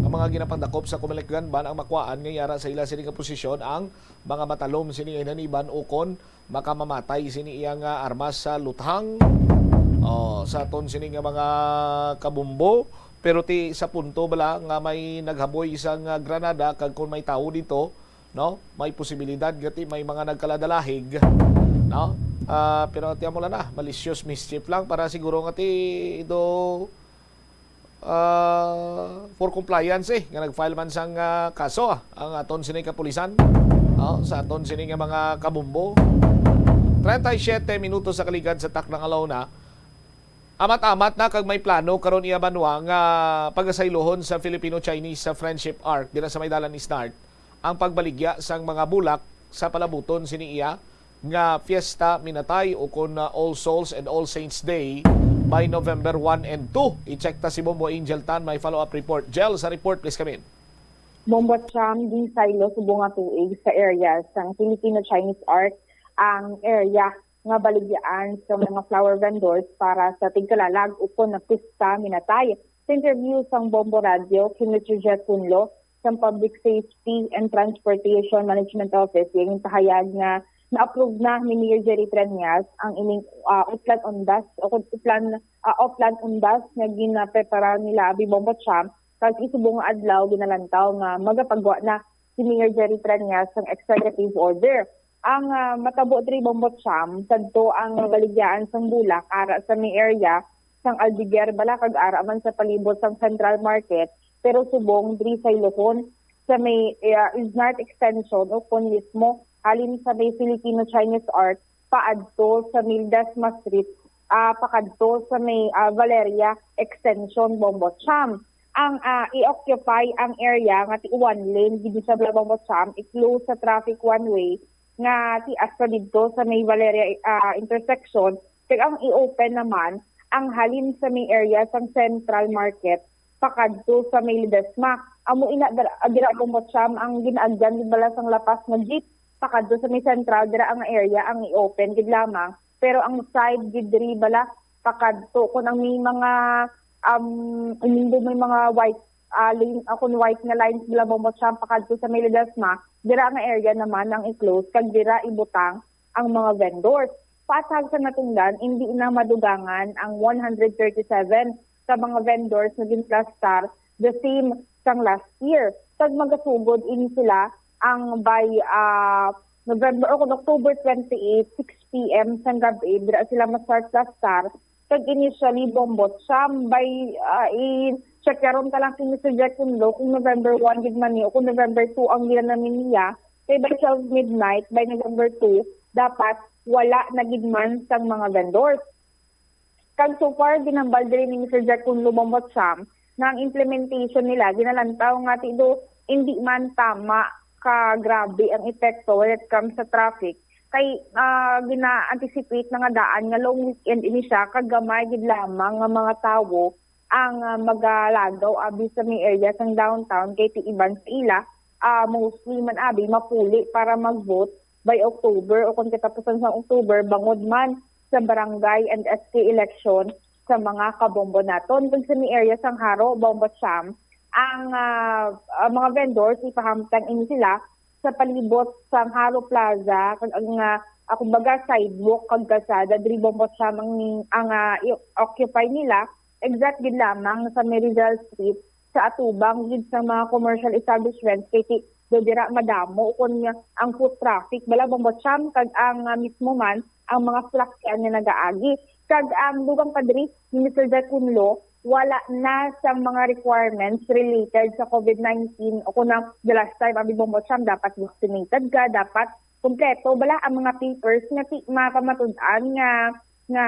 Ang mga ginapandakop sa Comelec gun ban ang makuhaan nga yara sa ila sini nga posisyon ang mga matalom sini nga inaniban ukon makamamatay sini iya nga armas sa luthang. Oh, sa aton sini nga mga kabumbo, pero ti sa punto bala nga may naghaboy sang, ah, granada kag kung may tawo dito, no, may posibilidad nga ti may mga nagkaladalahig, no? Ah, pero ti amo lang na, malicious mischief lang para siguro nga ti do, ah, for compliance, eh, nga nag-file man sang, ah, kaso, ah, ang aton sini kapulisan, oh, sa aton sini nga mga kabumbo. Treinta y siete minutos sa kaligad sa takna nga launa. Amat-amat na kag may plano karon iya banwa nga pagasaylohon sa Filipino-Chinese sa Friendship Arc dira sa may Dalan Isnart ang pagbaligya sang mga bulak sa palabuton sini iya nga Fiesta Minatay ukon na All Souls and All Saints Day by November one and two. I-check ta si Bombo Angel Tan, may follow-up report. Jel, sa report, please come in. Bombo Cham, di saylo subong nga tuig sa area sang Filipino-Chinese Arc ang area nga baligyaan sa mga flower vendors para sa tigkalalag ukon na Fiesta Minatay. Sa interview sang Bombo Radio kay Mister Jeff Tunlo, sang Public Safety and Transportation Management Office, iya ginpahayag nga na-approve na ni Mayor Jerry Treñas ang ining, ah, Oplan Undas o kun Oplan, ah, Oplan Undas nga ginaprepara nila abi Bombo Cham, kag isubong nga adlaw ginalantaw nga magapagwa na si Mayor Jerry Treñas sang executive order. Ang, ah, matabo diri Bombo Cham, sadto ang baligyaan sang bulak ara sa may area sang Aldeguer bala kag ara man sa palibot sang Central Market, pero subong diri sa Ilocon, sa may, eh, Isnart Extension o kon mismo halin sa may Filipino-Chinese Arc paadto sa Mildasma Street, ah, pakadto sa may, ah, Valeria Extension, Bombo Cham. Ang, ah, i-occupy ang area nga ti one lane gid siya, Bombo Cham, i-close sa traffic one way nga tias pa didto sa may Valeria, ah, intersection, kag ang i-open naman ang halin sa may area sang Central Market pakadto sa may Ledesma. Amo ina dira, dira Bombo Cham ang ginaagyan gid bala sang lapas nga jeep pakadto sa may Central, dira ang area ang i-open gid lamang, pero ang side gid diri bala pakadto, kun ang may mga, um, ining may mga white, ah, lane, ah, kun white nga lines bala Bombo Cham pakadto sa may Ledesma, dira nga area naman ang i-close kag dira ibutang ang mga vendors. Patag sa natungdan, hindi na madugangan ang one hundred thirty-seven ka mga vendors nga ginplastar the same sang last year. Kag magasugod ini sila ang by, ah, November o kung October twenty-eight, six p m sang gabi, dira sila ma-start plastar. Kag initially, Bombo Cham, by, ah, i-check karon ka lang si Mister Jack Kunlo kung November one gid man ni o kung November two ang ginanami niya. Kay by twelve midnight, by November two, dapat wala na gid man sang mga vendors. Kag so far, ginhambal diri ni Mister Jack Kunlo Bombo Cham nga ang implementation nila ginalantaw nga ti do hindi man tama ka grabe ang epekto when it comes sa traffic. Kay, ah, gina-anticipate na nga daan nga long weekend ini siya, kag gamay gid lamang nga mga tawo ang, ah, magalagaw abi sa may area sang downtown, kay ti iban sa ila, ah, mostly man abi mapuli para mag-vote by October o kung katapusan sang October, bangod man sa barangay and S K election sa mga kabombo naton. Kag sa may area sang Jaro, Bombo Cham, ang, ah, ah, mga vendors, ipahamtang ini sila sa palibot sang Jaro Plaza, kag ang, ah, ah, kumbaga, sidewalk kag kalsada diri, Bombo Cham, ang, ang, ah, i-occupy nila, exact gid lamang sa may Rizal Street, sa atubang gid sa mga commercial establishments, kay ti do dira madamo kon ang foot traffic bala, Bombo Cham, kag ang, ah, mismo man ang mga salakyan nga nagaagi. Kag ang dugang pa diri ni Mister Jack Kunlo, wala na sang mga requirements related sa covid nineteen o kung ang the last time, abi, Bombo Cham, dapat vaccinated ka, dapat kompleto bala ang mga papers nga ti mapamatud-an nga nga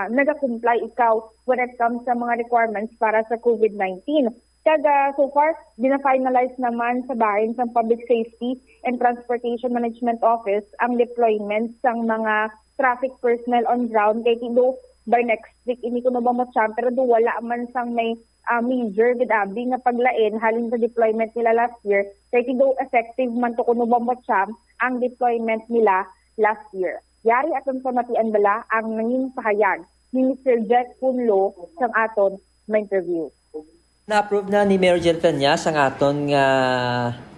nagakomply ikaw when it comes sa mga requirements para sa covid nineteen. Kag, ah, so far, gina-finalize naman sa bahin sang Public Safety and Transportation Management Office ang deployment sang mga traffic personnel on ground, kay ti do by next week ini kuno, Bombo Cham, pero do wala man sang may, ah, major gid abi nga paglain halin sa deployment nila last year, kay ti do effective man to kuno, Bombo Cham, ang deployment nila last year. Yari aton pamatian bala ang nangin pahayag ni Mister Jack Kunlo sang aton ma-interview. Na-approve na ni Mayor Jerry Peñas ang aton nga,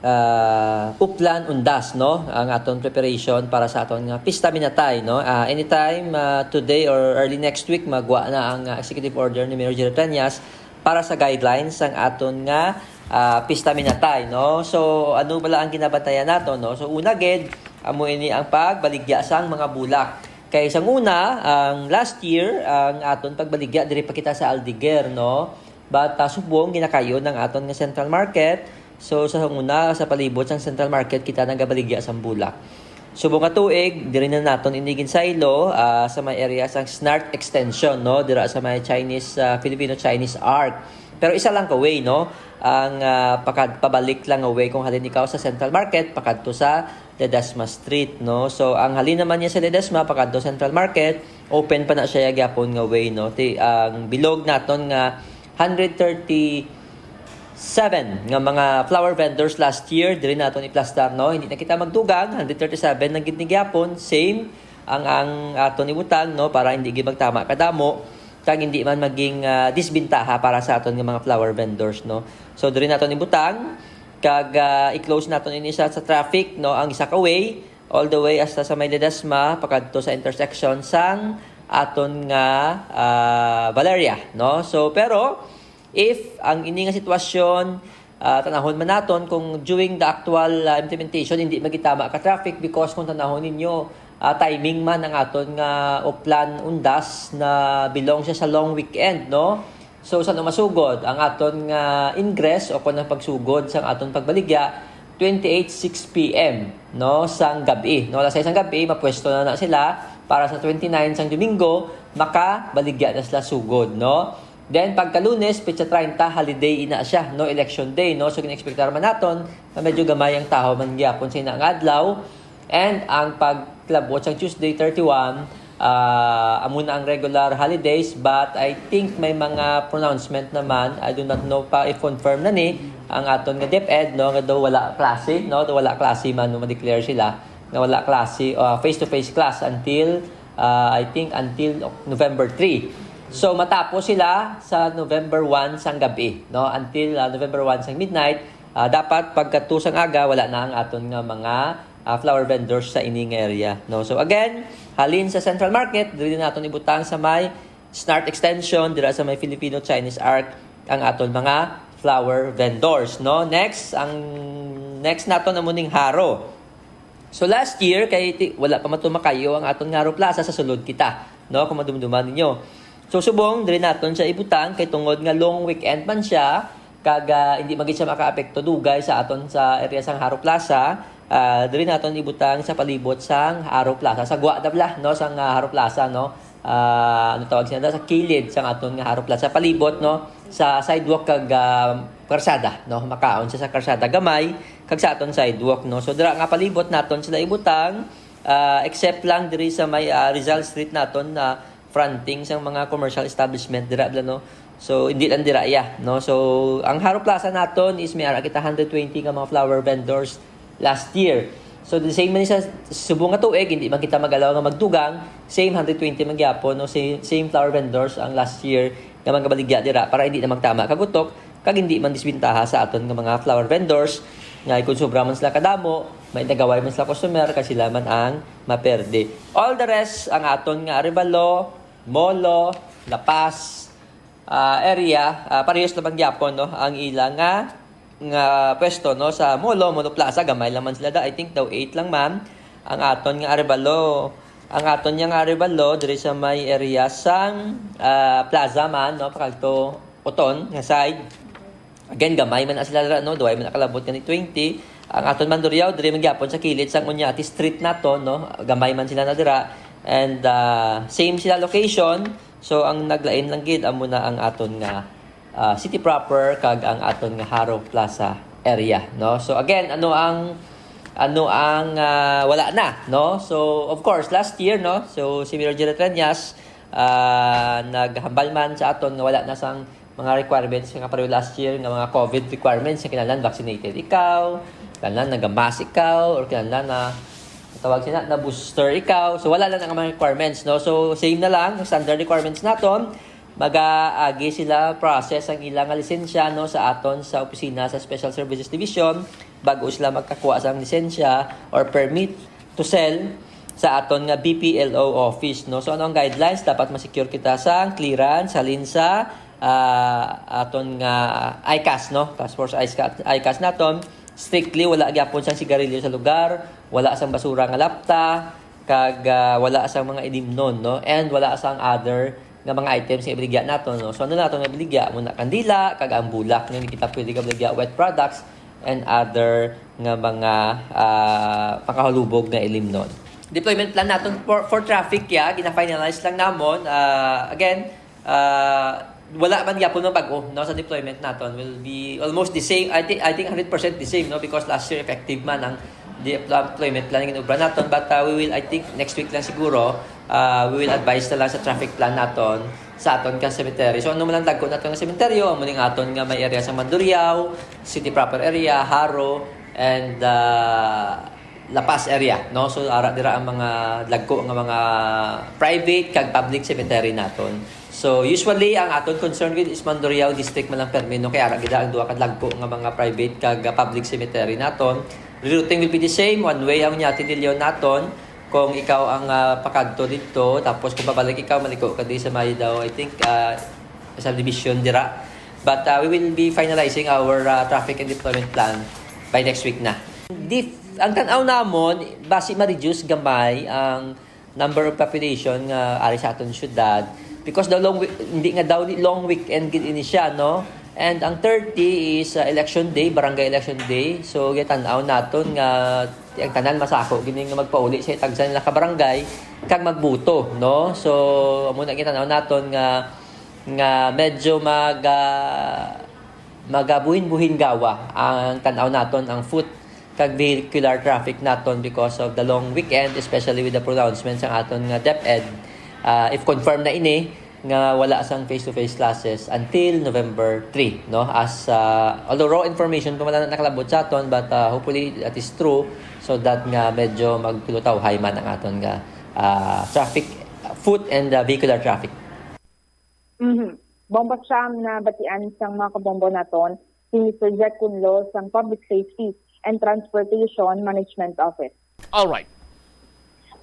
ah, Uplan Undas, no? Ang aton preparation para sa aton nga Pista Minatay, no? Ah, anytime, ah, today or early next week, magwa na ang, ah, executive order ni Mayor Jerry Peñas para sa guidelines sang aton nga, ah, Pista Minatay, no? So, ano bala ang ginabantayan nato, no? So, una gid, amo ini ang pagbaligya sang mga bulak. Kay sang una, ang last year, ang aton pagbaligya diri pa kita sa Aldeguer, no? But, ah, subong ginakayo ng aton nga Central Market. So, sa una, sa palibot sang Central Market, kita nagabaligya sang bulak. Subong nga tuig, diri na naton ini ginsaylo, ah, sa may area sang SNART extension, no? Dira sa may Chinese, ah, Filipino-Chinese Arc. Pero isa lang ka way, no? Ang, ah, pakad-, pabalik lang nga way kung halin ikaw sa Central Market, pakadto sa Ledesma Street, no? So, ang halin naman niya sa Ledesma, pakadto Central Market, open pa na siya gyapon nga way, no? Ti, ang bilog naton nga hundred thirty-seven nga mga flower vendors last year, diri naton iplastar, no? Hindi na kita magdugang, hundred thirty-seven na gid ni gyapon, same ang, ang aton ibutang, no? Para hindi gid magtama kadamo, kag hindi man maging, ah, disbentaha para sa aton nga mga flower vendors, no? So, diri naton ibutang, kag, ah, i-close naton ini sa, sa traffic, no? Ang isa ka way, all the way hasta sa may Ledesma, pakadto sa intersection sang aton nga, ah, Valeria, no? So, pero, if ang ini nga sitwasyon, ah, tanahon man naton kung during the actual, ah, implementation, hindi magitama ka traffic, because kung tanahon ninyo, ah, timing man ang aton nga Uplan Undas na belong siya sa long weekend, no? So, sa masugod ang aton nga ingress o kung ang pagsugod sang aton pagbaligya, twenty-eight six p m, no, sang gab-i, no? Alas sais sang gab-i, mapwesto na na sila para sa twenty-nine sang Domingo, makabaligya na sila sugod, no? Then, pagka Lunes, petsa treinta, holiday ina siya, no? Election day, no? So, gina-expectar man naton na medyo gamay ang tawo man gyapon sa ina nga adlaw. And ang paglabot sang Tuesday thirty-one, ah, amo na ang regular holidays, but I think may mga pronouncement naman. I do not know pa if confirm na ni ang aton nga DepEd, no, nga daw wala klase, no, daw wala klase man, no, ma-declare sila nga wala klase, ah, face-to-face class until, ah, I think until November three. So, matapos sila sa November one sang gabi, no, until, ah, November one sang midnight. Ah, dapat pagkadto sang aga, wala na ang aton nga mga, ah, flower vendors sa ini nga area, no? So again, halin sa Central Market, diri naton ibutang sa may SNART Extension, dira sa may Filipino-Chinese Arc, ang aton mga flower vendors, no? Next, ang next naton amo ning Haro. So last year, kay ti-, wala pa man to makayo ang aton nga Haro Plaza, sa sulod kita, no? Kung madumduman ninyo. So subong, diri naton siya ibutang, kay tungod nga long weekend man siya, kag, ah, hindi man gid siya makaapekto dugay sa aton sa area sang Haro Plaza. Ah, diri naton ibutang sa palibot sang Haro Plaza, sa gwa da bala, no, sang, ah, Haro Plaza, no. Ah, ano tawag sila, sa kilid sang aton nga Haro Plaza, palibot, no, sa sidewalk kag, ah, karsada, no, makaon siya sa karsada gamay kag sa aton sidewalk, no. So dira nga palibot naton sila ibutang, ah, except lang diri sa may, ah, Rizal Street naton na fronting sang mga commercial establishment dira bala, no. So hindi lang dira iya, no. So ang Haro Plaza naton is may ara kita hundred twenty ka mga flower vendors last year. So the same man sa subong nga tuig, hindi man kita mag-allow nga magdugang, same hundred twenty man gyapon, no, same, same flower vendors ang last year nga magabaligya dira para hindi na magtama kag utok kag hindi man disbentaha sa aton nga mga flower vendors nga kung sobra man sila kadamo, may nagaway man sila customer kag sila man ang maperde. All the rest, ang aton nga Arevalo, Molo, La Paz, ah, area, ah, parehas naman gyapon, no, ang ila nga, nga pwesto, no, sa Molo, Molo Plaza, gamay lang man sila da, I think daw eight lang man. Ang aton nga Arevalo, ang aton nga Arevalo diri sa may area sang, ah, plaza man, no, pakadto Oton nga side. Again, gamay man na sila dira, no? Duway man nakalabot nga ni twenty. Ang aton Mandurriao, diri man gyapon sa kilid sang Oñate Street nato, no? Gamay man sila na dira. And, ah, same sila location. So, ang naglain lang gid amo na ang aton nga, ah, city proper kag ang aton nga Haro Plaza area, no? So, again, ano ang, ano ang, ah, wala na, no? So, of course, last year, no? So, si Mayor Jerry Treñas, ah, naghambal man sa aton nga wala na sang mga requirements nga pareho last year nga mga COVID requirements, nga kinahanglan vaccinated ikaw, kinahanglan naga-mask ikaw, or kinahanglan na tawag sila na booster ikaw. So wala lang ang mga requirements, no? So same na lang ang standard requirements naton. Magaagi sila process ang ilang nga lisensya, no, sa aton sa opisina sa Special Services Division bago sila magkakuha sang lisensya or permit to sell sa aton nga B P L O office, no? So, ano ang guidelines? Dapat ma-secure kita sa clearance halin sa, ah, aton nga ICAS, no? Task Force ICAS, ICAS naton. Strictly, wala gyapon sang sigarilyo sa lugar, wala sang basura nga lapta, kag, ah, wala sang mga ilimnon, no? And wala sang other nga mga items nga ibaligya naton, no? So, ano naton nga ibaligya? Amo na kandila, kag ang bulak, no? Hindi kita pwede ka ibaligya wet products and other nga mga, ah, pangkahulubog nga ilimnon. Deployment plan naton for, for traffic, ya, gina-finalize lang namon. Ah, again, ah, wala man gyapon mabag-o, no, sa deployment naton. Will be almost the same. I think, I think hundred percent the same, no, because last year effective man ang deployment plan nga ginobra naton. But, ah, we will, I think, next week lang siguro, ah, we will advise na lang sa traffic plan naton sa aton ka cemetery. So, ano man ang dagko naton nga cemetery, amo ning aton nga may area sa Mandurriao, City Proper area, Jaro, and, ah, La Paz area, no? So, ara dira ang mga dagko nga mga private kag public cemetery naton. So, usually, ang aton concern with is Mandurriao District man lang permi, no? Kay ara gid ang duha ka dagko nga mga private kag, ah, public cemetery naton. Rerouting will be the same, one way ang Oñate de Leon naton. Kung ikaw ang, ah, pakadto didto, tapos kung pabalik ikaw, maliko ka di sa may daw, I think, ah, subdivision dira. But, ah, we will be finalizing our, ah, traffic and deployment plan by next week na. Di, ang tan-aw namon, basi ma-reduce gamay ang number of population nga ari sa aton syudad. Because daw long wee-, hindi nga daw di long weekend gid ini siya, no? And ang thirty is, uh, election day, barangay election day. So, gitan-aw naton nga ang tanan masako gid nga magpauli sa tagsa nila ka barangay kag magbuto, no? So, amo na gitan-aw naton nga, nga medyo mag, ah, magabuhin-buhin gawa ang tan-aw naton ang foot kag vehicular traffic naton because of the long weekend, especially with the pronouncements ang aton nga DepEd. Ah, if confirmed na ini, nga wala sang face-to-face classes until November three, no? As, ah, although raw information pa man na nakalabot sa aton, but, ah, hopefully that is true, so that nga medyo magkulutawhay man ang aton nga, ah, traffic, foot and, ah, vehicular traffic. Mhm. Bombo Cham, nabatian sang mga kabombo naton si Mister Jack Cunlo sang Public Safety and Transportation Management Office. Alright.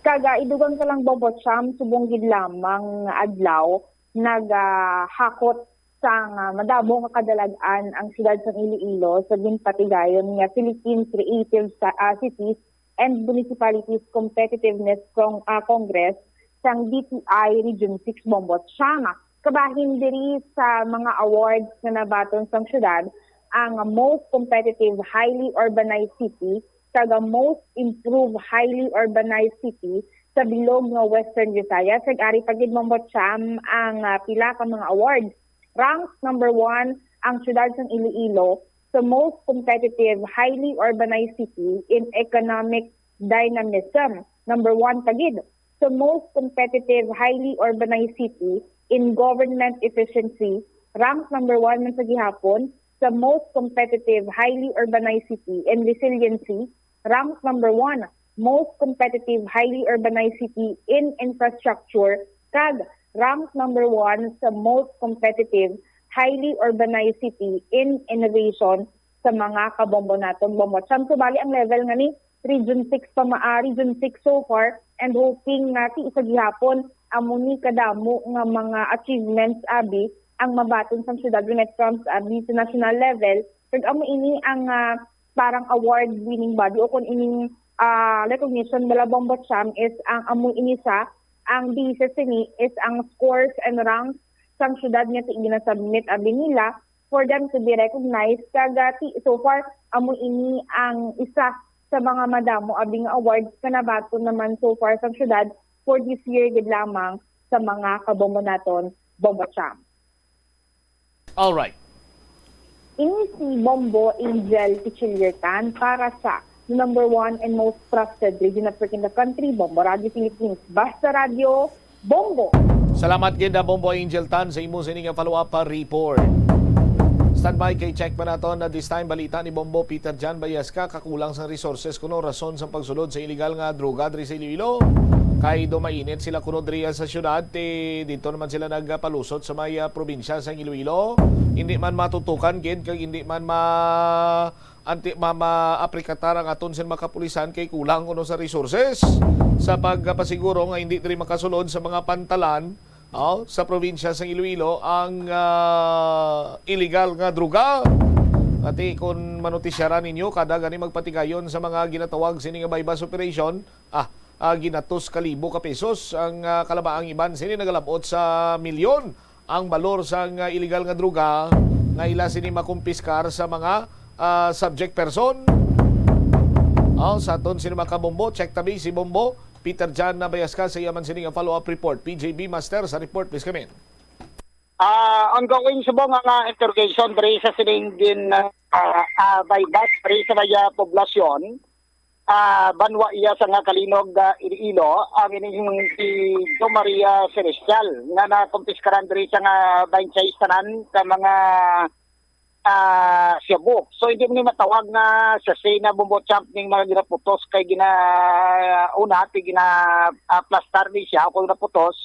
Kag, ah, idugang ka lang, Bombo Cham, subong gid lamang nga adlaw nagahakot sang, ah, madamo nga kadalag-an ang siyudad sang Iloilo sa ginpatigayon nga Philippine Creative Sa-, ah, Cities and Municipalities Competitiveness Con-, ah, Congress sang D T I Region six, Bombo Cham. Kabahin diri sa mga awards nga nabaton sang siyudad ang Most Competitive Highly Urbanized City kag ang Most Improved Highly Urbanized City sa bilog nga Western Visayas. Kag ari pa gid, Bombo Cham, ang, ah, pila ka mga awards. Ranked number one ang siyudad sang Iloilo sa Most Competitive Highly Urbanized City in Economic Dynamism. Number one pa gid sa Most Competitive Highly Urbanized City in Government Efficiency. Ranked number one man sa gihapon sa Most Competitive Highly Urbanized City in Resiliency. Ranked number one, Most Competitive Highly Urbanized City in Infrastructure, kag ranked number one sa Most Competitive Highly Urbanized City in Innovation sa mga kabombo naton, Bombo Cham. So, bali ang level nga ni Region six pa ma-, ah, Region six so far, and hoping nga ti sa gihapon, amo ni kadamo nga mga achievements, abi, ang mabaton sang syudad when it comes, abi, sa national level. Kag amo ini ang, ah, parang award winning body o kung ining, ah, recognition bala, Bombo Cham, is ang amo ini sa, ang basis sini is ang scores and ranks sang syudad nga ti-, ginasubmit, abi, nila for them to be recognized. Kag, ah, ti-, so far, amo ini ang isa sa mga madamo, abi, nga awards nga nabaton naman so far sang syudad for this year gid lamang sa mga kabombo naton, Bombo Cham. Alright. Ini si Bombo Angel Pichiliertan para sa the number one and most trusted radio network in the country, Bombo Radio Philippines. Basta Radio, Bombo! Salamat gid, ah, Bombo Angel Tan, sa imo sini nga follow-up, ah, report. Standby kay check pa naton na this time balita ni Bombo Peter Jan Bayasca, kakulang sang resources kuno rason sang pagsulod sa illegal nga droga diri sa Iloilo. Kay do mainit sila kuno diri sa syudad, ti dito naman sila nagpalusot sa may, ah, probinsya sa Iloilo. Hindi man matutukan gid kag hindi man ma anti ma maaprikatar ang aton sin mga kapulisan kay kulang kuno sa resources sa pagpasiguro nga hindi diri makasulod sa mga pantalan, oh, sa probinsya sang Iloilo ang, ah, illegal nga droga. Ati, kung manotisyaran ninyo, kada gani magpatigayon sa mga ginatawag sini nga buy-bust operation, ah, ah, ginatos ka libo ka pesos ang, ah, kalabaang iban sini nagalabot sa milyon ang balor sang, ah, illegal nga droga nga ila sini makumpiskar sa mga, ah, subject person. Oh, sa aton sini mga kabombo, check tabi si Bombo Peter John Nabayasca sa iya man sini nga follow-up report. P J B Master sa report, please come in. Ah, ongoing subong ang, ah, interrogation diri sa sining gin, ah, ah, buy-bust diri sa may, ah, poblasyon, ah, banwa iya sa nga Calinog, ah, Iloilo, ang ining si Jo Maria Celestial nga nakumpiskaran diri sa nga twenty-six tanan ka mga, ah, shabu. So hindi mo ni matawag nga sachet na Bombo Cham ning mga ginaputos kay gina una ti gina, ah, plastar ni siya o kung naputos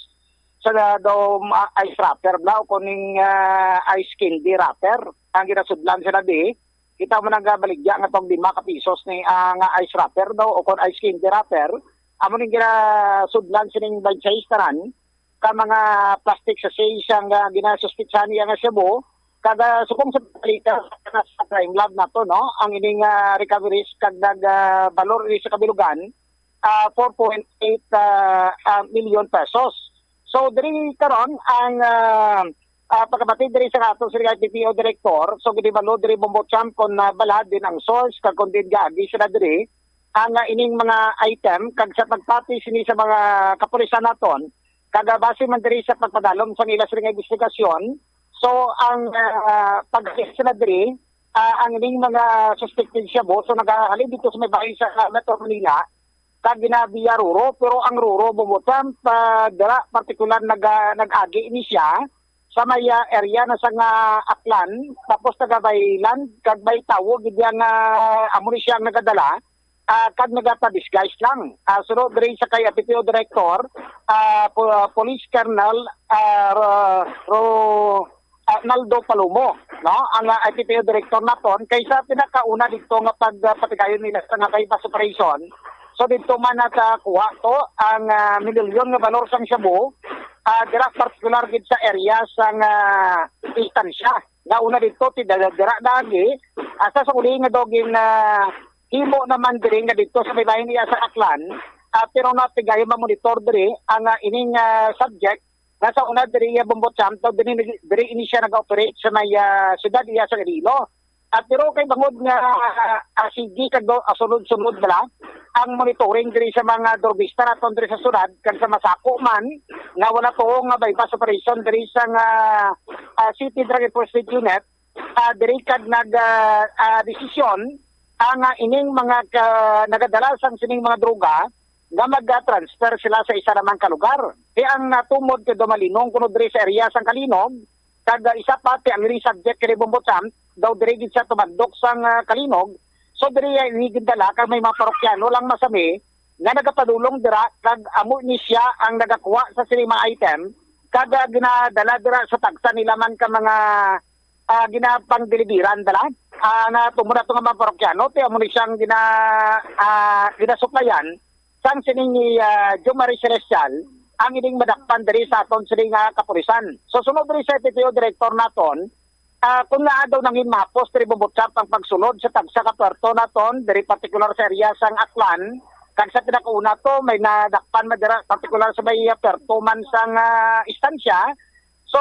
sa daw, ah, ice wrapper bla o kuning, ah, ice candy wrapper ang ginasudlan sila di. Kita mo nang baligya nga tong lima ka pisos ni, ah, nga ice wrapper daw o kon ice candy wrapper. Amo ning ginasudlan sining twenty-six tanan ka mga plastic sachet sang, ah, ginasuspitsahan niya nga shabu. Kada subong sa balita sa crime lab nato, no, ang ining, ah, recoveries kag nag, ah, balor ini sa kabilugan, ah, four point eight, ah, ah, million pesos. So diri karon ang, ah, ah, pagkabati diri sa ato sa I P P O director, so ginibalo diri Bombo Cham kon, ah, balad din ang source kag kon din gaagi sila diri ang, ah, ining mga item kag sa pagpati sini sa mga kapulisan naton kag, ah, base man diri sa pagpadalom sa nila sa mga investigasyon. So ang, ah, pag sila diri Ah, ang ining mga suspected shabu, so nagahalin dito sa may bahin sa Metro Manila, kag ginabiya Roro, pero ang Roro, Bombo Champ, ah, dira partikular naga-, nag-agi ini siya sa may, ah, area na sa nga Aklan, tapos taga Baylan, kag may tawo gid yang, ah, amo ni siya ang nagadala, ah, kag nagapa-disguise lang. Ah, suno diri sa kay F P O Director, ah, po-, ah, Police Colonel, ah, Ro-, Ro-, ah, Naldo Palomo, no? Ang, ah, F P O Director naton, kay sa pinakauna dito nga pag, ah, patigayon nila sa nga buy-bust operation. So, dito man nakakuha to ang, ah, milyon nga balor sang shabu, ah, dira partikular gid sa area sang, ah, istansya. Nauna dito, ti dira, dira dagi, asa sa uli nga daw gin, ah, himo naman diri nga dito sa may bahin niya sa Aklan, ah, pero na tigayon mamonitor diri ang, ah, ining, ah, subject nga sa una diri iya Bombo Champ, daw diri, diri ini siya nag-operate sa may, ah, siyudad iya sa Iloilo. At pero kay bangod nga, ah, sige kag do-, ah, sunod-sunod bala ang monitoring diri sa mga drugista naton diri sa siyudad, kag sa masako man nga wala tuo nga buy-bust operation diri sa nga, ah, City Drug Enforcement Unit, ah, diri kag nag, ah, ah, desisyon ang, ah, ining mga ka-, nagadala sang sining mga droga nga mag-transfer sila sa isa naman ka lugar. Kay ang natumod kay Domalinong kuno diri sa area sang Kalinog, kag, ah, isa pa ti ang ining subject kay Bombo Champ, daw diri gid siya tumandok sang, ah, Kalinog. So diri, ah, ini gindala kag may mga parokyano lang masami nga nagapadulong dira kag amo ni siya ang nagakuha sa sining mga item kag, ah, ginadala dira sa tagsa nila man ka mga, ah, ginapangdeliveran dala. Ah, na tungod ato nga mga parokyano, ti amo ni siyang gina-, ah, ginasuplayan sang sining ni, ah, Jo Marie Celestial ang ining madakpan diri sa aton sini nga kapulisan. So, sunod diri sa F P O director naton, ah, kung naa daw nangin mapos diri Bombo Champ ang pagsulod sa tagsa ka puerto naton, diri partikular sa area sang Aklan, kag sa pinakauna to, may nadakpan man dira, partikular sa may, ah, puerto man sang, ah, istansya. So,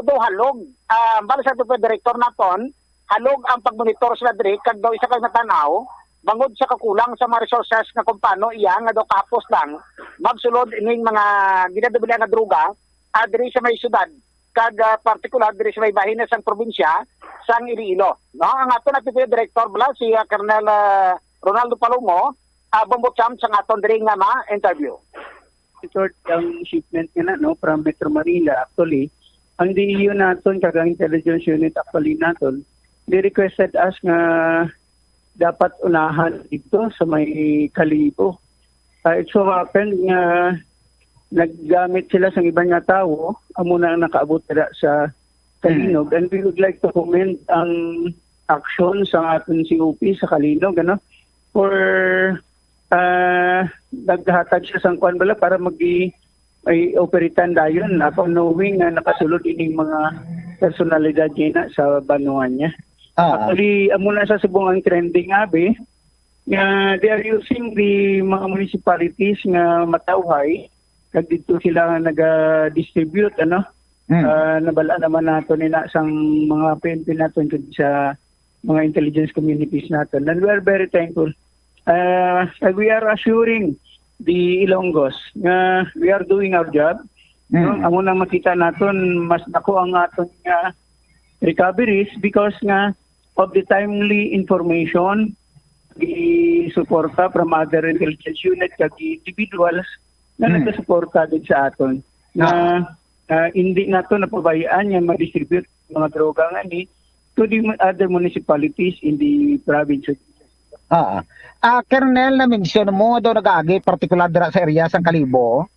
daw halog, ah, bali sa F P O director naton, halog ang pagmonitor sila diri, kag daw isa ka natan-aw, bangod sa kakulang sa mga resources nga kung paano iya nga daw kahapos lang magsulod ining mga ginadumilian nga droga, ah, diri sa may syudad, kag, ah, partikular diri sa may bahin na sang probinsya sang Iloilo. No, ang aton F P O director bala si, ah, Colonel, ah, Ronaldo Palomo, ah, Bombo Champ sang aton diri nga ma-interview. Short ang shipment nga na, no, from Metro Manila. Actually, ang D E U naton kag ang intelligence unit actually naton, they requested us nga dapat unahan dito sa may Kalibo. Ah, it so happened nga naggamit sila sa iban nga tawo, amo na ang nakaabot dira sa Kalinog. And we would like to commend ang action sa aton C O P sa Kalinog, ano, for, ah, naghatag siya sang kwan bala para mag-, ay, operitan dayon upon knowing nga nakasulod ining mga personalidad niya na sa banwa niya. Ah. Actually, amo na sa subong ang trending, abi, nga they are using the mga municipalities nga matawhay, kag dito sila naga-distribute, ano? Hmm. Ah, nabala naman nato nila sang mga P N P naton kag sa mga intelligence communities naton. And we are very thankful. Ah, and we are assuring the Ilonggos nga we are doing our job. Hmm. No? Amo nang makita naton, mas dako ang aton nga recoveries because nga of the timely information, the suporta from other intelligence unit, kag individuals na Hmm. nagasuporta din sa aton. Na, Ah. ah, hindi nato napabayaan nga ma-distribute mga droga nga ni to the other municipalities in the province. Ah, ah, Colonel, na-mention mo nga daw nag-agi, partikular dira sa area sang Kalibo.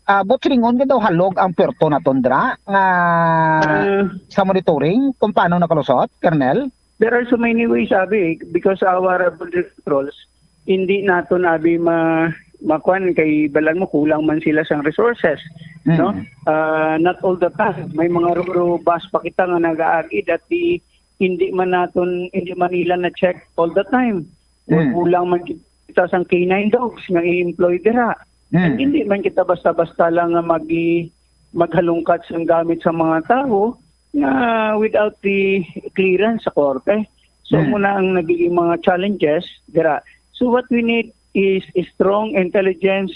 Ah, buot silingon nga daw halog ang puerto naton dira nga Ah. sa monitoring kung paano nakalusot, Colonel? There are so many ways, abi, because our border controls, hindi naton, abi, ma-, makuan kay balan mo kulang man sila sang resources, Mm. no? Ah, not all the time. May mga ro-, ro-, bus pa kita nga nag-aagi dati, hindi man naton, hindi man nila na-check all the time. Mm. Kulang man kita sang K nine dogs nga i-employ dira. Mm. And hindi man kita basta-basta lang nga magi-, maghalungkat sang gamit sa mga tawo nga without the clearance sa korte. So, Mm. muna ang nagiging mga challenges dira. So, what we need is strong intelligence,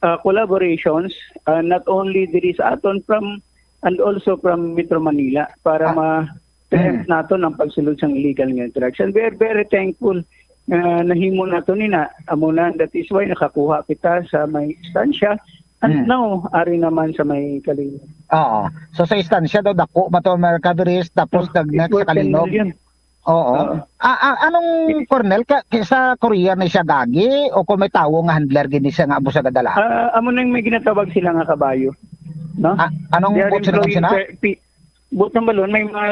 uh, collaborations, uh, not only diri sa aton from, and also from Metro Manila para Ah. ma-, Preempt Mm. naton ang pagsulod sang illegal nga drugs. And we are very thankful nga nahimo nato ni na. Amo na, that is why nakakuha kita sa may Estancia. And Mm. now, ari naman sa may Kalinog. Oo. So, sa Estancia daw, dako ba to ang recoveries, tapos Oh, nag-, next sa Kalinog? Million. Oo. Oo. Ah, ah, anong, Colonel, ka, ka-, sa courier ni siya gagi o kung may tawo nga handler gini siya nga amo sa gadala? Ah, amo nang may ginatawag sila nga kabayo, no? Ah, anong They are boat sila employing sila? per-, pi-, boat ng balon, may mga,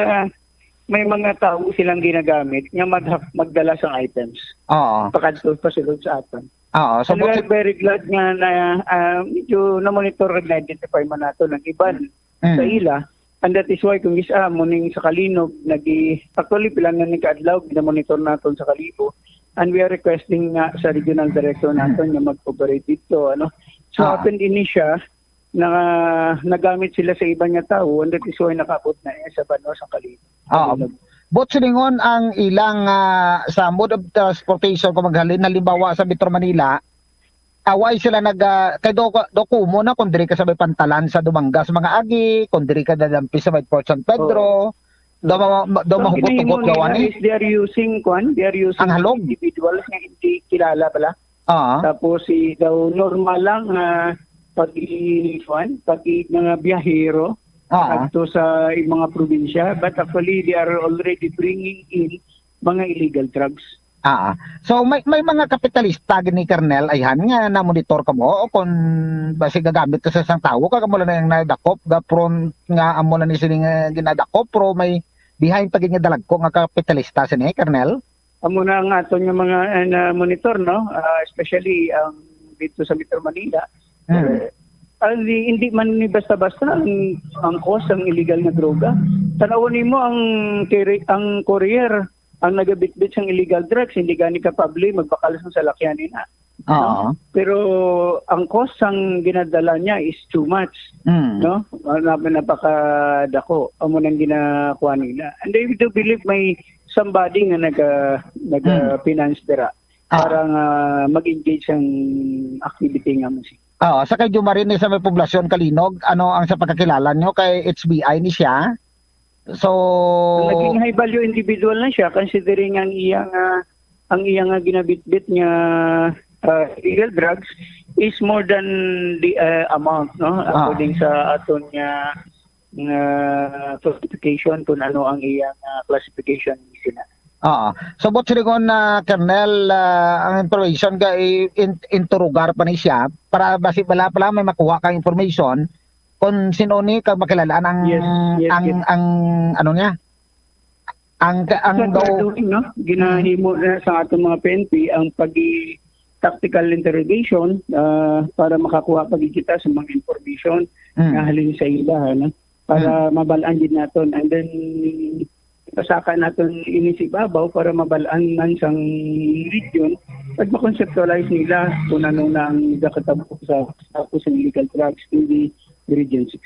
may mga tawo silang ginagamit nga mag-, magdala sa items. Oo. Pakadto, pasulod sa aton. Oo, so And we boat are si- very glad nga na, ah, medyo na-monitor ug na-identify man nato ng iban Mm. sa ila. And that is why kung isa mo ning sa Kalinog, nagi-, actually, pila na ni kaadlaw, gina-monitor naton sa Kalibo. And we are requesting nga sa regional director Mm. naton nga mag-operate dito, ano. So, Ah. happened ini siya, na nagamit sila sa iban nga tawo, and that is why nakaabot na iya sa banwa sa Kalibo. Ah, Kalinog. Boat silingon ang ilang, ah, sa mode of transportation, kung maghalin, halimbawa, sa Metro Manila, away sila nag, ah, kay do, do kumo na kung diri ka sa may pantalan sa Dumangas, mga agi, kung diri ka dadampi sa may Port San Pedro, Oo. do ma-, ma-, do So, ang mahugot-hugot ginahimo gawa nila ni. Is they are using, kwan, they are using Ang halog. Individuals nga hindi kilala pala. Ah. Tapos, si daw normal lang nga pag-, kwan, pag-, mga biyahero Ah. adto sa mga probinsya, but actually, they are already bringing in mga illegal drugs. Ah, ah. So, may, may mga kapitalista gini, Colonel, ayhan, nga na-monitor ka mo, o kung basi gagamit ka sa isang tawo, kag amo lang na yung nadakop, ga front nga amo lang ni sini nga ginadakop, pero may behind pa gid nga dalagko nga kapitalista sini, Colonel? Amo na ang aton nga mga, eh, na-monitor, no? Ah, especially ang dito sa Metro Manila. Hmm. Eh, ang di, hindi man ni basta-basta ang, ang cause ang illegal nga droga. Tanawon nimo ang kiri-, ang courier, ang nagabitbit sang illegal drugs, hindi gani kapable magbakal sa salakyan nila. Oo. No? Pero ang cost sang ginadala niya is too much, Mm. no? Ah, nap-, napakadako. Amo nang ginakuha nila. And I do believe may somebody nga naga-, Mm. naga-finance dira Ah. para nga mag-engage ang activity nga mo si. Oo, sa kay Jumarin ni sa may poblasyon Kalinog, ano ang sa pagkakilala nyo kay H B I ni siya? So, Naging high value individual na siya considering ang iya nga, ang iya nga ginabitbit nga, ah, illegal drugs is more than the, ah, amount, no? Ah. According sa aton nga, nga classification kung ano ang iya nga classification sina. Ah, so, but silingon na, Colonel, ah, ang information ka, i-, in-, interrogar pa ni siya para basi wala pala may makuha kang information kung sino ni, kag makilalaan ang, Yes, yes, ang, yes. ang, ano niya? Ang, ang That's what we're daw doing, no? Ginahimo na sa ating mga P N P ang pag-i-, tactical interrogation, ah, para makakuha pa gid kita sa mga information Mm. nga halin sa ila, no? Para Mm. mabal-an gid naton. And then, pasaka naton ini sa ibabaw para mabal-an man sang region, pag ma-conceptualize nila kung ano na ang nakatabo sa status ng illegal drugs in the Region six.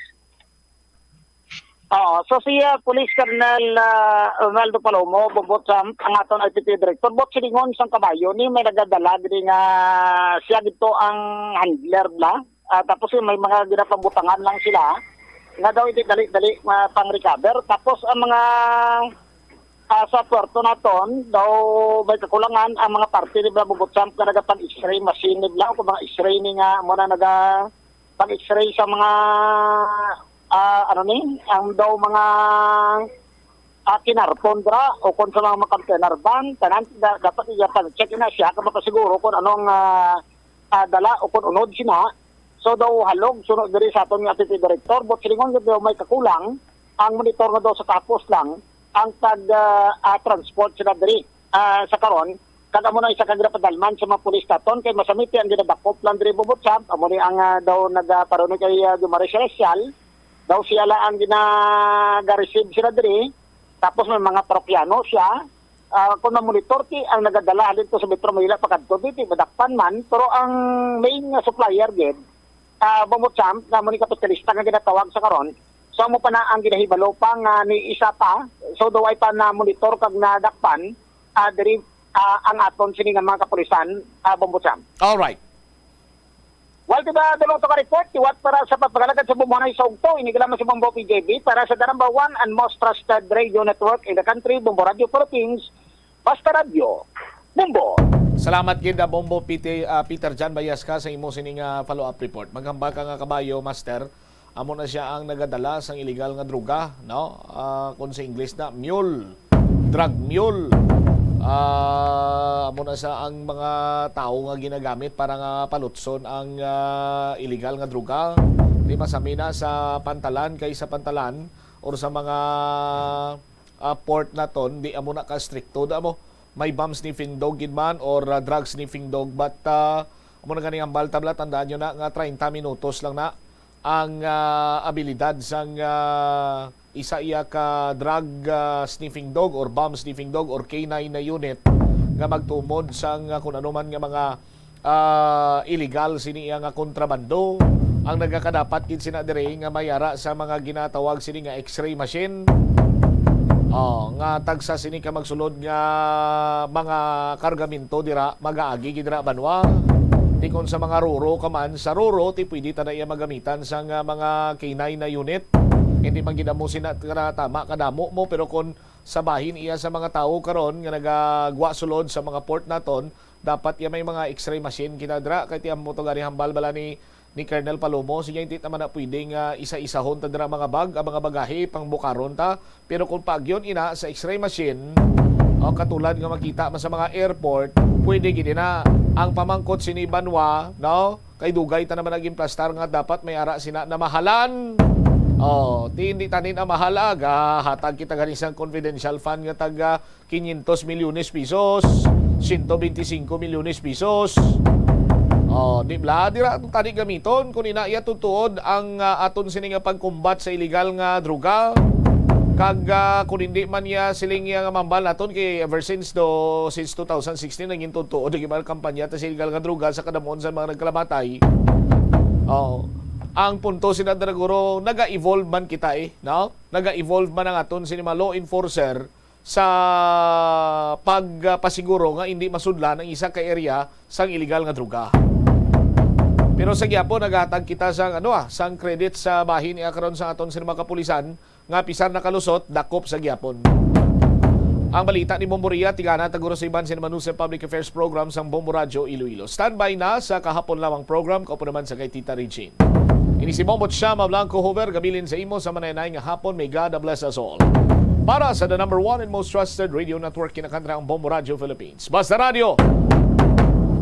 Oo. So, si, ah, Police Colonel, ah, Ronaldo Palomo, Bombot Sam, ang aton I P P Director, bot silingon sang kabayo ni may nagadala diri nga siya dito ang handler bla. Ah, tapos yun, may mga ginapabutangan lang sila nga daw hindi dali-dali nga pang-recover. Tapos ang mga, ah, sa puerto naton, daw may kakulangan ang mga parte ni Bla Bombot Sam nga nagapang X-ray machine ni Bla, o kung mga X-ray ni nga mo na naga pag-X-ray sa mga, ah, ano ni, ang daw mga, ah, kinarton dira o kon sa mga container van, tanan da-, dapat iya pag-check na siya kung mapasiguro kung anong, ah, ah, dala o kung unod sina. So daw halog sunod diri sa aton nga I P P director, but silingon nga daw may kakulang ang monitor nga daw sa kapos lang ang pag, ah, ah, transport sila diri, ah, sa karon. Kag amo na isa ka ginapadalman sa mga pulis naton kay masamiti ang ginadakop lang diri, Bobotsab. Amo ni ang, ah, daw nagaparuno kay, ah, Jomari Celestial. Daw siya la ang ginaga-receive sila diri. Tapos may mga parokyano siya. Ah, kung mamonitor ti ang nagadala halin to sa Metro Manila pakadto dito, madakpan man. Pero ang main nga supplier gid, ah, Bobotsab, na amo ni kapitalista nga ginatawag sa karon. So amo pa na ang ginahibalo pa nga ni isa pa. So daw ay pa na monitor kag nadakpan, ah, diri, ah, ang aton sini nga mga kapulisan, ah, Bombot Sam. All right. Palti ba dulong to ka report, liwat para sa pagpangalagad sa Bombo Hanay sa Ugto, ini lamang si Bombo P J B para sa the number one and most trusted radio network in the country, Bombo Radio Philippines, Basta Radio, Bombo. Salamat gid, ah, Bombo P T, ah, Peter John Bayasca sa imo sining, ah, follow-up report. Maghambal ka nga kabayo, master. Amo na siya ang nagadala sang iligal nga droga, no? Ah, kung sa Ingles na, mule, drug mule. Ah, amo na sa ang mga tawo nga ginagamit para nga palutson ang, ah, iligal nga droga. Di masami na sa pantalan kay sa pantalan or sa mga, ah, port naton, di amo na ka strikto da mo. May bomb sniffing dog gid man or, ah, drug sniffing dog, but, ah, amo na gani ang balta bala, tandaan nyo na nga treinta minutos lang na ang, ah, abilidad sang, ah, isa iya ka drug, ah, sniffing dog or bomb sniffing dog or K nine na unit nga magtumod sang, ah, kung ano man nga mga, ah, illegal sini iya nga kontrabando. Ang nagakadapat gid sina diri nga mayara sa mga ginatawag sini nga X-ray machine. Oh, nga tagsa sini ka magsulod nga mga kargamento dira, magaagi gid dira banwa. Ti kon sa mga roro ka man, sa roro ti pwede ta na iya magamitan sang, ah, mga K nine na unit. Hindi man gid amo sina ka tama kadamo mo, pero kon sa bahin iya sa mga tawo karon nga nagagwa sulod sa mga port naton, dapat iya may mga X-ray machine kita dira, kay ti amo to gani hambal bala ni, ni Colonel Palomo. Sige, hindi naman na pwede nga isa-isahon ta dira mga bag, ang mga bagahe, pangbukaron ta. Pero kung paagyon ina sa X-ray machine, o katulad nga makita man sa mga airport, pwede gid na ang pamangkot sini banwa, no? Kay dugay ta naman nag-implastar nga dapat may ara sina na mahalan. Oh, ti hindi tanin ang mahala, gahatag kita gani sang confidential fund nga taga quinientos milyones pesos, ciento veinticinco milyones pesos. Oh, di bla, dira tani gamiton kung ina iya tutuod ang, ah, aton sini nga pagkumbat sa illegal nga droga. Kag, ah, kung hindi man niya siling niya nga mambal naton kay ever since do, since two thousand sixteen, naging tutuod ang iba kampanya ta sa illegal nga droga sa kadamon sa mga nagkalamatay. Oh, ang punto sina Draguro, naga-evolve man kita eh, no? Naga-evolve man ang aton sini mga law enforcer sa pagpasiguro nga hindi masudlan ang isa ka area sang illegal nga droga. Pero sa gyapon, naghatag kita sang, ano, ah, sang credit sa bahin niya karon sa aton sini mga kapulisan nga pisar nakalusot, dakop sa gyapon. Ang balita ni Bomboria, tigana taguro sa iban sini Manusa Public Affairs Program sang Bombo Radio Iloilo. Standby na sa kahapon lamang program, kaupo naman sa kay Tita Regine. Ini si Bombo Chama Blanco Hover, gabilin sa imo sa manay-anay nga hapon. May God bless us all. Para sa the number one and most trusted radio network, kinakantra ang Bombo Radio Philippines. Basta Radio,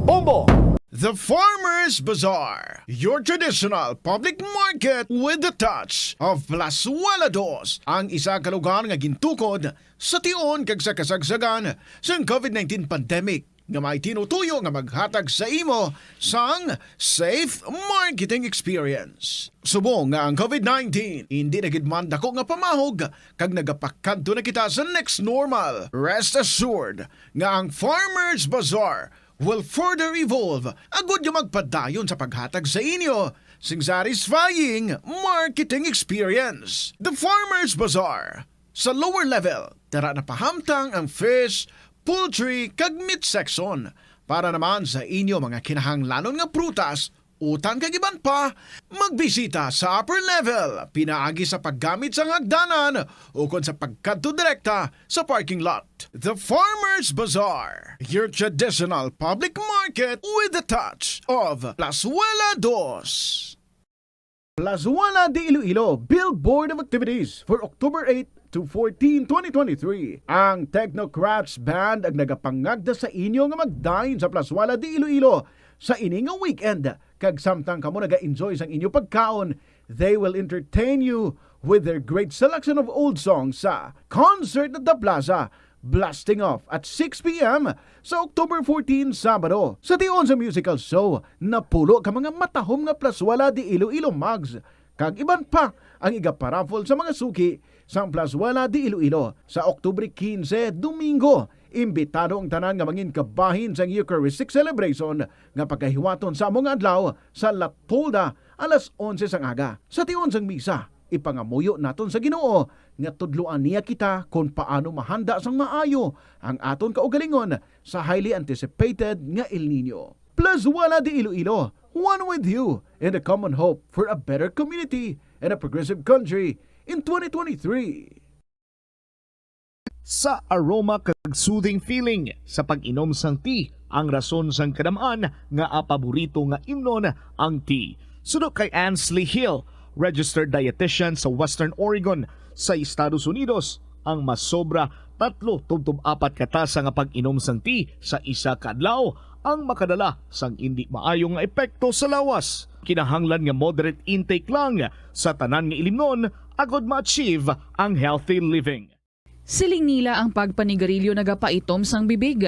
Bombo! The Farmers Bazaar, your traditional public market with the touch of Plazuela Dos, ang isa ka lugar nga gintukod sa tion kag sa kasagsagan sang covid nineteen pandemic, nga may tinutuyo nga maghatag sa imo sang safe marketing experience. Subong nga ang covid nineteen indi na gid man dako nga pamahog kag nagapakadto na kita sa next normal, rest assured nga ang Farmers Bazaar will further evolve agud nga magpadayon sa paghatag sa inyo sing satisfying marketing experience. The Farmers Bazaar. Sa lower level, dara na pahamtang ang fish, poultry, kag meat section. Para naman sa inyo mga kinahanglanon nga prutas, utan kag iban pa, magbisita sa upper level pinaagi sa paggamit sang hagdanan ukon sa pagkadto direkta sa parking lot. The Farmers Bazaar, your traditional public market with the touch of Plazuela Dos. Plazuela de Iloilo, Billboard of Activities for October eight to fourteen, twenty twenty-three. Ang Technocrats Band ang nagapangagda sa inyo nga magdayon sa Plazuela de Iloilo sa ini nga weekend. Kag samtang kamo naga-enjoy sang inyo pagkaon, they will entertain you with their great selection of old songs sa Concert at the Plaza, blasting off at six p m sa October fourteen, Sabado. Sa tion sa musical show, napulo ka mga matahom nga Plazuela de Iloilo mugs kag iban pa ang igaparaffle sa mga suki sang Plazuela de Iloilo. Sa Oktubre quince, Domingo, imbitado ang tanan nga mangin kabahin sang Eucharistic celebration nga pagahiwaton sa amo nga adlaw sa La Tolda alas onse sang aga. Sa tion sang misa, ipangamuyo naton sa Ginoo nga tudloan niya kita kon paano mahanda sang maayo ang aton kaugalingon sa highly anticipated nga El Niño. Plus One de Iloilo, one with you in the common hope for a better community and a progressive country in twenty twenty-three. Sa aroma kag soothing feeling sa pag-inom sang tea, ang rason sang kadam-an nga paborito nga imnon ang tea. Suno kay Ansley Hill, registered dietitian sa Western Oregon sa Estados Unidos, ang masobra tatlo tubtob apat ka tasa nga pag-inom sang tea sa isa ka adlaw ang makadala sang indi maayo nga epekto sa lawas. Kinahanglan nga moderate intake lang sa tanan nga ilimnon agod ma-achieve ang healthy living. Siling nila ang pagpanigarilyo nagapaitom sang bibig.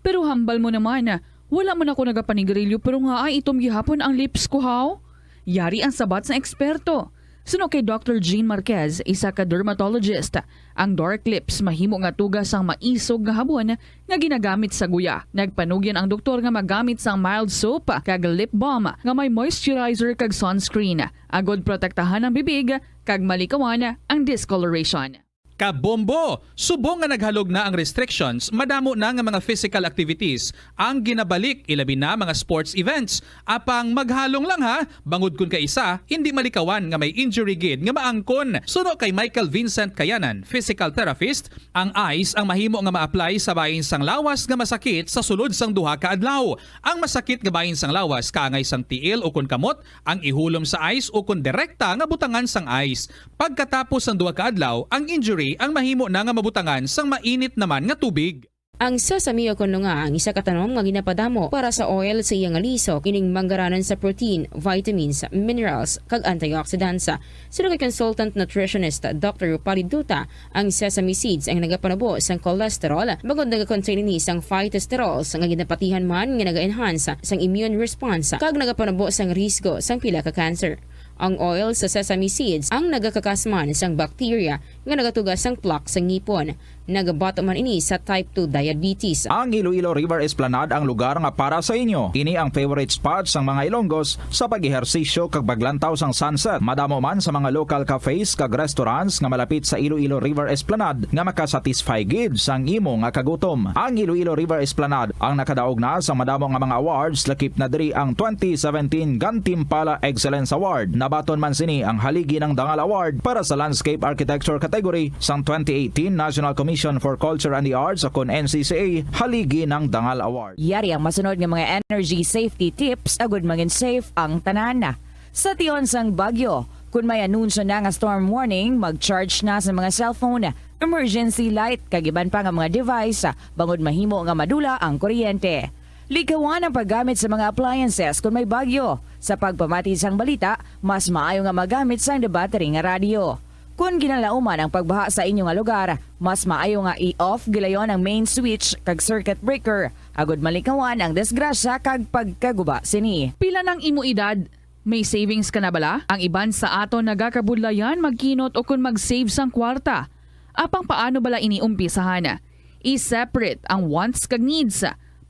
Pero hambal mo naman, wala man ako nagapanigarilyo pero nga ay itom gihapon ang lips ko, haw? Yari ang sabat sang eksperto. Suno kay Doctor Jean Marquez, isa ka dermatologist, ang dark lips mahimo nga tuga sang maisog nga habon nga ginagamit sa guya. Nagpanugyan ang doktor nga magamit sang mild soap kag lip balm nga may moisturizer kag sunscreen, agod protektahan ang bibig kag malikawan ang discoloration. Kabombo! Subong nga naghalog na ang restrictions, madamo na nga mga physical activities ang ginabalik, ilabi na mga sports events. Apang maghalong lang ha, bangod kun kaisa, hindi malikawan nga may injury gid nga maangkon. Suno kay Michael Vincent Kayanan, physical therapist, ang ice ang mahimo nga ma-apply sa bahin sang lawas nga masakit sa sulod sang duha ka adlaw. Ang masakit nga bahin sang lawas kaangay sang tiil ukon kamot ang ihulom sa ice ukon direkta nga butangan sang ice. Pagkatapos sang duha ka adlaw, ang injury ang mahimo na nga mabutangan sang mainit naman nga tubig. Ang sesame o kon lunga ang isa ka tanom nga ginapadamo para sa oil sa iya nga lisok, ining manggaranan sa protein, vitamins, minerals, kag antioxidants. Suno kay consultant nutritionist Doctor Rupali Duta, ang sesame seeds ang nagapanubo sang cholesterol, bangod nagakontain ini sang phytosterols nga ginapatihan man nga naga-enhance sang immune response kag nagapanubo sang risgo sang pila ka cancer. Ang oil sa sesame seeds ang nagakakas man sang bacteria nga nagatuga sang plaque sa ngipon, nagabato man ini sa type two diabetes. Ang Iloilo River Esplanade ang lugar nga para sa inyo. Ini ang favorite spot sang mga Ilonggos sa pag-ehersisyo kag paglantaw sang sunset. Madamo man sa mga local cafes kag restaurants nga malapit sa Iloilo River Esplanade nga makasatisfy gid sang imo nga kagutom. Ang Iloilo River Esplanade ang nakadaog na sa madamo nga mga awards, lakip na diri ang twenty seventeen Gantimpala Excellence Award. Nabaton man sini ang Haligi ng Dangal Award para sa Landscape Architecture category sang twenty eighteen National Commission for Culture and the Arts o kon N C C A Haligi ng Dangal Award. Yari ang masunod nga mga energy safety tips agud mangin safe ang tanan. Sa tion sang bagyo, kun may anunsyo na nga storm warning, mag-charge na sa mga cellphone, emergency light, kag iban pa nga mga device, bangod mahimo nga madula ang kuryente. Likawan ang paggamit sa mga appliances kun may bagyo. Sa pagpamati sang balita, mas maayo nga magamit sang debattery nga radyo. Kun ginalauman ang pagbaha sa inyo nga lugar, mas maayo nga i-off gilayon ang main switch kag circuit breaker, agud malikawan ang disgrasya kag pagkaguba sini. Pila nang imo edad? May savings ka na bala? Ang iban sa aton nagakabudlayan magkinot ukon mag-save sang kwarta. Apang paano bala ini umpisahan? I-separate ang wants kag needs.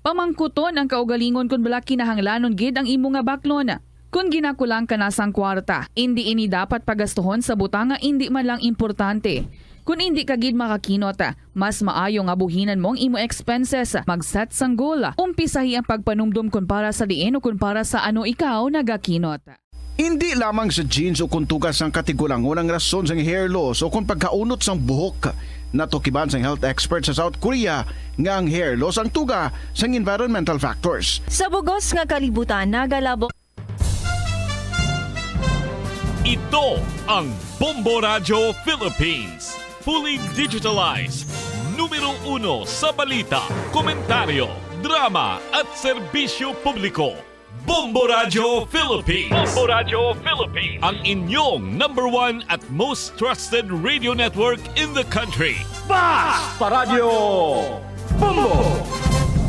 Pamangkuton ang kaugalingon kon bala kinahanglanon gid ang imo nga baklon. Kon ginakulang ka na sang kwarta, indi ini dapat pagastuhon sa butang nga indi man lang importante. Kon indi ka gid makakinot, mas maayo nga buhinan mo ang imo expenses. Mag-set sang goal. Umpisahi ang pagpanumdom kon para sa diin o kon para sa ano ikaw nagakinot. Indi lamang sa genes o kon tuga sang katigulangon ang rason sang hair loss o kon pagkaunot sang buhok. Natukiban sang health expert sa South Korea nga ang hair loss ang tuga sang environmental factors. Sa bug-os nga kalibutan, nagalabo. Ito ang Bombo Radyo Philippines. Fully digitalized. Numero uno sa balita, komentaryo, drama at serbisyo publiko. Bombo Radyo Philippines. Bombo Radyo Philippines. Ang inyong number one at most trusted radio network in the country. Basta Radyo Bombo!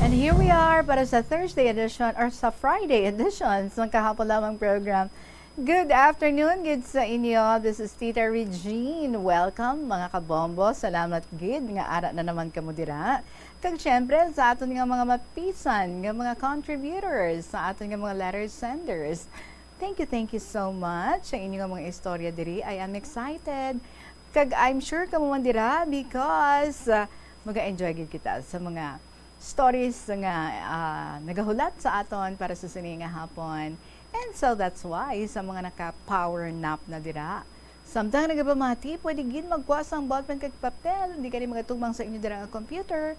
And here we are para sa Thursday edition or sa Friday edition sa Kahapon Lamang program. Good afternoon gid sa inyo. This is Tita Regine. Welcome, mga kabombo. Salamat gid nga ara na naman kamo dira. Kag syempre, sa aton nga mga mapisan nga mga contributors, sa aton nga mga letter senders. Thank you, thank you so much. Ang inyo nga mga istorya diri, I am excited. Kag I'm sure kamo man dira because, ah, mag-enjoy gid kita sa mga stories nga, ah, nagahulat sa aton para sa sini nga hapon. And so that's why sa mga naka-power nap na dira, samtang nagapamati, pwede gid magkuha sang ballpen kag papel, di kani magatugmang sa inyo dira nga computer,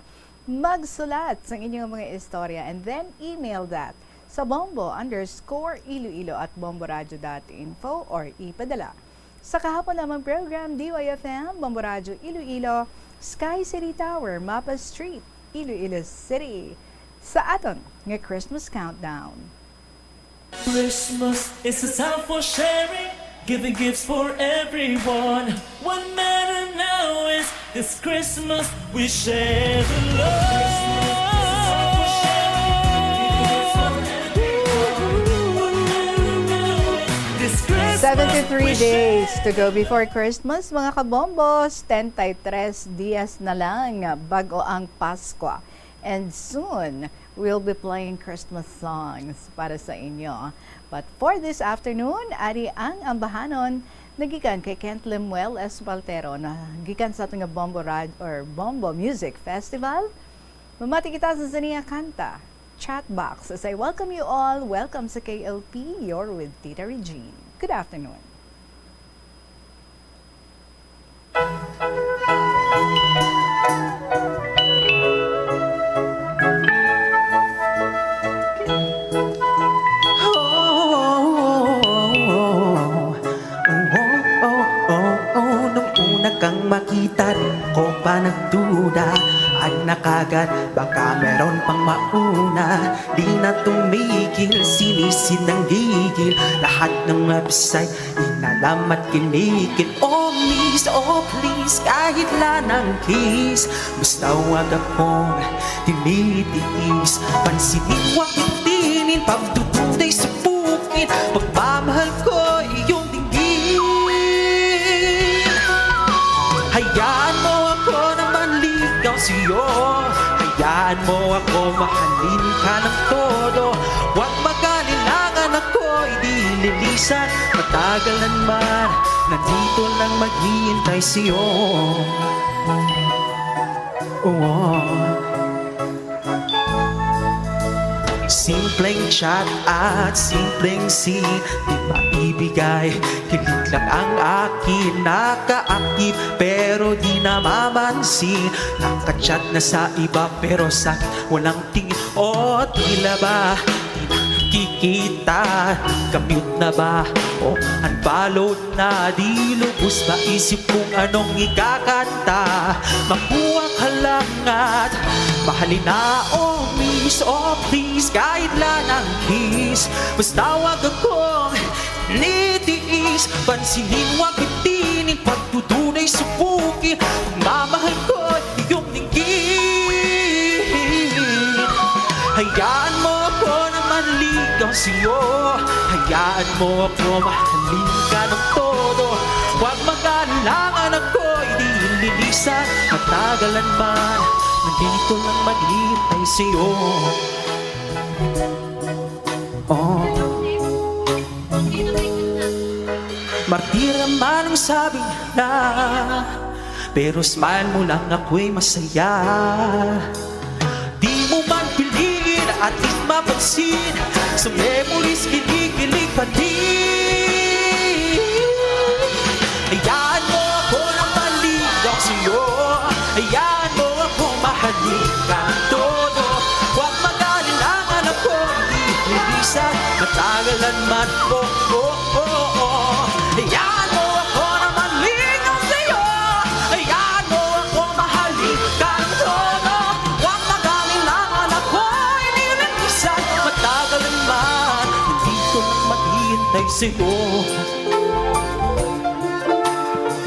magsulat sang inyo nga mga istorya, and then email that sa bombo underscore iloilo at bomboradio dot info or ipadala sa kahapon lamang program, D Y F M, Bombo Radyo Iloilo, Sky City Tower, Mapa Street, Iloilo City, sa aton nga Christmas countdown. Christmas is a time for sharing, giving gifts for everyone. What matter now is this Christmas we share the love. This Christmas, Seventy-three we share days to go before Christmas, mga kabombos. Treinta y tres dias na lang bago ang Paskwa. And soon, we'll be playing Christmas songs para sa inyo. But for this afternoon, ari ang ambahanon nagikan kay Kent Lemuel Espaltero na gikan sa aton nga Bombo Rad-, or Bombo Music Festival. Mamati kita sa sini nga kanta, Chat Box. As I welcome you all, welcome sa K L P, you're with Tita Regine. Good afternoon. Nung una kang makita, di ko pa nagduda. Ay, nakagad, baka meron pang mauna. Di na tumigil, sinisid ng gigil. Lahat ng website, inalamat, kinikil. Oh, miss, oh, please, kahit lang kiss. Basta wag akong tinitiis. Pansinin, wag itinin, pagdududay sa bukid. Pagmamahal ko, iyong dinggin. Hayaan mo ako na manligaw sa'yo. Hayaan mo ako mahalin ka ng todo. Huwag mag-alinlangan, ako'y di lilisan. Matagalan man, nandito lang maghihintay sa'yo. Oh. Simpleng chat at simpleng scene, di maibigay. Kilig lang ang akin, naka-active pero di namamansin. Naka-chat na sa iba pero sa akin walang tingin. O tila ba di nakikita, ka-mute na ba o unfollow na? Di lubos maisip kung anong ikakanta. Makuha ka lang at mahalin na. Oh, miss, oh, please, kahit lang ang kiss. Basta wag akong nitiis. Pansinin, wag itinin, pagdududay sa bukid. Pagmamahal ko, iyong dinggin. Hayaan mo ako na manligaw sa'yo. Hayaan mo ako mahalin ka ng todo. Huwag mag-alinlangan, ako'y di lilisan. Matagalan man, nandito lang maghihintay sa'yo. Oh. Martir man ang sabi nila, pero smile mo lang ako'y masaya. Di mo man piliin at di mapansin, sa memories kinikilig pa din. Hayaan mo ako na maligaw sa'yo. Hayaan mo ako mahalin ka todo. Huwag mag-alinlangan, ako hindi lilisan. Matagalan man, oh, oh, oh, oh. Hayaan mo ako na maligaw sa'yo. Hayaan mo ako mahalin ka ng todo. Huwag mag-alinlangan, ako'y nililisan. Matagalan man, nandito lang maghihintay sa'yo.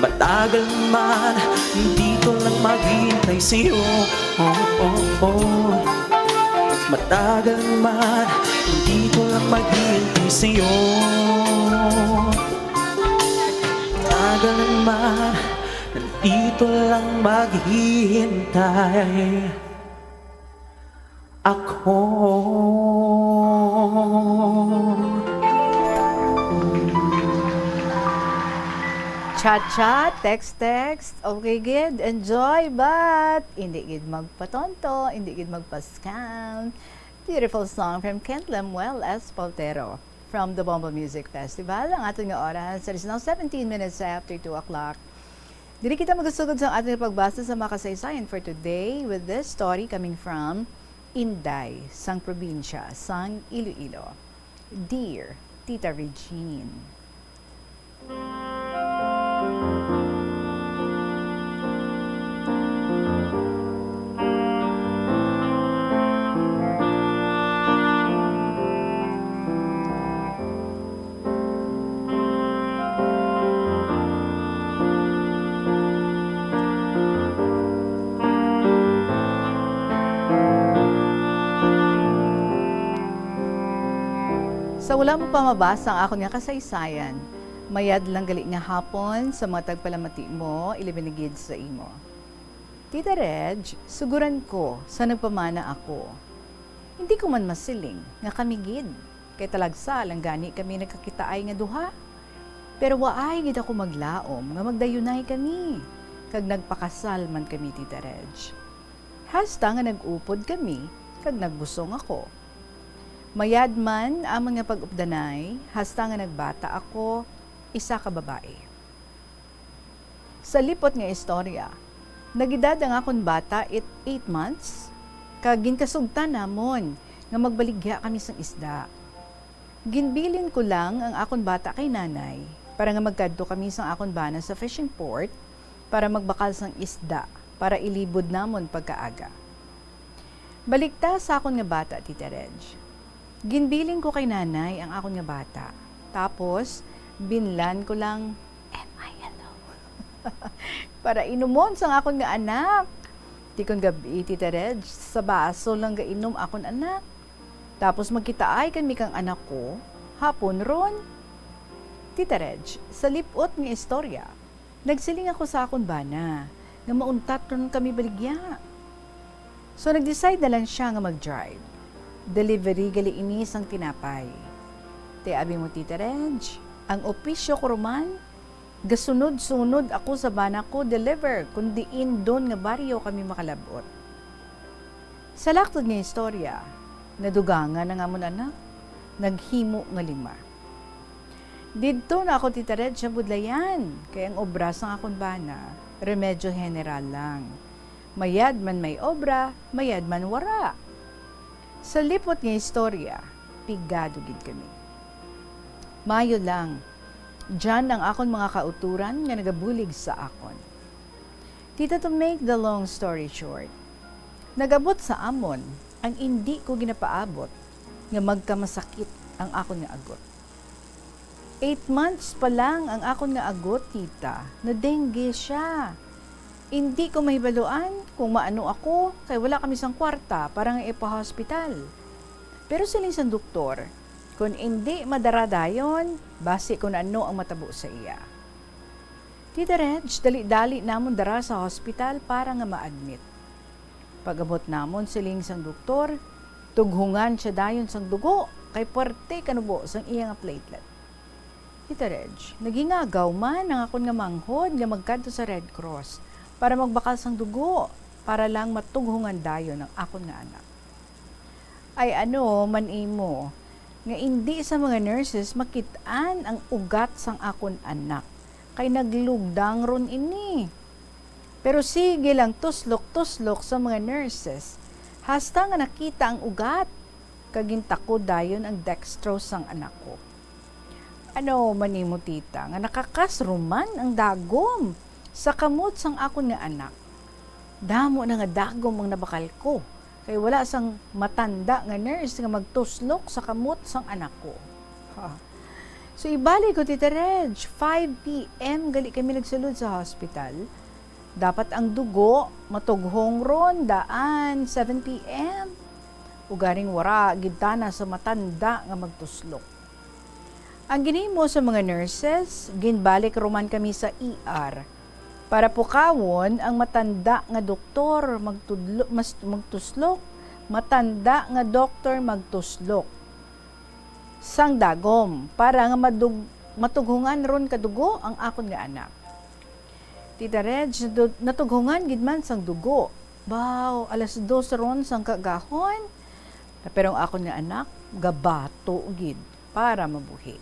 Matagal man, dito lang maghihintay sa'yo. Oh, oh, oh. Matagal man, dito lang maghihintay sa'yo. Matagal man, nandito lang maghihintay ako. Chat-chat, text-text, okay gid, enjoy, but hindi gid magpatonto, hindi gid magpa-scam. Beautiful song from Kent Lemuel Espaltero from the Bombo Music Festival. Ang aton nga oras is now seventeen minutes after two o'clock. Diri kita magasugod sa aton pagbasa sa mga kasaysayan for today with this story coming from Inday, sang probinsya sang Iloilo. Dear Tita Regine. Sa wala mo pa mabasa ang akon nga kasaysayan, mayad lang gali nga hapon sa mga tagpalamati mo, ilabi na gid sa imo. Tita Reg, suguran ko sa nagpamana ako. Hindi ko man masiling nga kami gid, kay talagsa lang gani kami nagkakitaay nga duha. Pero waay gid ako maglaom nga magdayunay kami, kag nagpakasal man kami, Tita Reg. Hasta nga nag-upod kami, kag nagbusong ako. Mayad man amon nga pag-updanay, hasta nga nagbata ako, isa ka babayi. Sa lipot nga istorya, nag-edad ang akon bata it eight months, kag ginkasugtan namon nga magbaligya kami sang isda. Ginbilin ko lang ang akon bata kay nanay para nga magkadto kami sang akon bana sa fishing port para magbakal sang isda para ilibod namon pagkaaga. Balikta sa akon nga bata, Tita Reg. Ginbilin ko kay nanay ang akon nga bata. Tapos, binlan ko lang, "Am I alone?" Para inumon sang akon nga anak. Tikon gab-i, Tita Reg, sa baso lang gainom akon anak. Tapos magkitaay kami kang anak ko, hapon ron. Tita Reg, sa lip-ot nga istorya, nagsiling ako sa akon bana nga mauntat ron kami baligya. So, nag-decide na lang siya nga mag-drive. Delivery gali ini sang tinapay. Te, abi mo, Tita Reg, ang opisyo ko ruman, gasunod-sunod ako sa bana ko deliver kon diin don nga baryo kami makalab-ot. Sa laktod nga istorya, nadugangan ang amon anak, naghimo nga lima. Didto na ako, Tita Reg, sa budlayan, kay ang obra sang akon bana, remedyo general lang. Mayad man may obra, mayad man wara. Sa lipot nga istorya, pigado gid kami. Mayo lang, diyan ang akon mga kautoran nga nagabulig sa akon. Tita, to make the long story short, nag-abot sa amon ang indi ko ginapaabot nga magkamasakit ang akon nga agot. Eight months pa lang ang akon nga agot, tita, na-dengue siya. Indi ko mahibaluan kung maano ako, kay wala kami sang kwarta para nga ipa-hospital. Pero siling sang doktor, kun indi madara dayon, basi kun ano ang matabo sa iya. Tita Reg, dali-dali namon dara sa hospital para nga ma-admit. Pag-abot namon, siling sang doktor, tughungan siya dayon sang dugo, kay puwerte kanubo sang iya nga platelet. Tita Reg, nagingagaw man ang akon nga manghod nga magkadto sa Red Cross para magbakal sang dugo, para lang matughungan dayon ang akon nga anak. Ay ano man imo, nga indi sa mga nurses makit-an ang ugat sang akon anak, kay naglugdang ron ini. Pero sige lang tuslok-tuslok sa mga nurses, hasta nga nakita ang ugat, kag gintakod dayon ang dextrose sang anak ko. Ano man nimo, tita, nga nakakas ruman ang dagom sa kamot sang akon nga anak? Damo na nga dagom ang nabakal ko, kay wala sang matanda nga nurse nga magtuslok sa kamot sang anak ko. Ha. So, ibalik ko, Tita Reg, five P M gali kami nagsulod sa hospital. Dapat ang dugo matughong ron daan seven P M. Ugaring wara gid tana sa matanda nga magtuslok. Ang ginhimo sa mga nurses, ginbalik ruman kami sa E R para pukawon ang matanda nga doktor magtudlo-, mas-, magtuslok, matanda nga doktor magtuslok sang dagom para nga madug-, matughungan ron ka dugo ang akon nga anak. Tita Reg, natu-, natughungan gid man sang dugo. Baw, alas dos ron sang kaagahon. Pero ang akon nga anak, gabato gid para mabuhi.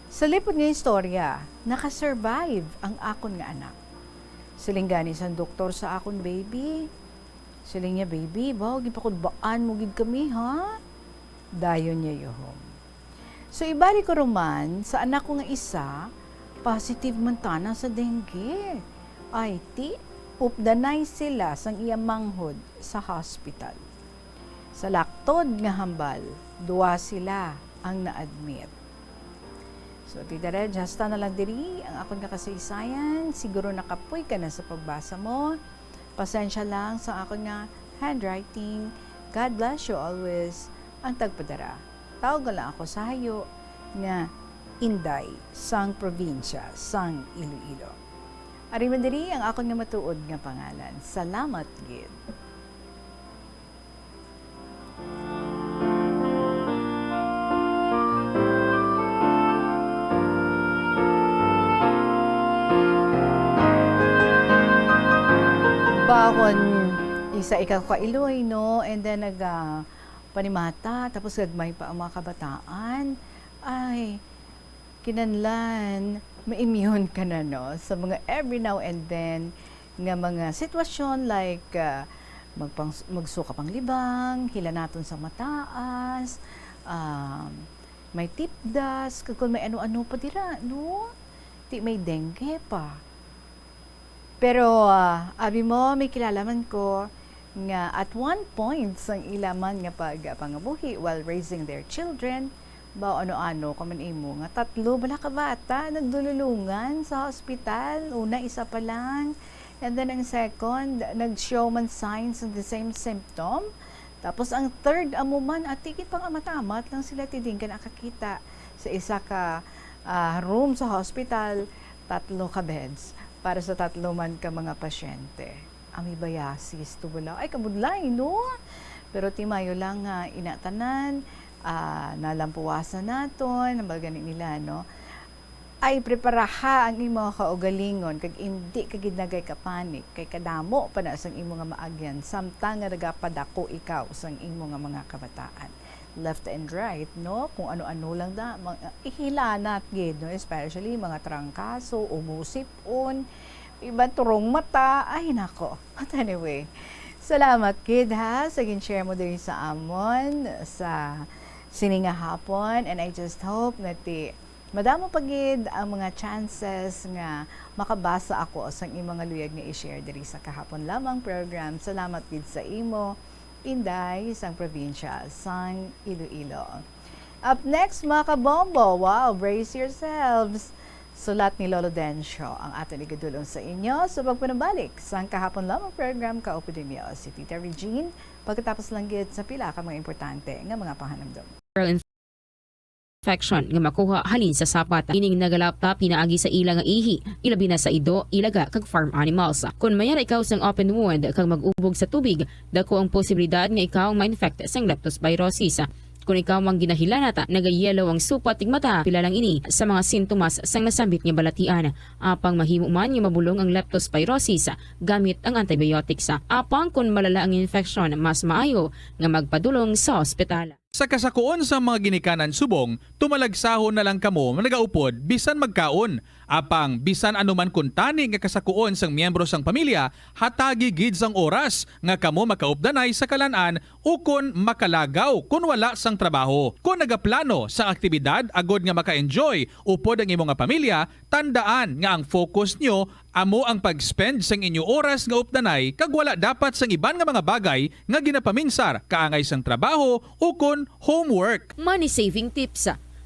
Sa lipod nga istorya, naka-survive ang akon nga anak. Siling gani sang doktor sa akon baby, siling niya, "Baby, baw, ginpakudbaan mo gid kami, ha?" Dayon niya yuhom. So, ibalik ko ruman sa anak ko nga isa, positive man tana sa dengue. Ay, ti, updanay sila sang iya manghod sa hospital. Sa laktod nga hambal, duwa sila ang na-admit. So, Tita Reg, hasta na lang diri ang akon nga kasaysayan. Siguro nakapoy ka na sa pagbasa mo. Pasensya lang sa akon nga handwriting. God bless you always. Ang tagpadara. Tawag lang ako sa hayo nga Inday sang probinsya sang Iloilo. Ari man diri ang akon nga matuod nga pangalan. Salamat gid. Bahon, isa ikaw ka Iloy, no? And then nag, ah, panimata, tapos gagmay pa ang mga kabataan. Ay, kinahanglan ma-immune ka na, no? Sa mga every now and then nga mga sitwasyon like, ah, magpang-, magsuka pang libang, hilanaton sa mataas, um, may tipdas, kag kung may ano-ano pa dira, no? Ti may dengue pa. Pero, ah, abi mo, may kilala man ko nga at one point sang ila man nga pag-, pangabuhi while raising their children, ba ano-ano ka man imo nga tatlo bala ka bata nagdululungan sa hospital. Una, isa pa lang. And then ang second, nag-show man signs of the same symptom. Tapos ang third, amo man, ati gid pang amat-amat lang sila ti diin ka nakakita. Sa isa ka, ah, room sa hospital, tatlo ka beds para sa tatlo man ka mga pasyente. Amoebiasis to bala. Ay, kabudlay, no? Pero ti maayo lang nga ina tanan, ah, nalampuwasan naton, ang baga ni nila, no? Ay, preparaha ang imo kaugalingon, kag indi ka gid nagay ka-panic, kay kadamo pa na sang imo nga maagyan, samtang nga nagapadako ikaw sang imo nga mga kabataan. Left and right, no? Kung ano-ano lang da, mga ihilanat gid, no? Especially mga trangkaso, umusip-on, iban turong mata, ay nako. But anyway, salamat gid, ha, sa gin-share mo diri sa amon sa sini nga hapon, and I just hope nga ti madamo pa gid ang mga chances nga makabasa ako sang imo nga luyag nga i-share diri sa kahapon lamang program. Salamat gid sa imo, Inday sang probinsya sang Iloilo. Up next, mga kabombo, wow, brace yourselves. Sulat ni Lolo Dencio ang aton igadulong sa inyo sa pagpanabalik sang kahapon lamang program. Kaupod ninyo si Tita Regine. Pagkatapos lang gid sa pila ka mga importante nga mga pahanumdom. Infection nga makuha halin sa sapat. Ining nagalapta pinaagi sa ila nga ihi, ilabi na sa ido, ilaga, kag farm animals. Kon mayara ikaw sang open wound kag mag-ubog sa tubig, dako ang posibilidad nga ikaw ma-infect sang leptospirosis. Kon ikaw ang ginahilanat, nagayellow ang supat ning mata, pila lang ini sa mga sintomas sang nasambit nga balatian. Apang mahimo man nga mabulong ang leptospirosis gamit ang antibiotics. Apang kon malala ang infection, mas maayo nga magpadulong sa ospital. Sa kasakuon sang mga ginikanan subong, tumalagsahon na lang kamo nagaupod bisan magkaon. Apang bisan ano man kuntani nga kasakuon sang miyembro sang pamilya, hatagi gid sang oras nga kamo makaupdanay sa kalan-an ukon makalagaw kon wala sang trabaho. Kon nagaplano sang aktibidad agod nga maka-enjoy upod ang imo nga pamilya, tandaan nga ang focus nyo amo ang pag-spend sang inyo oras nga updanay kag wala dapat sang iban nga mga bagay nga ginapaminsar kaangay sang trabaho ukon homework. Money saving tips.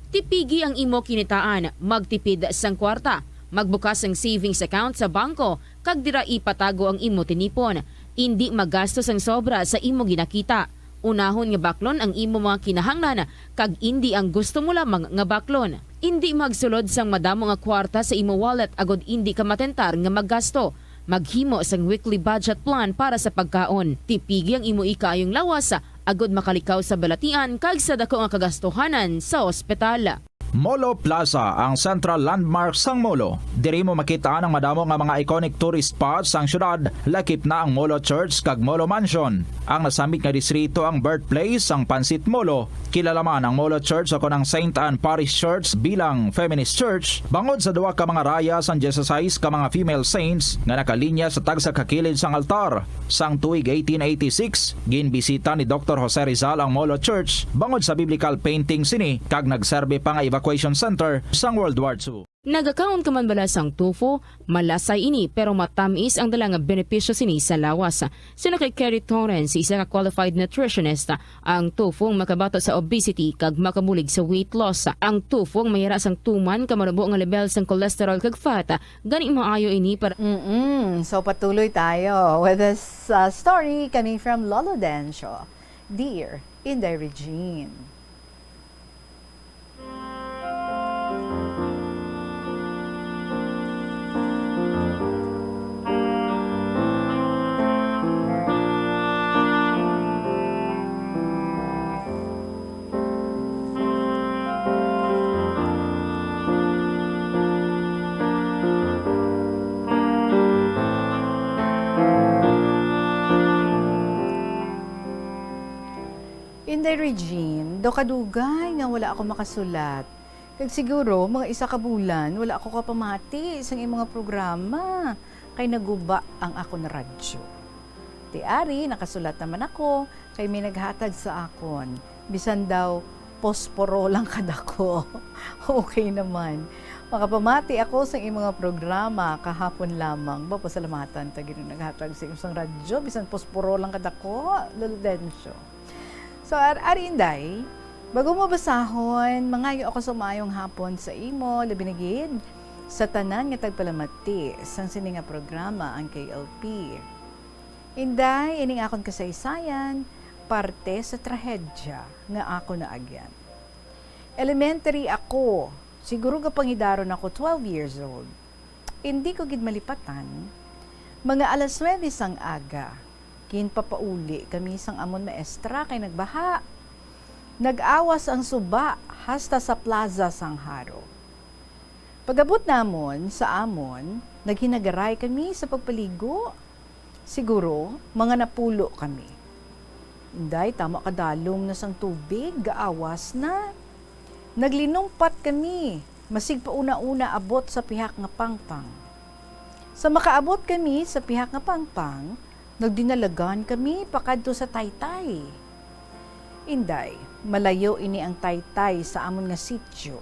Tipigi ang imo kinitaan, magtipid sang kwarta, magbukas sang savings account sa bangko, kag dira ipatago ang imo tinipon. Indi magasto sang sobra sa imo ginakita. Unahon nga baklon ang imo mga kinahanglan kag indi ang gusto mo lamang nga baklon. Indi magsulod sang madamo nga kwarta sa imo wallet agod indi ka matentar nga maggasto. Maghimo sang weekly budget plan para sa pagkaon. Tipigi ang imo ikaayong lawas agod makalikaw sa balatian kag sa dako nga kagastuhanan sa ospital. Molo Plaza, ang central landmark sang Molo. Diri mo makit-an ang madamo nga mga iconic tourist spots sang syudad, lakip na ang Molo Church kag Molo Mansion. Ang nasambit nga distrito ang birthplace sang Pansit Molo. Kilala man ang Molo Church o kon ang Saint Anne Parish Church bilang feminist church bangod sa duha ka mga raya sang dieciséis ka mga female saints nga nakalinya sa tagsa ka kilid sang altar. Sang tuig eighteen eighty-six, ginbisita ni Doktor Jose Rizal ang Molo Church bangod sa biblical painting sini kag nagserbi pa nga evacuation center sang World War Two. Nagakaon ka man bala sang tofu? Malasay ini, pero matamis ang dala nga benepisyo sini sa lawas. Suno kay Kerry Torrens, isa ka qualified nutritionist, ang tofu ang makabato sa obesity kag makabulig sa weight loss. Ang tofu ang mayara sang tuman ka manubo nga level sang cholesterol kag fat, gani maayo ini para Mm-mm. So, patuloy tayo with this, uh, story coming from Lolo Dencio. Dear Inday Regine. Inday Regine, daw kadugay nga wala ako makasulat. Kag siguro, mga isa ka bulan, wala ako kapamati sa iyang mga programa, kay naguba ang akon radyo. Ti ari, nakasulat naman ako, kay may naghatag sa akon. Bisan daw, posporo lang kadako. Okay naman. Makapamati ako sa iyang mga programa kahapon lamang. Ba, pasalamatan ta gid ang naghatag sa imong radyo, bisan posporo lang kadako, Lolo Dencio. So, ar-, ari, Inday, bago mo basahon, mangayo ako sa maayong hapon sa imo, labi na gid sa tanan nga tagpalamati sang sini nga programa, ang K L P. Inday, ining akon kasaysayan, parte sa trahedya nga akon naagyan. Elementary ako, siguro gapangidaron ako twelve years old. Indi ko gid malipatan, mga alas nuebe sang aga, ginpapauli kami sang amon maestra kay nagbaha. Nag-awas ang suba hasta sa plaza sang Jaro. Pag-abot namon sa amon, naghinagaray kami sa pagpaligo. Siguro, mga napulo kami. Inday, tama kadalom na sang tubig, gaawas na. Naglinumpat kami, masig pauna-una abot sa pihak nga pangpang. Sa makaabot kami sa pihak nga pangpang, nagdinalagan kami pakadto sa taytay. Inday, malayo ini ang taytay sa amon nga sitio.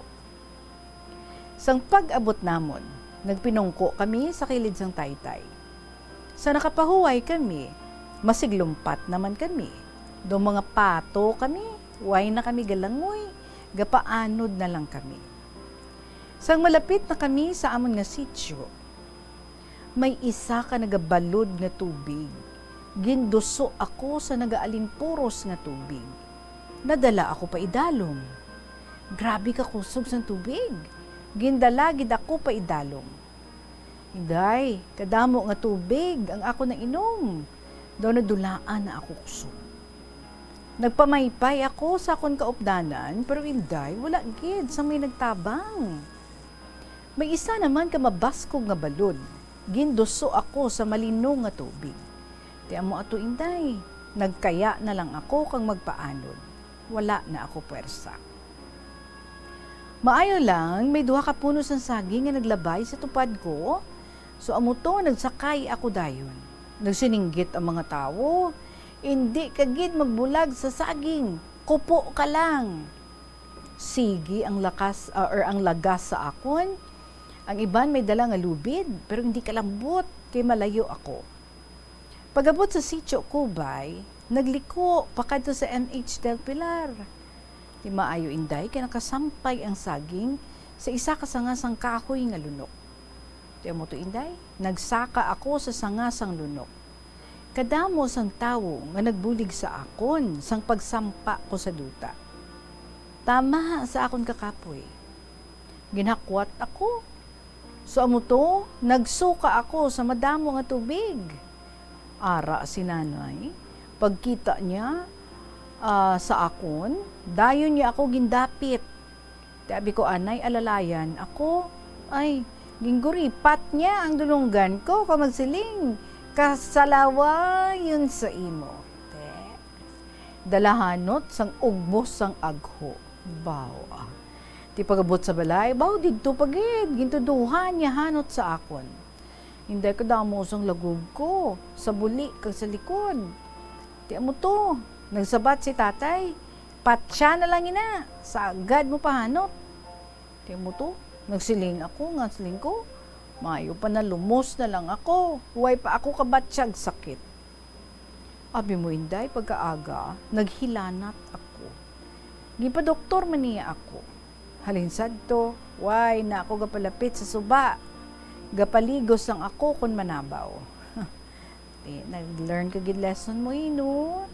Sang pag-abot namon, nagpinungko kami sa kilid sang taytay. Sa nakapahuway kami, masiglumpat naman kami. Daw mga pato kami, way na kami galangoy, gapaanod na lang kami. Sang malapit na kami sa amon nga sitio, may isa ka nagabalod nga tubig. Ginduso ako sa nagaalimpuros nga tubig. Nadala ako pa idalom. Grabe ka kusog sang tubig. Gindala gid ako pa idalom. Inday, kadamo nga tubig ang ako nainom. Daw nadulaan na ako kusog. Nagpamaypay ako sa akon kaupdanan, pero inday, wala gid sang may nagtabang. May isa naman ka mabaskog nga balod. Ginduso ako sa malinong nga tubig. Ti amo ato, inday, nagkaya na lang ako kag magpaanod. Wala na ako puwersa. Maayo lang, may duha ka puno sang saging nga naglabay sa tupad ko. So, amo to, nagsakay ako dayon. Nagsininggit ang mga tawo, "Indi ka gid magbulag sa saging, kupo ka lang." Sige ang lakas, ah, or ang lagas sa akon. Ang iban may dala nga lubid, pero hindi kalambot, kay malayo ako. Pag-abot sa Sitio Cubay, nagliko pakadto sa M H Del Pilar. Ti maayo, inday, kay nakasampay ang saging sa isa ka sanga sang kahoy nga lunok. Ti amo to, inday, nagsaka ako sa sanga sang lunok. Kadamo sang tawo nga nagbulig sa akon sang pagsampa ko sa duta. Tama sa akon kakapoy. Ginhakwat ako. So amo to, nagsuka ako sa madamo nga tubig. Ara si nanay, pagkita niya, ah, sa akon, dayon niya ako gindapit. Ti abi ko anay alalayan ako, ay, gingguripat niya ang dulunggan ko kag magsiling, "Kasalawayon sa imo." Te, dala hanot sang ugmos sang agho. Baw, ah. Ti pag-abot sa balay, baw didto pa gid, gintuduhan niya hanot sa akon. Inday, kadamo sang lagog ko, sa buli kag sa likod. Ti amo to, nagsabat si tatay, "Patya na lang ina, sagad mo pahanot." Ti amo to, nagsiling ako nga siling ko, "Maayo pa na lumos na lang ako, way pa ako kabatyag sakit." Abi mo, Inday, pagkaaga, naghilanat ako. Ginpadoktor man niya ako. Halin sadto, way na ako gapalapit sa suba. Gapaligos lang ako kon manabaw. Eh, nag-learn ka gid lesson mo, eh, no?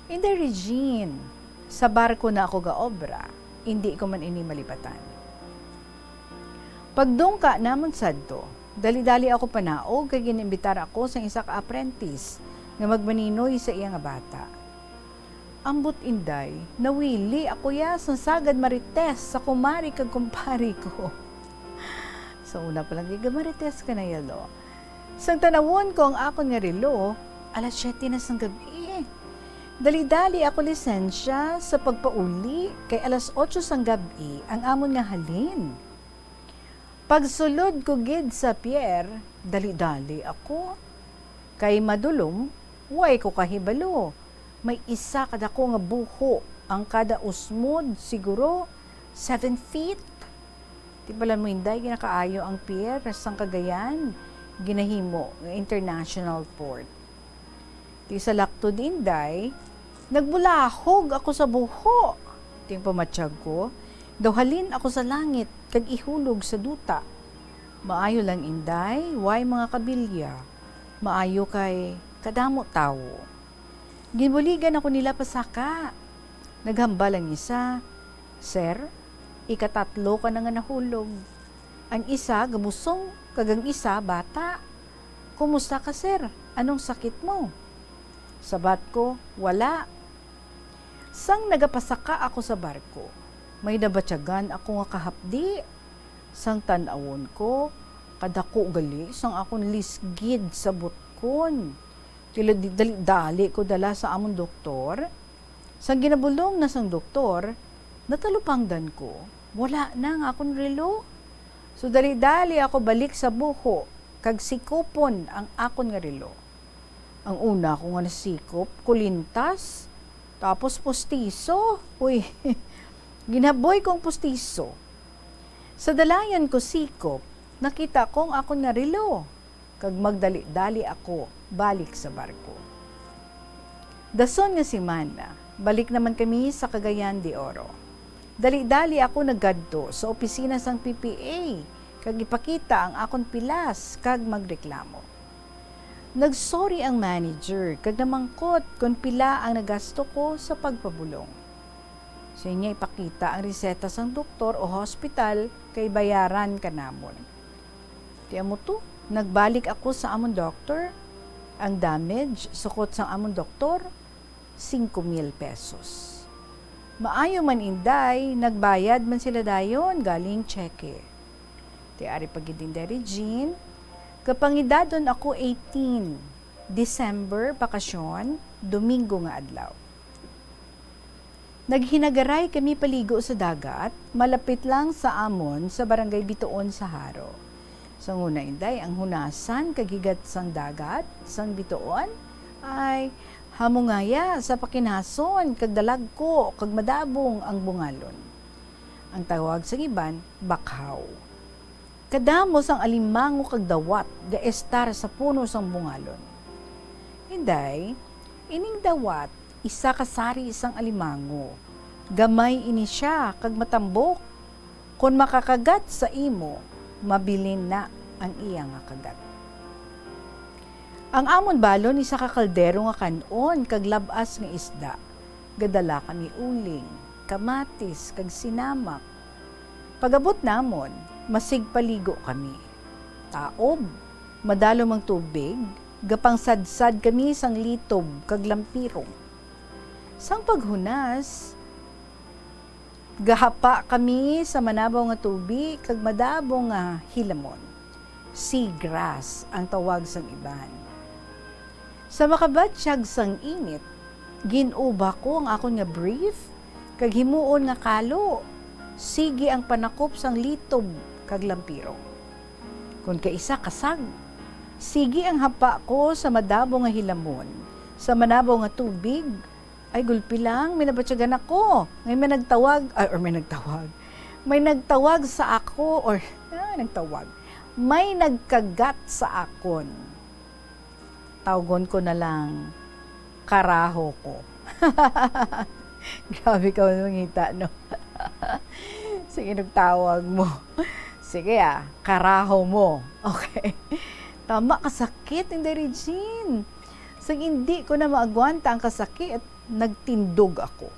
Inday Regine, sa barko na ako gaobra, indi ko man ini malipatan. Pagdungka namon sadto, dali-dali ako panaog kay gin-imbitar ako sang isa ka apprentice nga magmaninoy sa iya nga bata. Ambot, Inday, nawili ako ya sang sagad marites sa kumari kag kumpari ko. Sa una pa lang, gigamarites ka na yalo. Sang tanawon ko ang akon nga relo, alas siyete na sang gab-i. Dali-dali ako lisensya sa pagpauli, kay alas otso sang gab-i ang amon nga halin. Pagsulod ko gid sa pier, dali-dali ako. Kay madulom, way ko kahibalo. May isa ka dako nga buho ang kada usmod, siguro seven feet. Ti bala mo, Inday, ginakaayo ang pier sang Cagayan, ginahimo nga international port. Ti sa laktod, Inday, nagbulahog ako sa buho. Ti ang pamatyag ko, daw halin ako sa langit kag ihulog sa duta. Maayo lang, Inday, way mga kabilya. Maayo kay kadamo tawo. Ginbuligan ako nila pasaka. Naghambal ang isa, "Sir, ikatatlo ka na nga nahulog. Ang isa gabusong, kag ang isa bata. Kumusta ka, sir? Anong sakit mo?" Sabat ko, "Wala." Sang nagapasaka ako sa barko, may nabatyagan ako nga kahapdi. Sang tan-awon ko, kadako gali sang akon lisgid sa butkon. Tila di, dali-dali ko dala sa amon doktor. Sang ginabulong na sang doktor, natalupangdan ko, wala na ang akon relo. So, dali-dali ako balik sa buho, kag sikupon ang akon nga relo. Ang una ko nga nasikop, kulintas, tapos pustiso. Uy, ginaboy kong pustiso. Sa dalayan ko sikop, nakita ko ang akon nga relo, kag magdali-dali ako balik sa barko. Dason nga semana, balik naman kami sa Cagayan de Oro. Dali-dali ako nagkadto sa opisina sang P P A, kag ipakita ang akon pilas kag magreklamo. Nagsorry ang manager kag namangkot kon pila ang nagasto ko sa pagpabulong. Sa iya ipakita ang reseta sang doktor o hospital kay bayaran ka namon. Ti amo to, nagbalik ako sa amon doktor. Ang damage, sukot sang amon doktor, singko mil pesos. Maayo man, Inday, nagbayad man sila dayon galing tseke. Ti ari pa gid, Inday Regine, kapangidadon ako eighteen, December, bakasyon, Domingo nga adlaw. Naghinagaray kami paligo sa dagat, malapit lang sa amon sa Barangay Bitoon sa Jaro. Sang una, Inday, ang hunasan kag higat sang dagat sang Bitoon ay hamungaya sa pakinason kag dalagko kag madabong ang bungalon. Ang tawag sang iban, bakhaw. Kadamo sang alimango kag dawat gaestar sa puno sang bungalon. Inday, ining dawat isa ka sari sang alimango. Gamay ini sia kag matambok. Kon makakagat sa imo, mabilin na ang iya nga kagat. Ang amon balon isa ka kaldero nga kan-on kag lab-as nga isda. Gadala kami uling, kamatis, kag sinamak. Pag-abot namon, masigpaligo kami. Taob, madalom ang tubig, gapangsadsad kami sang litob kag lampirong. Sang paghunas, Gahapa kami sa manabaw nga tubig kag madamo nga hilamon. Seagrass ang tawag sang iban. Sa makabatyag sang init, gin-uba ko ang akon nga brief kag himuon nga kalo. Sige ang panakop sang litob kag lampirong. Kon kaisa kasag, sige ang hapa ko sa madamo nga hilamon, sa manabaw nga tubig. Ay, gulpi lang, may nabatyagan ako. May, may nagtawag, ay, or may nagtawag. May nagtawag sa ako, or, ah, nagtawag. May nagkagat sa akon. Tawgon ko na lang, karaho ko. Grabe ka mangita, no? Sige, nagtawag mo. Sige, ah, karaho mo. Okay. Tama, kasakit, Inday Regine. Sang hindi ko na maagwanta ang kasakit, nagtindog ako.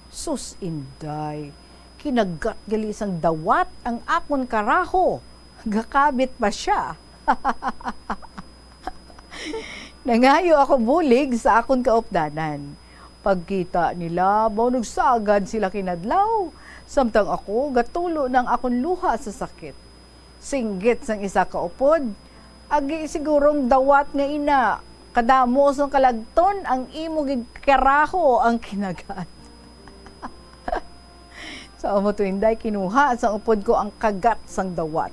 Sus, Inday, kinagat gali sang dawat ang akon karaho. Gakabit pa sia. Nangayo ako bulig sa akon kaupdanan. Pagkita nila, mao nagsagad sila kinadlaw. Samtang ako, gatulo na ang akon luha sa sakit. Singgit sang isa ka upod, "Agi sigurong dawat nga ina, kadamo sang kalagton ang imo gid karaho ang kinagat." Sa amo to, Inday, kinuha sang upod ko ang kagat sang dawat.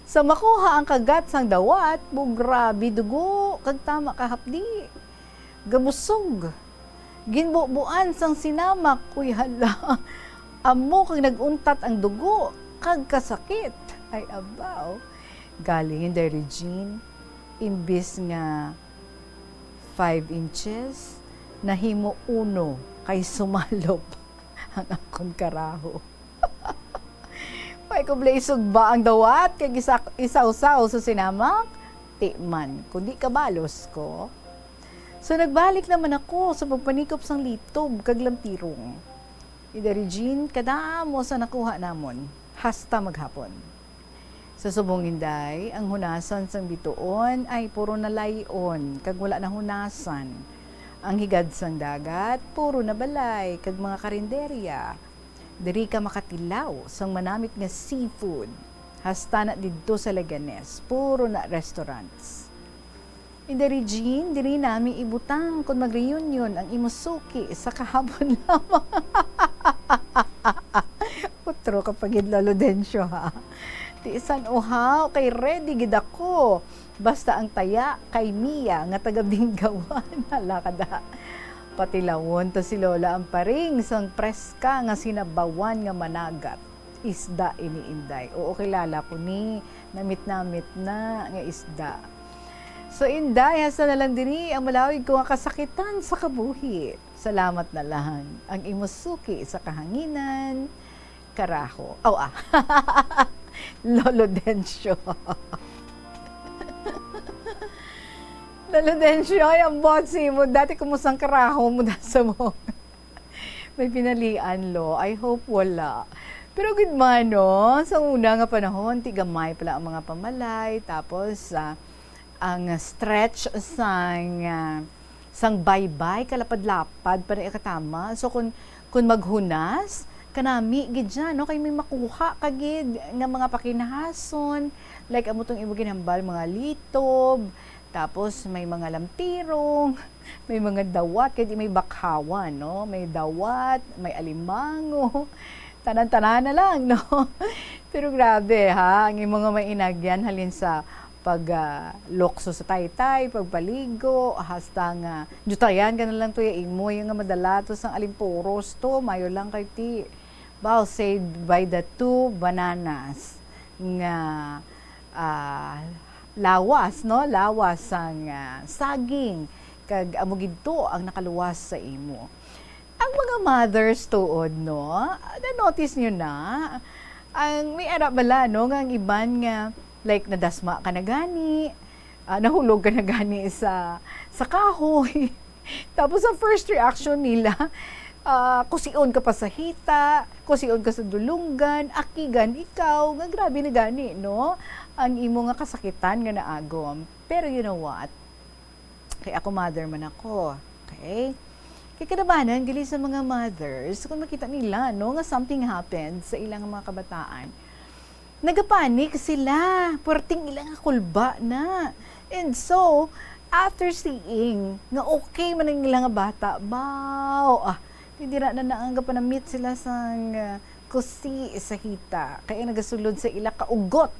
Sa makuha ang kagat sang dawat, mo grabe dugo, kag tama kahapdi. Gabusog. Ginbubuan sang sinamak, uy, hala. Amo kag nag-untat ang dugo, kag kasakit. Ay, abaw. Galing, Inday Regine, imbis nga five inches, nahimo uno kay sumalop ang akon karaho. May kublay sugba ang dawat kag isa-, isawsaw sa sinamak? Ti man, kundi kabalos ko. So, nagbalik naman ako sa pagpanikop sang litob kag lampirong. Inday Regine, kadamo sa nakuha namon, hasta maghapon. Sa subong, Inday, ang hunasan sang bituon ay puro na lay-on kag wala na hunasan. Ang higad sang dagat, puro na balay kag mga karinderya. Diri ka makatilaw sang manamit nga seafood. Hasta na didto sa Leganes, puro na restaurants. Inday Regine, diri nami ibutang kon mag-reunion ang imo suki sa kahapon lamang. Utro ka pa gid, Lolo Dencio, ha? Ti san uhaw, kay ready gid ako. Basta ang taya kay Mia nga taga Bingawan. Hala ka da. Patilawon ta si Lola Amparing sang preska nga sinabawan nga managat. Isda ini, Inday. Oo, kilala ko ni. Namit-namit na nga isda. So, Inday, hasta na lang diri ang malawig ko nga kasakitan sa kabuhi. Salamat na lang. Ang imo suki sa kahanginan, karaho. Aw, ah. Lolo Dencio. Lolo Dencio, ay, ang botsi mo. Dati kumusang karaho mo da sa mo. May pinalian, lo. I hope wala. Pero gid man, no? Sa una nga panahon, ti gamay pala ang mga pamalay. Tapos, ah, ang stretch sang, ah, sang baybay, kalapad-lapad pa na ikatama. So, kun, kun maghunas, kanami gid siya, no? Kay may makuha ka gid nga mga pakinahason. Like, amo tong imo ginhambal, mga litob, tapos may mga lampirong, may mga dawat, kay di may bakhawan, no? May dawat, may alimango. Tanan-tanan na lang, no? Pero grabe, ha? Ang imo nga mainagyan halin sa pag, ah, lukso sa taytay, pagpaligo, hasta nga, dutayan ka na lang to, ya imo, yung nga madala to sang alimpuros to, mayo lang kay ti, bao, saved by the two bananas nga, ah, lawas, no? Lawas sang, ah, saging, kag amo gid to ang nakaluwas sa imo. Ang mga mothers tuod, no? Na-notice niyo na? Ang may ara bala, no, nga ang iban nga, like, nadasma ka na gani, ah, nahulog ka na gani sa, sa kahoy. Tapos ang first reaction nila, ah, kusion ka pa sa hita, kusion ka sa dulunggan, akigan ikaw, nga grabe na gani, no? Ang imo nga kasakitan nga naagom. Pero you know what? Kay ako, mother man ako. Okay? Kay kinabanan gali sa mga mothers kung makita nila, no, nga something happened sa ilang mga kabataan. Nagapanik sila, perting ila nga kulba na. And so, after seeing nga okay man ang ila nga bata, baw, ah, dira na naangga pa na-meet sila sang, ah, kusi sa hita. Kay ang nagasulod sa ila kaugot,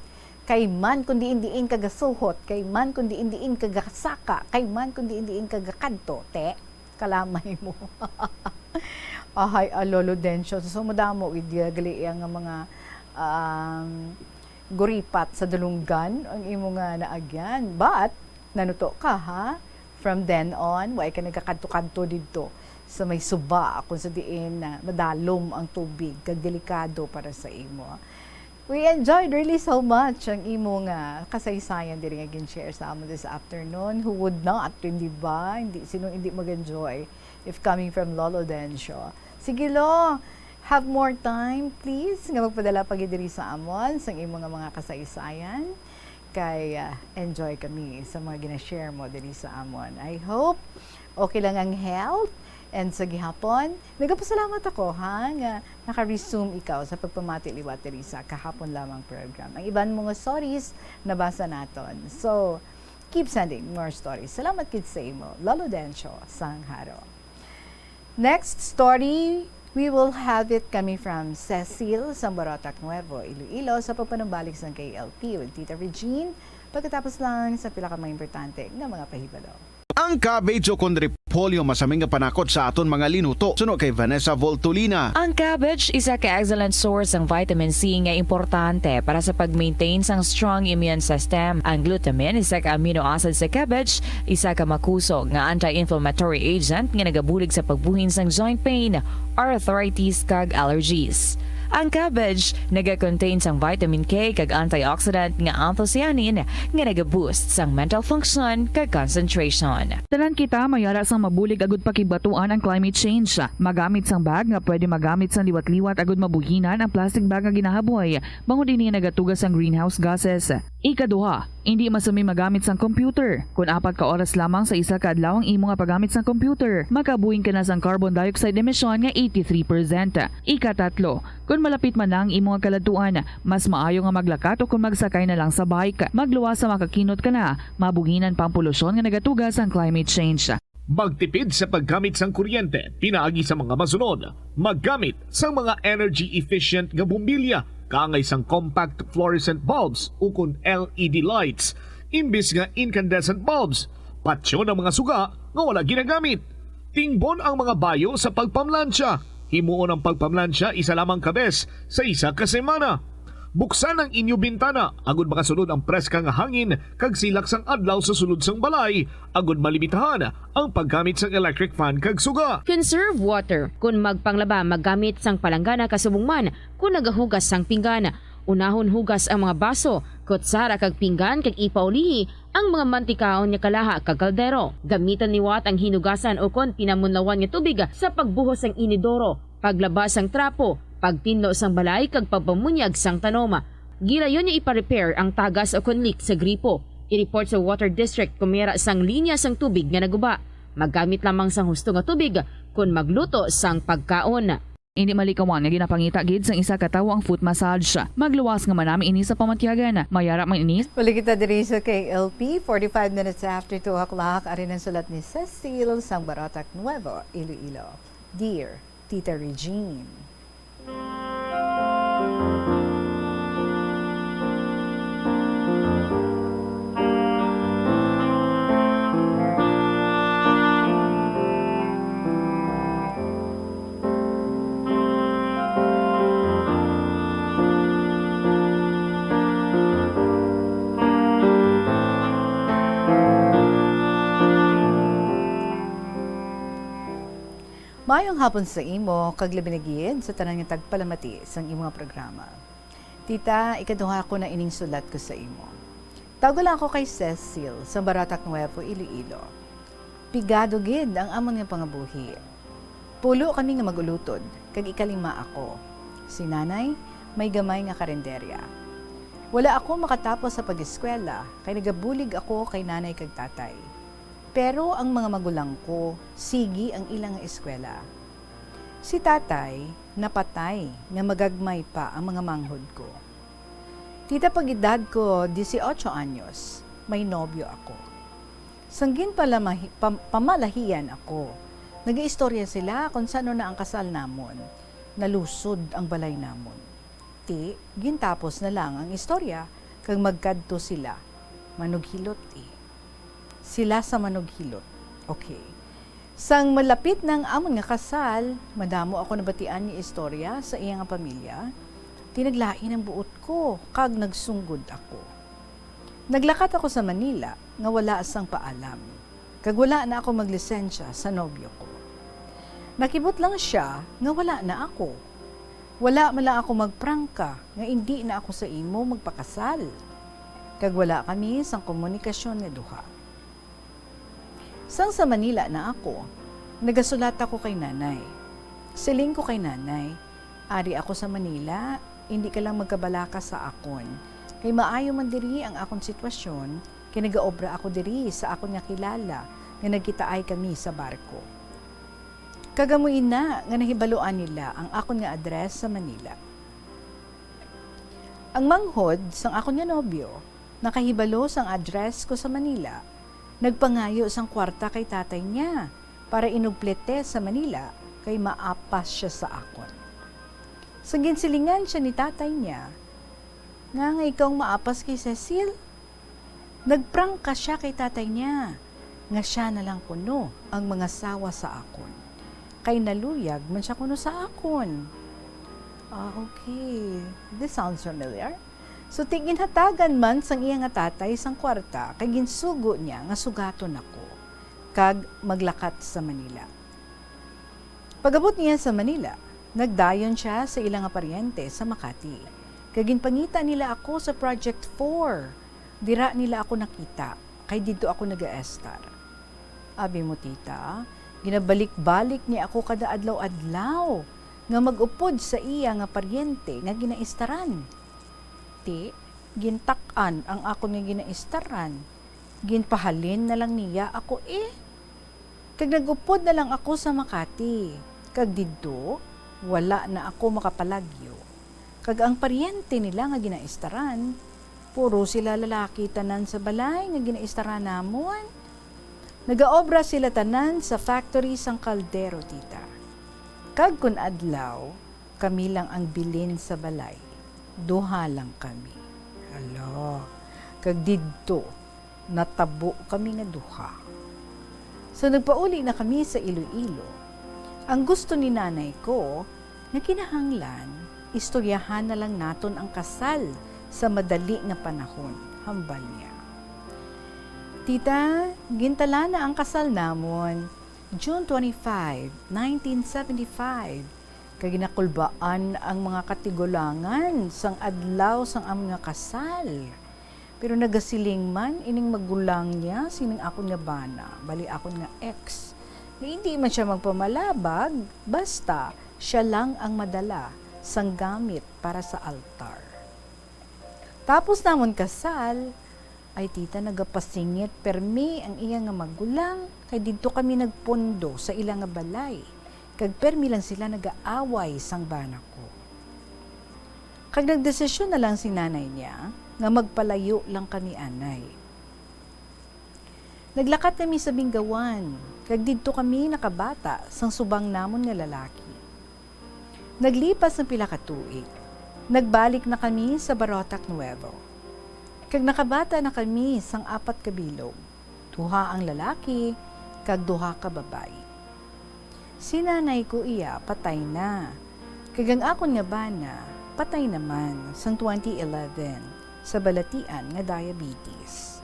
kay man kung diin-diin ka gasuhot, kay man kung diin-diin ka gasaka, kay man kung diin-diin ka gakadto, te, kalamay mo. Ahay, ah, Lolo Dencio, so madamo gid gali iya nga mga, um, guripat sa dulunggan ang imo nga naagyan. But, nanuto ka, ha? From then on, wa ka nagakadto-kadto didto sa may suba, kung sa diin na madalom ang tubig, kag delikado para sa imo. We enjoyed really so much ang imo nga kasaysayan diri nga gin-share sa amon this afternoon. Who would not, hindi ba? Hindi, sino hindi mag-enjoy if coming from Lolo Dencio? Sige, Lo, have more time, please, nga magpadala pa gid diri sa amon sang imo nga mga kasaysayan. Kay, ah, enjoy kami sa mga gina-share mo diri sa amon. I hope okay lang ang health. And sa gihapon, nagapasalamat ako, ha, nga naka-resume ikaw sa pagpamati liwat diri sa kahapon lamang program. Ang iban mo nga stories, nabasa naton. So, keep sending more stories. Salamat gid sa imo, Lolo Dencio Sangharo. Next story, we will have it coming from Cecil sa Barotac Nuevo, Iloilo, sa pagpanumbalik sang K L P with Tita Regine, pagkatapos lang sa pila ka mga importante nga mga pahibalo. Ang cabbage o kon repolyo masami nga panakot sa aton mga linuto, suno kay Vanessa Voltolina. Ang cabbage isa ka excellent source sang vitamin C nga importante para sa pag-maintain sang strong immune system. Ang glutamine, isa ka amino acid sa cabbage, isa ka makusog nga anti-inflammatory agent nga nagabulig sa pagbuhin sang joint pain, arthritis, kag allergies. Ang cabbage naga-contain sang vitamin K kag antioxidant nga anthocyanin nga naga-boost sang mental function kag concentration. Tanan kita may ara sang mabulig agud pakigbatuan ang climate change. Magamit sang bag nga pwede magamit sang liwat-liwat agud mabuhinan ang plastic bag nga ginahaboy, bangod ini nagatuga sang greenhouse gases. Ikaduha, indi masami magamit sang computer. Kon apat ka oras lamang sa isa ka adlaw ang imo nga paggamit sang computer, makabuhin ka na sang carbon dioxide emission nga eighty-three percent. Ikatatlo, kon malapit man na ang imo nga kaladtuan, mas maayo nga maglakat o kon magsakay na lang sa bike. Magluwas sa makakinot ka na, mabuhinan pa ang polusyon nga nagatuga sang climate change. Magtipid sa paggamit sang kuryente pinaagi sa mga masunod. Maggamit sang mga energy efficient nga bombilya, kaangay sang compact fluorescent bulbs ukon L E D lights, imbis nga incandescent bulbs. Patyon ang mga suga nga wala ginagamit. Tingbon ang mga bayo sa pagpamlansya. Himuon ang pagpamlansya isa lamang ka bes sa isa ka semana. Buksan ang inyo bintana agud makasulod ang preska nga hangin kag silak sang adlaw sa sulod sang balay, agud malimitahan ang paggamit sang electric fan kag suga. Conserve water. Kon magpanglaba, maggamit sang palanggana kasubong man kon nagahugas sang pinggan. Unahon hugas ang mga baso, kutsara kag pinggan kag ipaulihi ang mga mantikaon nga kalaha kag kaldero. Gamiton liwat ang hinugasan ukon pinamunlawan nga tubig sa pagbuhos sang inidoro, paglaba sang trapo, pagtinlo sang balay kag pagpamunyag sang tanom. Gilayon nga ipa-repair ang tagas ukon leak sa gripo. I-report sa water district kon may ara sang linya sang tubig nga naguba. Maggamit lamang sang husto nga tubig kon magluto sang pagkaon. Indi malikawan nga ginapangita gid sang isa ka tawo ang foot massage. Magluwas nga manami ini sa pamatyagan. May ara man ini. Balik kita diri sa K L P, forty-five minutes after two o'clock. Ari ang sulat ni Cecil sang Barotac Nuevo, Iloilo. Dear Tita Regine. Maayong hapon sa imo, kag labi na gid sa tanan nga tagpalamati sang imo nga programa. Tita, ikaduha ko na ining sulat ko sa imo. Tawga lang ako kay Cecil, sa Barotac Nuevo, Iloilo. Pigado gid ang amon nga pangabuhi. Pulo kami nga mag-ulutod, kag ikalima ako. Si Nanay, may gamay nga karenderya. Wala ako makatapos sa pag-eskwela, kay nagabulig ako kay Nanay kag Tatay. Pero ang mga magulang ko, sige ang ila nga eskwela. Si tatay napatay nga magagmay pa ang mga manghod ko. Tita, pag edad ko dieciocho anyos, may nobyo ako. Sang ginpalamahi-, pam-, pamalahian ako, nagaistorya sila kung sano na ang kasal namon. Nalusod ang balay namon. Ti, gintapos na lang ang istorya kag magkadto sila. Manughilot, eh. Sila sa manughilot. Okay. Sang malapit na ang amon nga kasal, madamo ako nabatian nga istorya sa iya nga pamilya. Ti naglain ang buot ko kag nagsunggod ako. Naglakat ako sa Manila nga wala sang paalam, kag wala na ako maglisensya sa nobyo ko. Nakibot lang siya nga wala na ako. Wala man lang ako magprangka nga indi na ako sa imo magpakasal, kag wala kami sang komunikasyon nga duha. Sang sa Manila na ako, nagasulat ako kay nanay. Siling ko kay nanay, "Ari ako sa Manila, indi ka lang magkabalaka sa akon. Kay maayo man diri ang akon sitwasyon, kay nagaobra ako diri sa akon nga kilala nga nagkitaay kami sa barko." Kag amo ina nga nahibaluan nila ang akon nga address sa Manila. Ang manghod sang akon nga nobyo nakahibalo sang address ko sa Manila, nagpangayo sang kwarta kay tatay niya para inugplete sa Manila kay maapas sia sa akon. Sa ginsilingan sia ni tatay niya, "Nga, nga ikaw ang maapas kay Cecil?" Nagprangka sia kay tatay niya nga sia na lang kuno ang mangasawa sa akon, kay naluyag man sia kuno sa akon. Ah, okay. This sounds familiar. So, ti ginhatagan man sang iya nga tatay sang kwarta, kay ginsugo niya nga sugaton ako kag maglakat sa Manila. Pag-abot niya sa Manila, nagdayon sia sa ila nga paryente sa Makati, kag ginpangita nila ako sa Project Four. Dira nila ako nakita, kay didto ako nagaestar. Abi mo, tita, ginabalik-balik niya ako kada adlaw-adlaw nga mag-upod sa iya nga paryente nga ginaestaran. Ti, gintak-an ang akon nga ginaestaran. Ginpahalin na lang niya ako, eh. Kag nag-upod na lang ako sa Makati, kag didto, wala na ako makapalagyo. Kag ang paryente nila nga ginaestaran, puro sila lalaki tanan sa balay nga ginaestaran namon. Nagaobra sila tanan sa factory sang kaldero, tita. Kag kun adlaw, kami lang ang bilin sa balay. Duha lang kami. Hala, kag didto, natabo kami nga duha. So, nagpauli na kami sa Iloilo. Ang gusto ni nanay ko, nga kinahanglan, istoryahan na lang naton ang kasal sa madali nga panahon, hambal niya. Tita, gintala na ang kasal namon, June twenty-five, nineteen seventy-five, kag ginakulbaan ang mga katigulangan sang adlaw sang amon nga kasal. Pero nagasiling man ining magulang niya sining akon nga bana, bali akon nga ex, nga indi man sia magpamalabag, basta sia lang ang madala sang gamit para sa altar. Tapos namon kasal, ay tita, nagapasingit permi ang iya nga magulang, kay didto kami nagpundo sa ila nga balay, kag permi lang sila nagaaway sang bana ko. Kag nagdesisyon na lang si nanay niya nga magpalayo lang kami anay. Naglakat kami sa Bingawan, kag didto kami nakabata sang subang namon nga lalaki. Naglipas ang pila ka tuig, nagbalik na kami sa Barotac Nuevo, kag nakabata na kami sang apat ka bilog, duha ang lalaki kag duha ka babayi. Si nanay ko iya patay na, kag ang akon nga bana patay naman sang twenty eleven sa balatian nga diabetes.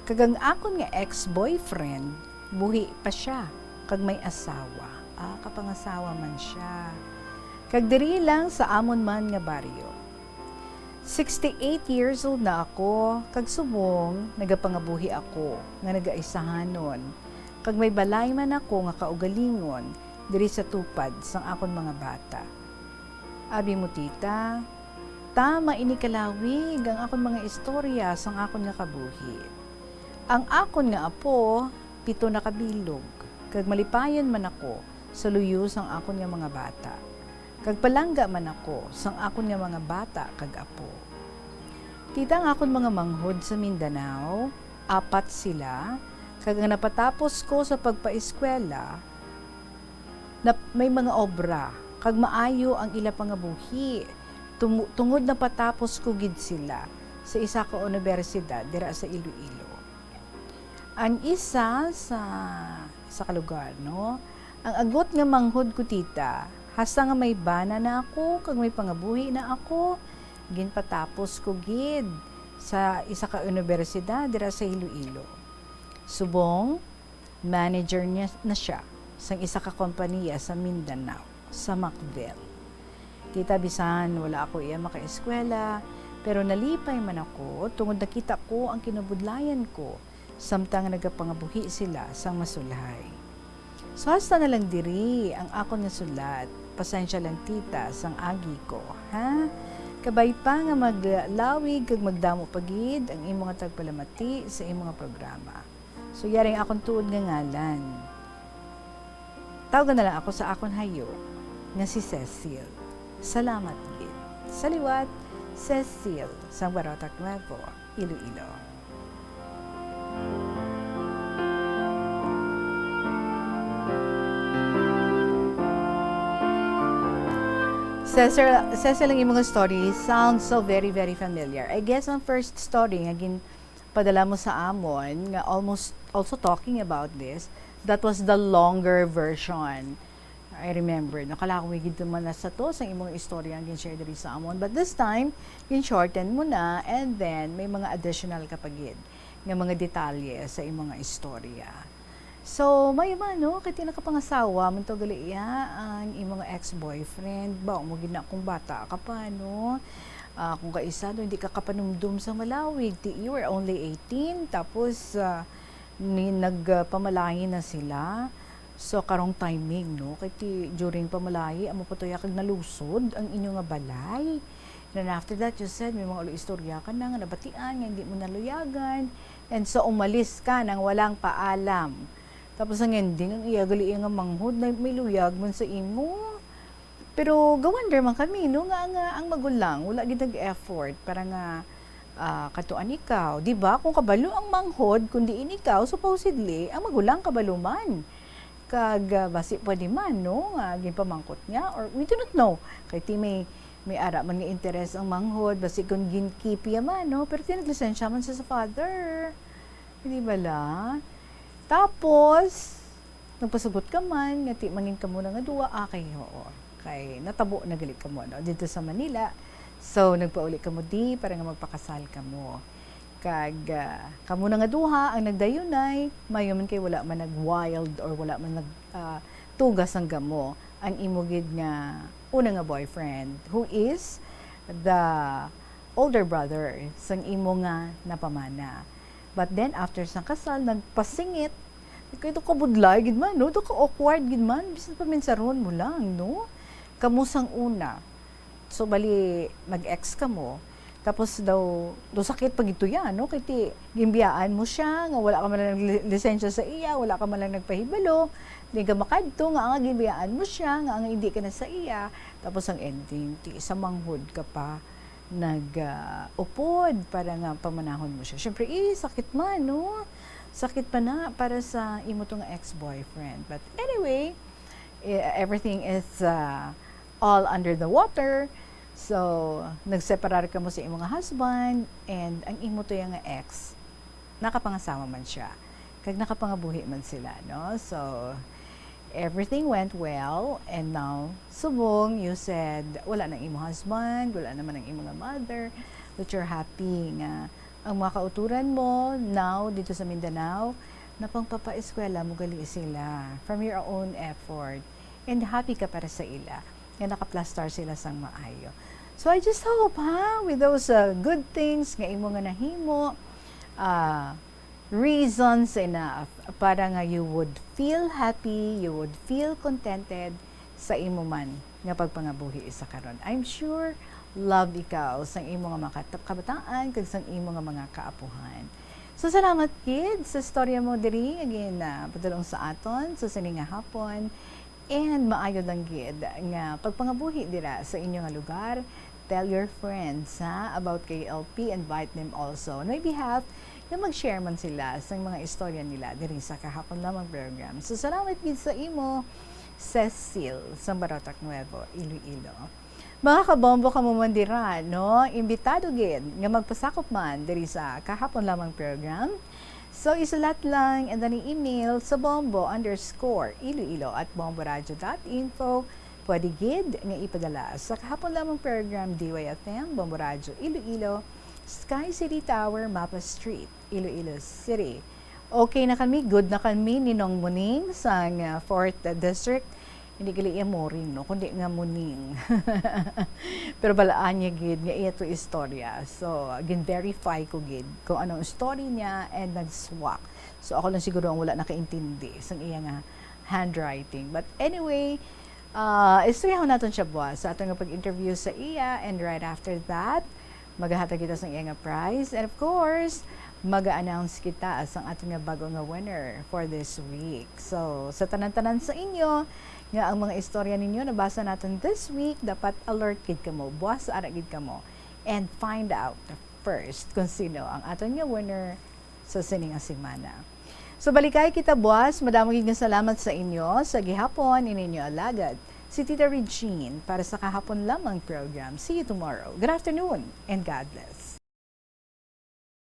Kag ang akon nga ex-boyfriend, buhi pa sia kag may asawa. Ah, kapangasawa man sia. Kag diri lang sa amon man nga baryo. Sixty-eight years old na ako, kag subong nagapangabuhi ako nga nagaisahanon, kag may balay man ako nga kaugalingon diri sa tupad sang akon mga bata. Abi mo, tita, tama ini kalawig ang akon mga istorya sang akon nga kabuhi. Ang akon nga apo, pito na ka bilog, kag malipayon man ako sa luyo sang akon nga mga bata, kag palangga man ako sang akon nga mga bata kag apo. Tita, ang akon mga manghod sa Mindanao, apat sila, kag ang napatapos ko sa pagpaeskwela, nap-, may mga obra, kag maayo ang ila pangabuhi, tumu-, tungod napatapos ko gid sila sa isa ka unibersidad dira sa Iloilo. Ang isa sa, sa ka lugar, no? Ang agot nga manghod ko, tita, hasta nga may bana na ako, kag may pangabuhi na ako, ginpatapos ko gid sa isa ka unibersidad dira sa Iloilo. Subong, manager niya na siya sang isa ka kompanya sa Mindanao, sa Macville. Tita, bisan wala ako iya makaeskwela, pero nalipay man ako tungod nakita ko ang kinabudlayan ko samtang nagapangabuhi sila sang masulhay. So, hasta na lang diri ang akon nga sulat. Pasensya lang, tita, sang agi ko, ha? Kabay pa nga maglawig kag magdamo pa gid ang imo nga tagpalamati sa imo nga programa. So, yari ang akon tuod nga ngalan. Tawgan na lang ako sa akon hayo nga si Cecil. Salamat gid. Sa liwat, Cecil, sang Barotac Nuevo, Iloilo. Cecil, Cecil, ang imong story sounds so very, very familiar. I guess ang first story nga ginpadala mo sa amon, nga almost also talking about this, that was the longer version. I remember, no, kalakaw gid man na sa to sa imong istorya ang gin-share diri sa amon. But this time, gin-shorten mo na, and then may mga additional ka pa gid nga mga detalye sa imong istorya. So, may man, no, kay ti nakapangasawa man to gali iya ang imong ex-boyfriend. Ba, mo gid na kung bata ka pa, no? Ah, kung kaisa, no, hindi ka kapanumdum sa malawig, ti, you were only eighteen, tapos, ah, ni, nagpamalahi na sila. So, karong timing, no? Kay ti, during pamalahi, amo pa to ya kag nalusod ang inyo nga balay. And then after that, you said, may mga uli istorya ka na nga nabatian, nga hindi mo naluyagan. And so, umalis ka nang walang paalam. Tapos ang ending, ang iya gali iya nga manghod na may luyag man sa imo. Pero ga-wonder man kami, no, nga, nga ang magulang wala gid nag-effort para nga, ah, katuan ikaw. Di ba? Kung kabalo ang manghod, kung diin ikaw, supposedly, ang magulang kabalo man. Kag, ah, basi pwede man, no, nga ginpamangkot niya, or we do not know. Kay ti may, may ara man nga interes ang manghod, basi kung ginkipi man, no, pero ti naglisensya man siya sa father. Di bala? Tapos, nagpasugot ka man nga ti mangin kamo na nga duwa, ah, kay oo. Kay natabo na gali kamo, no, dito sa Manila. So, nagpauli kamo di para nga magpakasal kamo. Kag, ah, kamo na nga duha ang nagdayunay, mayo man kay wala man nag-wild or wala man nag, ah, tugas ang gamo. Ang imo gid nga una nga boyfriend, who is the older brother sang imo nga napamana. But then, after sang kasal, nagpasingit. Kay daw kabudlay gid man, no? Daw ka-awkward gid man. Bisan pa minsaron mo lang, no? Kamo sang una. So, bali, mag-ex kamo. Tapos daw, daw sakit pa gid to yan, no? Kay ti, ginbiyaan mo siya, nga wala ka man lang li-, lisensya sa iya, wala ka man lang nagpahibalo, di ka makadto, nga nga ginbiyaan mo siya, nga nga hindi ka na sa iya. Tapos ang ending, ti, sa manghod ka pa nag, ah, upod para nga pamanahon mo siya. Siyempre, eh, sakit man, no? Sakit pa na para sa imo tong ex-boyfriend. But anyway, eh, everything is, ah, all under the water. So, nagseparar kamo sa imo nga husband, and ang imo to nga ex, nakapangasawa man siya. Kag nakapangabuhi man sila, no? So, everything went well, and now, subong, you said, wala nang imo husband, wala naman ang imo nga mother, that you're happy nga ang mga kauturan mo, now, dito sa Mindanao, napangpapaeskwela mo gali sila from your own effort. And happy ka para sa ila, nga nakaplastar sila sang maayo. So, I just hope, ha, with those, uh, good things nga imo nga nahimo, uh, reasons enough para nga you would feel happy, you would feel contented sa imo man nga pagpangabuhi sa karon. I'm sure love ikaw sang imo nga mga kat-, kabataan kag sang imo nga mga kaapuhan. So, salamat gid sa istorya mo diri nga gin, ah, padulong sa aton sa sini nga hapon. And maayo lang gid nga pagpangabuhi dira sa inyo nga lugar. Tell your friends, ha, about K L P. Invite them also on my behalf nga mag-share man sila sa mga istorya nila diri sa Kahapon Lamang program. So, salamat gid sa imo, Cecil, sa Barotac Nuevo, Iloilo. Mga kabombo, kamo man dira, no? Imbitado gid nga magpasakop man diri sa Kahapon Lamang program. So, isulat lang and then i-email sa bombo underscore iloilo at bomboradio dot info. Pwede gid nga ipadala sa Kahapon Lamang program, D Y F M, Bombo Radio Iloilo, Sky City Tower, Mapa Street, Iloilo City. Okay na kami, good na kami ni Nong Muning sang, ah, fourth District. Hindi gali iya Moring, no, kundi nga Muning. Pero balaan niya gid nga iya to istorya. So, gin-verify ko gid kung anong story niya and nag-swak. So, ako lang siguro ang wala nakaintindi sang iya nga handwriting. But anyway, ah, istoryahon naton siya buwas sa aton nga pag-interview sa iya. And right after that, magahatag kita sang iya nga prize. And of course, mag-announce kita sang aton nga bago nga winner for this week. So, sa tanan-tanan sa inyo nga ang mga istorya ninyo nabasa naton this week, dapat alert gid kamo, buwas ara gid kamo, and find out first kung sino ang aton nga winner sa sini nga semana. So, balikay kita buwas. Madamo gid nga salamat sa inyo. Sa gihapon, ini inyo alagad, si Tita Regine, para sa Kahapon Lamang program. See you tomorrow. Good afternoon and God bless.